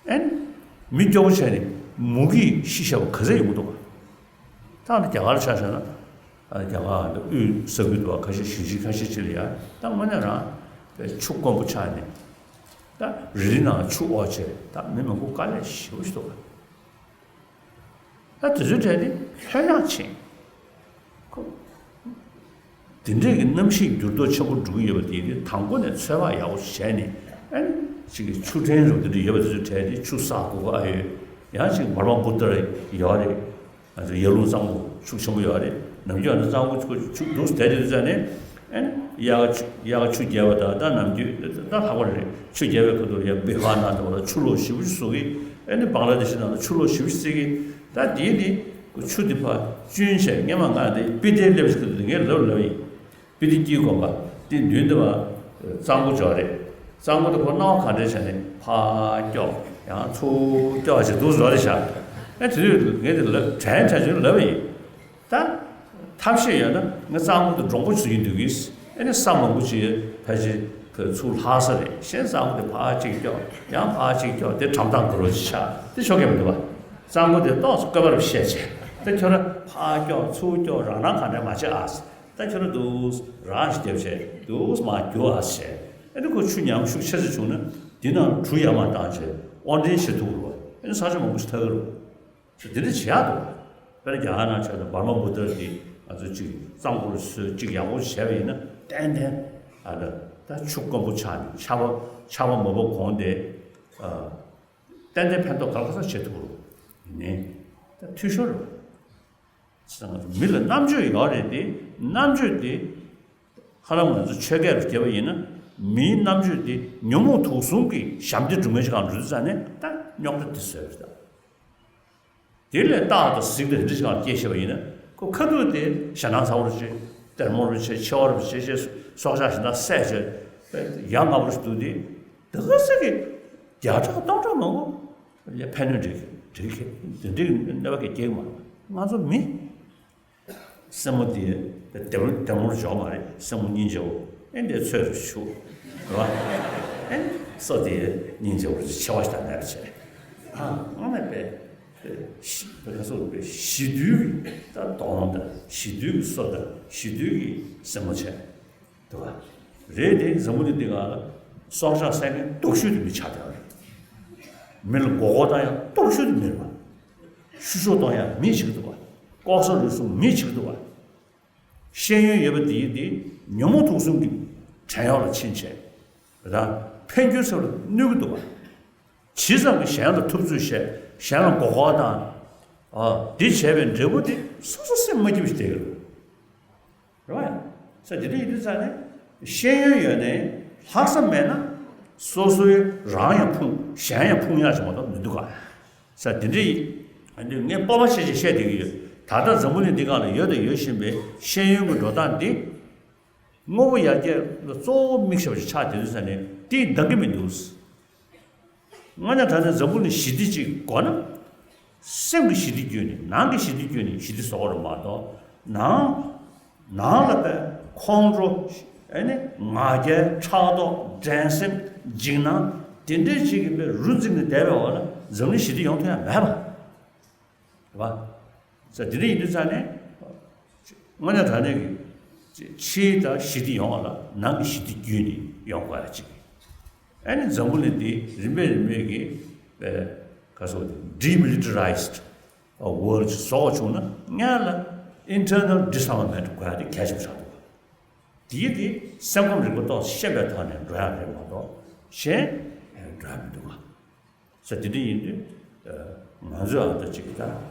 ཨེ་ནི་མི་སྐྱོ་པོ་བྱས་ནས་མུ་གེས་ཤི་ཤ་བ་ག་ཚོད་ཡོང་གི་འདུག་ག་ད་ཨ་ནི་རྒྱ་གར་ཆ་བཞག་ན། ཨ་རྒྱ་གར་ཨ་ནི་དབུས་ས་ཁུལ་དུ་བ་ཁ་ཤས་ཞིང་ཆེན་ཁ་ཤས་ཅིག་ལ་ཡ་ད་དངོས་གནས་རང་ཆུ་དཀོན་པོ་ཆགས་ནས། ད་རི་ལི་ནང་ཆུ་ཨོ་བྱས་ད་མི་མང་པོ་དཀའ་ལས་ཞེ་པོ་ཞིག་འདུག་ག་ད་དེ་ཚོའི་གྲས་དེ་ལྷོད་ཡངས་ཕྱིན། ཁོ། དེ་འདྲས་ཀྱི་གནམ་གཤིས་འགྱུར་ལྡོག་ཆེན་པོ་འགྲོ་གི་ཡོད་པ་དེ་དེ་དང་པོ་ནས་ཚོད་དཔག་ཡག་པོ་བྱས་ནས། ཨ་ནི་ཅིག་གི་ཆུ་ཕྲན་རུ་དེ་འདྲ་ཡོད་པ་དེ་ཚོའི་གྲས་དེ་ཆུ་བསགས་དགོས་ཀྱི་ཨ་ཡོད། ཡང་ཅིག་མར་མ་བུ་ཏར་ཡོད་རེད། ང་ཚོ་ཡར་ཀླུང་གཙང་པོ་ཆུ་ཆེན་པོ་ཡོད་རེད། ནམ་རྒྱུན་ང་ཚོ་གཙང་པོ་ཆུ་ཆུ་འདུག་སེ་བསྡད་དེ་དུས་ཙ་ནས། ཨ་ནི་དབྱར་ཁ་ཆུ་དབྱར་ཁ་ཆུ་རྒྱས་པ་དང་ད་ནམ་རྒྱུན་ད་ལྷག་པ་རེད། ཆུ་རྒྱས་པའི་ཁ་ཐུག་ལ་ཡ་བི་ཧར་ནང་དུ་བ་ལ་ཆུ་ལོག་ཞེ་པོ་ཞིག་བཟོ་གི། ཨ་ནི་བང་ལ་དེ་ཤི་ནང་ལ་ཆུ་ལོག་ཞེ་པོ་ཞིག་བརྩི་གི། ད་དེའི་དེ་ཆུ་དེ་ཕར་བསྐྱོན་བྱས་སྔས་མ་ང་དེ་སྤི་ཏི་སླེབས་ཟེར་དུས་ངས་ལབ་ལབ་ཡིན། སྤི་ཏི་དཀྱིལ་དགོན་པ་དེ་མདུན་དུ་བ་གཙང་པོ་ཅིག་ཡོད་རེད། གཙང་པོ་དེ་ཁོ་སྣང་བ་ག་འདྲས་བྱས་ནས་ཕར་སྐྱོག་ཡང་ཚུར་སྐྱོག་བྱས་འདུག་བཟོ་རེད་བཞག་ཨ་དེ་དུས་ངས་དེ་ལབ་དྲན་དྲན་བྱས་ལབ་ཡིན། ད་ཐབས་ཤེས་ཡོད་ན་ངས་གཙང་པོ་དེ་འདྲོང་པོ་བཟོ་གི་འདུག་གིས། ཨ་ནི་ས་མང་པོ་ཅིག་ཕལ་ཆེར་ཁོས་ཚུར་ལྷག་ས་རེད། གཞན་གཙང་པོ་དེ་ཕར་གཅིག་སྐྱོག་ཡང་ཕར་གཅིག་སྐྱོག་དེ་གྲམ་ཐང་དུ་རོ་ཅིག་ཆགས་དེ་ཆོག་གི་མི་འདུག་བ། གཙང་པོ་དེ་ཏོག་ཙམ་བཀོད་པ་རུ་བཤད་བྱས་དེ་ཁྱོད་རང་ཕར་སྐྱོག་ཚུར་སྐྱོག་རང་རང་ག་འདྲ་མ་བྱེད་ཨ། ད་ཁྱོད་རང་འདུག་རང་ཞིག་རྒྱབ་བྱས་འདུག་མ་རྒྱུག་ཨ་བྱས། ཨ་ནི་ཁོ་ཆུ་ཉམས་ཤུགས་ཆེ་ཙམ་བྱུང་ན་དེ་ནང་གྲུ་ཡར་མར་བཏང་བྱས་དབོར་འདྲེན་བྱེད་ཐུབ་རོ། ཨ་ནི་ས་ཆ་མང་པོ་ཞིག་ཐར་གི་རོ། ཚོ་འདི་འདྲ་བྱེད་ཡག་འདུག་དཔེར་ན་རྒྱ་གར་ནང་ཆ་ན་འབར་མ་བུ་ཏར་འདི་ང་ཚོ་གཅིག་གཙང་པོ་ལ་བཟོས་གཅིག་ཡག་པོ་བྱས་པ་ཡིན་ན་ཏན་ཏན་ཨ་ད་ ད་ཆུ་དཀོན་པོ་ཆགས་ནས་ཆར་པ་ཆར་པ་མ་བབས་གོང་དེ། ཨ། ཏན་ཏན་ཕན་ཐོགས་ག་ལ་ག་ས་བྱེད་ཐུབ་རུང་ནི་ད་འཐུས་ཤོར་རེད། ཙང་མི་ལ་རྣམ་དཔྱོད་ཡོད་རེད་དེ། རྣམ་དཔྱོད་དེ་ཧ་ལམ་ང་ཚོ་ཆོས་སྐད་རུ་བརྒྱབ་པ་ཡིན་ན། མིའི་རྣམ་དཔྱོད་དེ་ཉོན་མོངས་དུག་གསུམ་གྱི་ཞབས་འདེགས་སྒྲུབ་མཁན་ཞིག་གང་འགྲོ་དུས་ཙང་ནས་ད་རྙོག་དྲ་དེ་བཟོས་རེད་ད། དེ་ལས་སྟག་དང་གཟིག་དང་རི་ཞིག་གང་སྐྱེས་ཤེས་པ་ཡིན་ན། ཁོ་ཁ་ཐུག་དེ་ཞེ་སྡང་ཚ་བོ་རུ་བྱེད། ལྟད་མོ་རུ་བྱེད། འཆི་བ་རུ་བྱེད། ཅེས་སྲོག་ཆགས་ཞེ་སྡང་བསད་བྱས་ཡ་ང་བོ་རུ་འདུག་དེ། དེ་ག་ཟེར་གི་བརྒྱ་ཕྲག་སྟོང་ཕྲག་མང་པོ་ལ་ཕན་གནོད་འདྲེས་འདྲེས་གི་དེ་འདྲའི་གནོད་པ་གི་སྐྱེ་གི་མ་རེད། ང་ཚོ་མི། སེན་མོ་དེ་དེ་མོ་དེ་མོར་འཇོག་མ་རེད། སེན་མོ་སྙིང་རྗེ་བོ་ཨེ་འདྲའི་ཚོད་རུ་ཆུ་རེད་བ། ཨེ་སོ་དེ་སྙིང་རྗེ་བོ་ཆེ་བ་ཞིག་དང་ནར་བྱས། ཨ་ང་ནས་པས་པས་ཤི་པས་ཁ་སོ་པས་ཞི་དུལ་གྱི་ད་གདོང་དང་ཞི་དུལ་གྱི་སོ་དང་ཞི་དུལ་གྱི་སེན་མོ་བྱས། འདུག་ག་རེད་དེ། འཛམ་བུ་གླིང་འདི་ག་ལ་སྲོག་ཆགས་བསད་མཁན་སྡུག་ཤོས་དེ་མི་ཆགས་བསྡད་པ་རེད། མི་ལ་མགོ་སྐོར་བཏང་ཡང་སྡུག་ཤོས་དེ་མི་རེད་པ། ཤུ་ཤོ་གཏོང་ཡང་མི་བྱེད་ཀྱི་འདུག་པ། ལྐོག་ཟ་རུལ་སུངས་མི་བྱེད་ཀྱི་འདུག་པ། ཤེས་ཡོན་ཡོད་པ་དེ་ཡིན་ཏེ་ཉོན་མོངས་དུག་གསུམ་གྱི་བྲན་གཡོག་ལ་ཕྱིན་བྱས། རང་ཕན་རྒྱུ་ཚབ་ལ་གནོད་ཀྱི་འདུག་པ། ཇི་ཙམ་གྱིས་གཞན་ལ་ཐུབ་ཚོད་བྱས། གཞན་ལ་མགོ་སྐོར་བཏང་། ཨ་འདི་བྱས་པའི་འབྲས་བུ་དེ་སོ་སོ་སེམས་མ་སྐྱིད་པ་ཞིག་བསྡད་ཀྱི་རེད། རེད་བ། ས་དེ་འདྲ་ཡིན་དུས་ཙང་ནས་ཤེས་ཡོན་ཡོད་ནས་ལྷག་བསམ་མེད་ན་སོ་སོའི་རང་ཡང་ཕུང་གཞན་ཡང་ཕུང་ཡག་ཞིག་མ་གཏོགས་མི་འདུག་ག་ས་དེ་འདྲ་ཡིན། ཨ་ནི་ངས་སྤོབས་པ་ཆེ་ཆེ་བཤད་བསྡད་ཀྱི་ཡོད། ད་ལྟ་འཛམ་བུ་གླིང་འདི་སྒང་ལ་ཡོད་དང་ཡོད་བཞིན་པའི་ཤེས་ཡོན་གྱི་འགྲོ་སྟངས་འདི། དངོས་པོ་ཡར་རྒྱས་ལ་གཙོ་བོ་དམིགས་བྱ་བ་ཞིག་ཆགས་བསྡད་དུས་ཙང་ནས་དེ་འདང་གི་མི་འདུག་དངོས་གནས་དྲང་གནས་འཛམ་བུ་གླིང་ཞི་བདེ་ཅིག་དགོས་ན། སེམས་ཀྱི་ཞི་བདེ་བརྒྱུད་ནས། ནང་གི་ཞི་བདེ་བརྒྱུད་ནས་ཞི་བདེ་བཟོ་དགོས་རེད་མ་གཏོགས། ནང་ནང་ལ་པའི་ཁོང་ཁྲོ། ཨེ་ནི་ང་རྒྱལ། ཕྲག་དོག་འགྲན་སེམས། འཇིགས་སྣང་དེ་འདྲའི་ཅིག་གི་པའི་རུ་འཛིངས་ནས་བསྡད་པའི་འོག་ལ་འཛམ་གླིང་ཞི་བདེ་ཡོང་ཐུབ་ཡ་མེད་པ། རེད་བ། ས་དེ་འདྲ་ཡིན་དུས་ཙང་ནས། དངོས་གནས་དྲང་གནས་ཀྱི་ཕྱིའི་དང་ཞི་བདེ་ཡོང་བ་ལ་ནང་གི་ཞི་བདེ་བརྒྱུད་ནས་ཡོང་དགོས་ཡ་ཅིག་ཨ་ནི་འཛམ་བུ་གླིང་འདི་རིམ་པས་རིམ་པས་ཀྱི་པའི་ག་སོ་demilitarized world ཅིག་བཟོ་བ་བྱུང་ན་སྔོན་ལ་internal disarmament དགོས་ཡ་དེ་གལ་ཆེན་པོ་ཆགས་འདུག་དེའི་དེ་སེམས་ཁམས་རིག་པ་ཐོག་ཤེས་པའི་ཐོག་ནས་འགྲོ་ཡ་རེད་མ་གཏོགས་གཞན་འགྲོ་ཡ་མི་འདུག་ག་ས་དེ་འདྲ་ཡིན་དུས། ང་ཚོས་ཨ་ད་ཅིག་ད་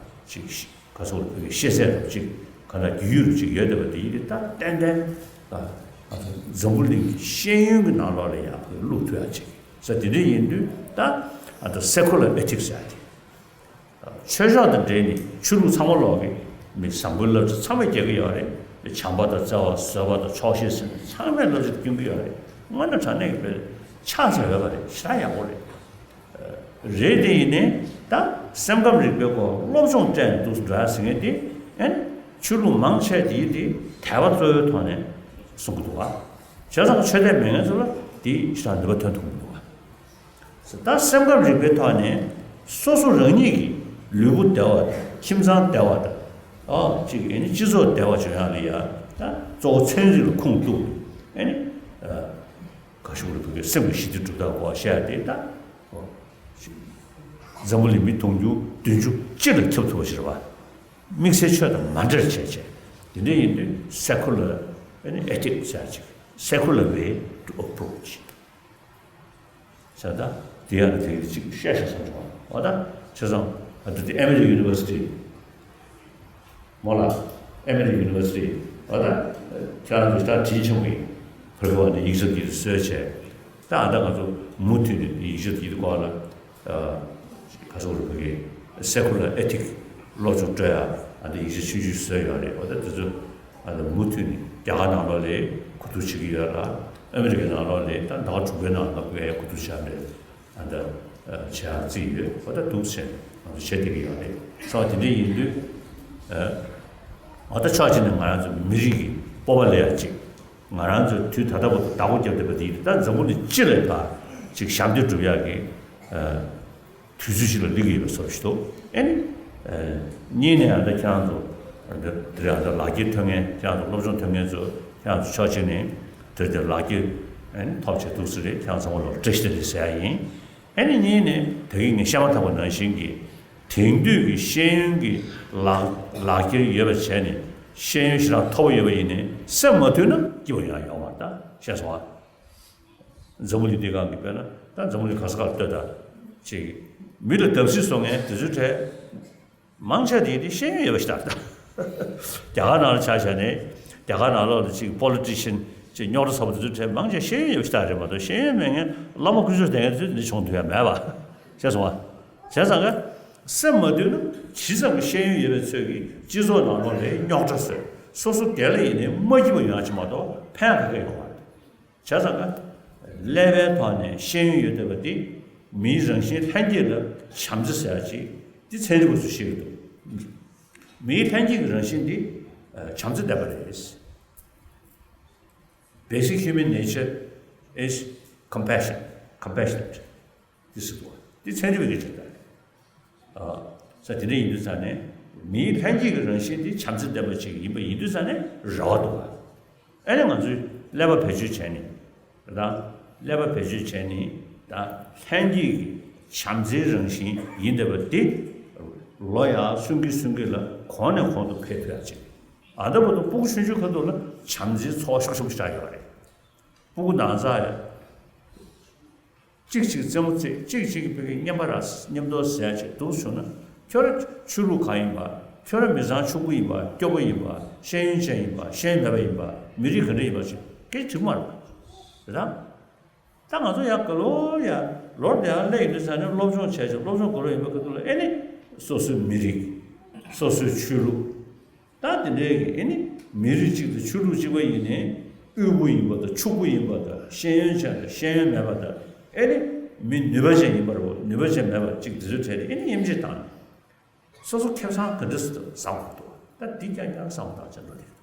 ཅིག་ག་སོགས་བོད་ཀྱི་ཤེས་ཚད་རུ་ཅིག་ག་ད་རྒྱུས་ཡོད་རུ་ཅིག་ཡོད་བསྡད་པ་དེ་ཡིན་དུས། ད་ཏན་ཏན་ད་ང་ཚོ་འཛམ་བུ་གླིང་གི་ཤེས་ཡོན་གྱི་ནང་ལོགས་ལ་ཡང་བླུག་ཐུབ་ཡ་ཅིག་ས་དེ་འདྲ་ཡིན་དུས་ད་ཨ་ད་secular ethics ཡ་དེ། ཆོས་ཕྱོགས་དང་འབྲེལ་ནས་ཆོས་ལུགས་ཚང་མ་ལོག་གི་མི་བཟང་པོའི་བསླབ་བྱ་ཚང་མས་རྒྱག་གི་ཡོད་རེད། བྱམས་པ་དང་བརྩེ་བ། བཟོད་པ་དང་ཆོག་ཤེས་ཟེར་ནས་ཚང་མས་བསླབ་བྱ་སྐྱོན་གྱི་ཡོད་རེད། དངོས་གནས་དྲང་གནས་ཀྱི་དཔེ་ཆགས་བཞག་ཡོད་པ་རེད། ཞེ་དྲག་ཡག་པོ་རེད། རེད་དེ་ཡིན་ནའི་ད་སེམས་ཁམས་རིག་པའི་སྐོར་སློབ་སྦྱོང་སྤྲད་འདུག་འགྲོ་ཡ་ཟེར་མཁན་དེ་ཨན་ཆོས་ལུགས་མང་ཆེ་དེ་དེ་དད་པ་གཙོ་བོའི་ཐོག་ནས་གསུང་གི་འདུག་བ། བྱས་ཙང་ཆོས་དད་མེད་མཁན་ཚོ་ལ་དེ་ཞེ་དྲག་ནུས་པ་ཐོན་ཐུབ་མི་འདུག་བ། ད་སེམས་ཁམས་རིག་པའི་ཐོག་ནས་སོ་སོ་རང་ཉིད་ཀྱི་ལུས་པོ་བདེ་བ་དང་ཁྱིམ་ཚང་བདེ་བ་དང་། ཨ་ཅིག་ཨེ་ནི་སྤྱི་ཚོགས་བདེ་བ་བྱུང་ཡག་ལ་ཡ་ད་གཙོ་བོ་ཚན་རིག་ལ་ཁུངས་གཏུགས་ཨེ་ནི་ག་ཤུག་ལ་བུ་གའི་སེམས་ཀྱི་ཞི་བདེ་སྒྲུབ་ཐབས་སྐོར་བཤད་དེ་ད་འཛམ་བུ་གླིང་མི་དུང་ཕྱུར་བདུན་ཅུ་སྤྱི་ལ་ཁྱབ་ཐུབ་པ་ཞིག་རེད་བ། དམིགས་བསལ་ཆོས་དང་མ་འབྲེལ་བྱས་བྱས། དེ་འདྲ་ཡིན་དུས་secular ཨེ་ནི་ethics ཟེར་ཅིག secular way to approach ཟེར། ད་དེ་ཡང་དེ་གཅིག་བཤད་ཤེས་བསམ་བྱུང་བ། འོ་ད་བྱས་ཙང་ཨ་ད་དེ་Emory University མོ་ལ་Emory University འོ་ད་ཁྱེད་རང་ཚོ་ད་དྲིན་ཆེན་པོ་ཡིན། བོད་པ་ནས་ཡིག་ཆ་འདི་བཟོས་བྱས། ད་ཨ་ད་ང་ཚོ་མུ་མཐུད་ནས་ཡིག་ཆ་འདི་སྐོར་ལ་ག་ཚོད་རེད་བོད་ཀྱི་secular ethics སློབ་སྦྱོང་སྤྲོད་ཡ་ཨ་ད་ཡིག་ཆ་ཆུང་ཆུང་བཟོས་ཡོད་རེད། འོ་ད་དེ་ཚོ། ཨ་ནི་མུ་མཐུད་ནས་རྒྱ་གར་ནང་ལོགས་ལ་གོ་བསྡུར་བྱེད་ཀྱི་ཡོད་ལ། ཨ་མི་རི་ཀའི་ནང་ལོགས་ལ་ད་ཟླ་བ་དྲུག་པའི་ནང་ལ་བོད་ཡ་གོ་བསྡུར་བྱ་འདྲ་ཨ་ད་བྱེད་ཡག་རྩིས་ཡོད། འོ་ད་འདུག་བྱས་ང་ཚོ་བྱེད་བསྡད་ཀྱི་ཡོད་རེད། ས་བ་དེ་འདྲ་ཡིན་དུས། འོ་ད་ཕྱོགས་གཅིག་ནས་ང་རང་ཚོ་མི་རིགས་ཀྱི་སྤོབས་པ་ལས་ཡག་ཅིག་ང་རང་ཚོ་དུས་ད་ལྟ་བར་དུ་བདག་པོ་བརྒྱབ་བསྡད་པ་དེ་ད་འཛམ་བུ་གླིང་སྤྱི་ལ་ད་ཅིག་ཞབས་འདེགས་སྒྲུབ་ཡག་གི་དུས་ཚོད་ཅིག་ལ་སླེབས་ཀྱི་ཡོད་པའི་བཟོ་འདྲ་ཞིག་འདུག་ཨེ་ནི། གཉིས་ནས་ཨ་ད་ཁྱེད་རང་ཚོ་འདི་འདིར་ཨ་ད་ལག་འཁྱེར་ཐོན་མཁན། ཁྱེད་རང་ཚོ་སློབ་སྦྱོང་ཐོན་མཁན་ཚོ་ཁྱེད་རང་ཚོ་ཕྱོགས་གཅིག་ནས་འདིར་འདིར་ལག་འཁྱེར་ཨེ་ནི་ཐོབ་བྱས་འདུག་ཟེར་རེད། ཁྱེད་རང་ཚང་མ་ལ་བཀྲ་ཤིས་བདེ་ལེགས་ཟེར་ཡ་ཡིན། ཨེ་ནི་གཉིས་ནས་ད་གིན་ངས་བཤད་མ་ཐག་པ་ནང་བཞིན་གྱི་དེང་དུས་ཀྱི་ཤེས་ཡོན་གྱི་ལག་ལག་འཁྱེར་ཡོད་པ་བྱས་ནས་ཤེས་ཡོན་ཞེ་དྲག་མཐོ་པོ་ཡོད་པ་ཡིན་ནའི་སེམས་མ་མཐུན་ན་སྐྱིད་པ་ཡོང་ཡ་ཡོད་མ་རེད། ད་ཤེས་སོང་ཨ། འཛམ་བུ་གླིང་འདི་སྒང་གི་དཔེར་ན་ད་འཛམ་བུ་གླིང་ག་ས་ག་ལ་ལྟོས་དང་། ཅིག་མི་ལ་བརྡབ་གསིག་བཟོ་མཁན་དེ་ཚོའི་གྲས་མང་ཆེ་དེ་དེ་ཤེས་ཡོན་ཡོད་པ་ཞིག་ད། རྒྱ་གར་ནང་ལ་ཆ་བཞག་ནས་རྒྱ་གར་ནང་ལོགས་ལ་ཅིག་པོ་ལི་ཊི་ཤན་ཅིག་རྙོག་དྲ་ཚ་པོ་དེ་ཚོའི་གྲས་མང་ཆེ་ཤེས་ཡོན་ཡོད་པ་ཞིག་ད་རེད་མ་གཏོགས། ཤེས་ཡོན་མེད་མཁན་བླ་མ་དཀོན་མཆོག་བསྟེན་མཁན་དེ་ཚོ་དེ་འདྲ་བྱུང་ཐུབ་ཡ་མེད་པ། ཤེས་སོང་ང་། བྱས་ཙང་ཀ་སེམས་མ་དུལ་ན་ཇི་ཙམ་གྱི་ཤེས་ཡོན་ཡོད་པའི་ཚོད་ཀྱིས་སྤྱི་ཚོགས་ནང་ལོགས་ལ་རྙོག་དྲ་བཟོས། སོ་སོ་སྒེར་ལ་ཡིན་ནའི་མ་སྐྱིད་པ་ཡོང་ཡ་ཅིག་མ་གཏོགས་ཕན་ག་གེ་ཡོང་མ་རེད། བྱས་ཙང་ཀ་ཀླད་པའི་ཐོག་ནས་ཤེས་ཡོན་ཡོད་བསྡད་པ་འདི་མིའི་རང་བཞིན་ལྷན་སྐྱེས་ལ་བྱམས་བརྩེ་ཟེར་ཡ་ཅིག་འདི་ཚན་རིག་པ་ཚོས་བཤད་ཀྱི་འདུག་མིའི་ལྷན་སྐྱེས་ཀྱི་རང་བཞིན་འདི་ཨ་བྱམས་བརྩེ་ལྡན་པ་རེད། Basic human nature is compassion, compassionate. འདི་ཟེར་འདུག་འདི་ཚན་རིག་པའི་སྐད་ཆ་རེད། ཨ། ས་དེ་འདྲ་ཡིན་དུས་ཙང་ནས་མིའི་ལྷན་སྐྱེས་ཀྱི་རང་བཞིན་དེ་བྱམས་བརྩེ་ལྡན་པ་ཅིག་ཡིན་པ་ཡིན་དུས་ཙང་ནས་རེ་བ་འདུག་ག་ཨ་ནི་ང་ཚོས་ཀླད་པ་བེད་སྤྱོད་བྱས་ནས། ད་ཀླད་པ་བེད་སྤྱོད་བྱས་ནས་ད་ལྷན་སྐྱེས་ཀྱི་བྱམས་བརྩེའི་རང་བཞིན་ཡིན་བསྡད་པ་འདི་ལོ་ཡར་སུན་གྱིན་སུན་གྱིན་ལ་གོང་ནས་གོང་དུ་འཕེལ་ཐུབ་ཡ་ཅིག་ཨ། ད་བར་དུ་སྤུ་གུ་ཆུང་ཆུང་ཁ་ཐུག་ལ་བྱམས་བརྩེའི་ཚོར་བ་ཤུགས་ཆེན་པོ་ཞིག་རག་ཡོད་རེད། སྤུ་གུ་ནང་ཚ་ཡ། གཅིག་གཅིག་རྩེད་མོ་རྩེ། གཅིག་གཅིག་གི་བུ་གའི་སྙན་པ་ར་སྙན་པོ་ཟེར་ཅིག་འདུག་བྱུང་ན། ཁྱོད་ར་ཆོས་ལུགས་གང་ཡིན་པ། ཁྱོད་ར་མི་ཚང་ཕྱུག་པོ་ཡིན་པ། སྐྱོ་པོ་ཡིན་པ། ཤེས་ཡོན་ཅན་ཡིན་པ། ཤེས་ཡོན་མེད་པ་ཡིན་པ། མི་རིགས་ག་འདྲ་ཡིན་པ་ཞིག་སྐད་ཆ་དྲི་མ་རེད། རེད་ད། ད་ང་ཚོ་ཡང་ག་ལོ་ཡ་ལོར་དེ་ཡང་སླེབས་ཡོང་དུས་ཙང་ནས་སློབ་སྦྱོང་བྱས་ཅིག་སློབ་སྦྱོང་དགོས་རོགས་ཡིན་པ་ག་འདུག་ལ། ཨེ་ནི་སོ་སོའི་མི་རིགས། སོ་སོའི་ཆོས་ལུགས། ད་དེ་འདྲའི་གི་ཨེ་ནི་མི་རིགས་གཅིག་དང་ཆོས་ལུགས་གཅིག་པ་ཡིན་ནའི་དབུལ་པོ་ཡིན་པ་དང་ཕྱུག་པོ་ཡིན་པ་དང་ཤེས་ཡོན་ཅན་དང་ཤེས་ཡོན་མེད་པ་དང་ཨེ་ནི་མི་ནུས་པ་ཅན་ཡིན་པ་རེད་བ། ནུས་པ་ཅན་མེད་པ་གཅིག་དེ་ཚོའི་གྲས་དེ་ཨེ་ནི་དབྱེ་འབྱེད་བཏང་ནས་སོ་སོ་ཁེ་བཟང་ག་འདྲ་སེ་བཟང་པོ་འདུག་ད་འདི་རྐྱང་རྐྱང་བསམ་བློ་བཏང་བྱས་འགྲོ་དེ་རེད།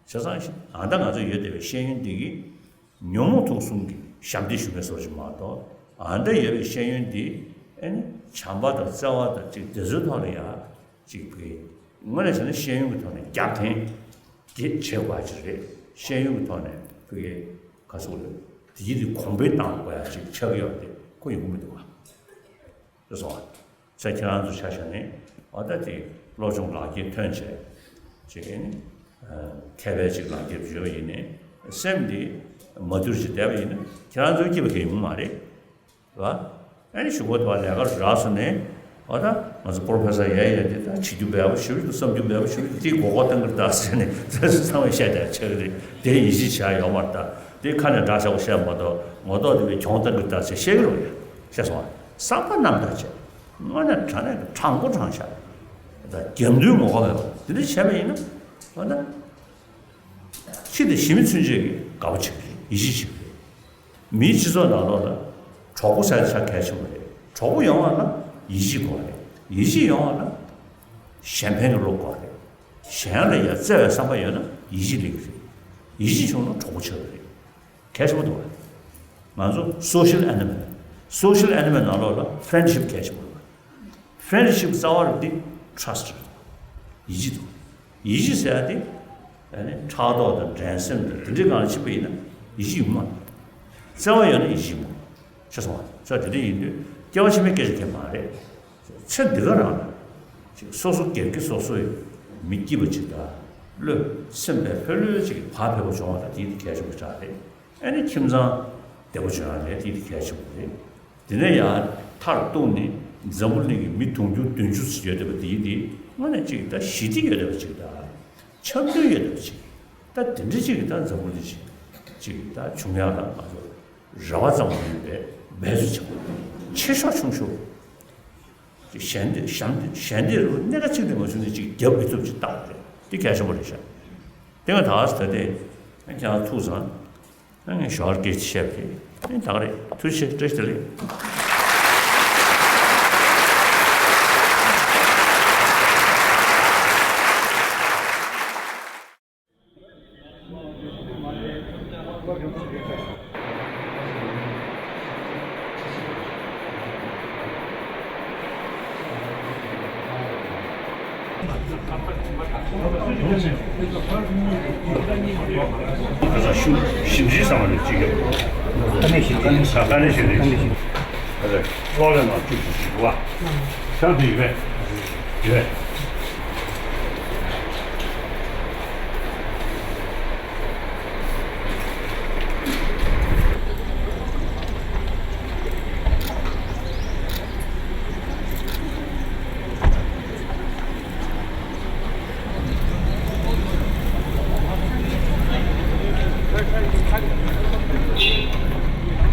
བྱས་ཙང་ཨ་ད་ང་ཚོ་ཡོད་བསྡད་པའི་ཤེས་ཡོན་འདི་གིས་ཉོན་མོངས་དུག་གསུམ་གྱི་ཞབས་འདེགས་ཞུ་མཁན་བཟོ་ཞིག་མ་གཏོགས། ཨ་ད་ཡོད་པའི་ཤེས་ཡོན་འདི་ཨེ་ནི་བྱམས་པ་དང་བརྩེ་བ་དང་གཅིག་དེ་ཚོའི་ཐོག་ལ་ཡ་གཅིག་གི་དངོས་གནས་བྱས་ན་ཤེས་ཡོན་གྱི་ཐོག་ནས་རྒྱབ་འཐེན་གྱི་བྱེད་དགོས་ཅིག་རེད། ཤེས་ཡོན་གྱི་ཐོག་ནས་བོད་ཀྱི་ག་ཚོད་རེད། དེ་ཡིན་དུས་གོང་འཕེལ་བཏང་དགོས་ཡ་ཅིག་ཆགས་ཀྱི་ཡོད་དེ་ཁོ་ཡོང་གི་མི་འདུག་བ། རེད་སོང་བ། ཚེ་ཁྱེད་རང་ཚོ་ཆ་བཞག་ནས་འོ་ད་དེ་སློབ་སྦྱོང་ལག་འཁྱེར་ཐོན་བྱས་ཅིག་ཨེ་ནི་མཁས་པའི་ཅིག་ལག་འཁྱེར་བརྗོད་པ་ཡིན་ནའི་སེམས་འདི་མ་དུལ་ཅིག་བསྡད་པ་ཡིན་ན་ཁྱེད་རང་ཚོའི་སྐྱིད་པ་གང་ཡོང་མ་རེད། རེད་བ། ཨ་ནི་གཞུག་གུ་དུ་བ་ལས་ཀ་རག་སོང་ནས་འོ་ད་ང་ཚོ་པོ་རོ་ཕེ་སར་ཡ་ཡ་དེ་ད་བྱེད་རྒྱུ་འབེལ་པོ་ཞིག་རེད་འདུག་བསམ་རྒྱུ་འབེལ་པོ་ཞིག་རེད་འདུག་དེའི་མགོ་སྐོར་གཏོང་གི་རེད་ད་ཟེར་ནས་ཚང་མས་བཤད་བསྡད་ཆགས་ཀྱི་རེད། དེ་ཡིད་ཆེས་བྱ་ཡོད་མ་རེད་ད། དེ་ཁ་ནས་འདྲ་ཆགས་པོ་བཤད་མ་གཏོགས་ངོ་ཐོག་དེ་བས་གྱོང་གཏོང་གི་རེད་ད་ཟེར་བཤད་ཀྱི་རེད་བ། ཤེས་སོང་བ། བསམ་པ་རྣམ་དག་བྱས། དངོས་གནས་དྲང་གནས་ཀྱི་དྲང་པོ་དྲང་བཞག་ད་རྒྱབ་མདུན་ངོ་ཁ་མེད་པ་དེ་འདྲ་བྱས་པ་ཡིན་ན་འོ་ན། ཁྱི་དང་ཞི་མི་ཚུན་ཆད་ཀྱིས་དགའ་པོ་བྱེད་ཀྱི་རེད། ཡིད་ཆེས་བྱེད་ཀྱི་རེད། མིའི་སྤྱི་ཚོགས་ནང་ལོགས་ལ་གྲོགས་པོ་ཟེར་ཆ་གལ་ཆེན་པོ་རེད། གྲོགས་པོ་ཡོང་བ་ལ་ཡིད་ཆེས་དགོས་རེད། ཡིད་ཆེས་ཡོང་བ་ལ་གཞན་ཕན་གྱི་བློ་དགོས་རེད། གཞན་ལ་ཡང་བརྩེ་བའི་བསམ་པ་ཡོད་ན་ཡིད་ཆེས་སླེབས་ཀྱི་རེད། ཡིད་ཆེས་བྱུང་ན་གྲོགས་པོ་ཆགས་ཀྱི་རེད། གལ་ཆེན་པོ་འདུག་བ། ང་ཚོ་social animal། social animal་ནང་ལོགས་ལ་friendship་གལ་ཆེན་པོ་རེད་བ། friendship་རྩ་བ་རུ་འདི་trust་རེད། ཡིད་ཆེས་འདུག་ཡིད་ཆེས་ཟེར་ཡ་དེ་ཨ་ནི་ཕྲག་དོག་དང་འགྲན་སེམས་དང་དེ་འདྲའི་སྒང་ལ་ཕྱིན་པ་ཡིན་ན་ཡིད་ཆེས་ཡོང་མ་རེད། བརྩེ་བ་ཡོད་ན་ཡིད་ཆེས་ཡོང་མ་རེད། ཤེས་སོང་བ། ས་དེ་འདྲ་ཡིན་དུས་སྐྱེ་བ་ཕྱི་མའི་སྐད་ཆ་གང་ཡང་མ་རེད། ཚེ་འདི་ག་རང་ལ་ཅིག་སོ་སོ་སྒེར་གྱི་སོ་སོ་ཡི་མི་སྐྱིད་པ་ཅིག་དང་བློ་སེམས་པའི་ལྷོད་ལྷོད་ཅིག་བག་ཕེབས་པོ་བྱུང་བ་དང་དེ་དེ་གལ་ཆེན་པོ་ཞིག་རེད། ཨ་ནི་ཁྱིམ་ཚང་བདེ་པོ་བྱུང་ཡ་རེད། དེ་དེ་གལ་ཆེན་པོ་རེད། དེ་ནས་ཡང་མཐར་གཏུགས་ནས་འཛམ་བུ་གླིང་གི་མི་དུང་ཕྱུར་བདུན་ཅུ་ཙམ་ཡོད་བསྡད་པ་དེ་ཡིན་ཏེ་དངོས་གནས་ཅིག་ད་ཞི་བདེ་ཡོད་བསྡད་པ་ཅིག་དང་འཆམ་མཐུན་ཡོད་བསྡད་པ་ཅིག་ད་དེ་འདྲ་ཅིག་གི་ད་འཛམ་བུ་གླིང་ཅིག་ཅིག་ད་བྱུང་ཡག་ལ་ང་ཚོ་རེ་བ་ཙམ་མ་ཡིན་པའི་འབད་རྩོལ་བྱེད་དགོས། ཆེ་ཤོས་ཆུང་ཤོས་ཅིག་ཞལ་འདེབས་ཞལ་འདེབས་ཞལ་འདེབས་རུ་གནད་འགག་ཅིག་ལས་མ་བྱུང་ནས་ཅིག་རྒྱབ་མི་ཐུབ་ཅིག་བཏང་བ་རེད། དེ་གལ་ཆེན་པོ་རེད་ཤག་དེ་ང་ད་ད་ལྟ་ཁྱེད་རང་ཐུགས་བཟང་། ཨ་ངས་ཞོར་སྐད་ཆ་བཤད་པ་རེད། ཨ་ད་ག་རེད། ཐུགས་རྗེ་ཆེ། བཀྲ་ཤིས་བདེ་ལེགས། ཞིབ་འཇིགས་བསམ་པ་ལས་གཅིག་ཡོད། དཀའ་གནད་ཞིབ་འཇིགས། དཀའ་གནད་ཞིབ་འཇིགས། ཨ་ལས་གློག་ཀླད་ནང་བཅུག་བཅུག་བཅུག་བ། ཤར་དུ་ཡོད་པས། ཡོད་པས།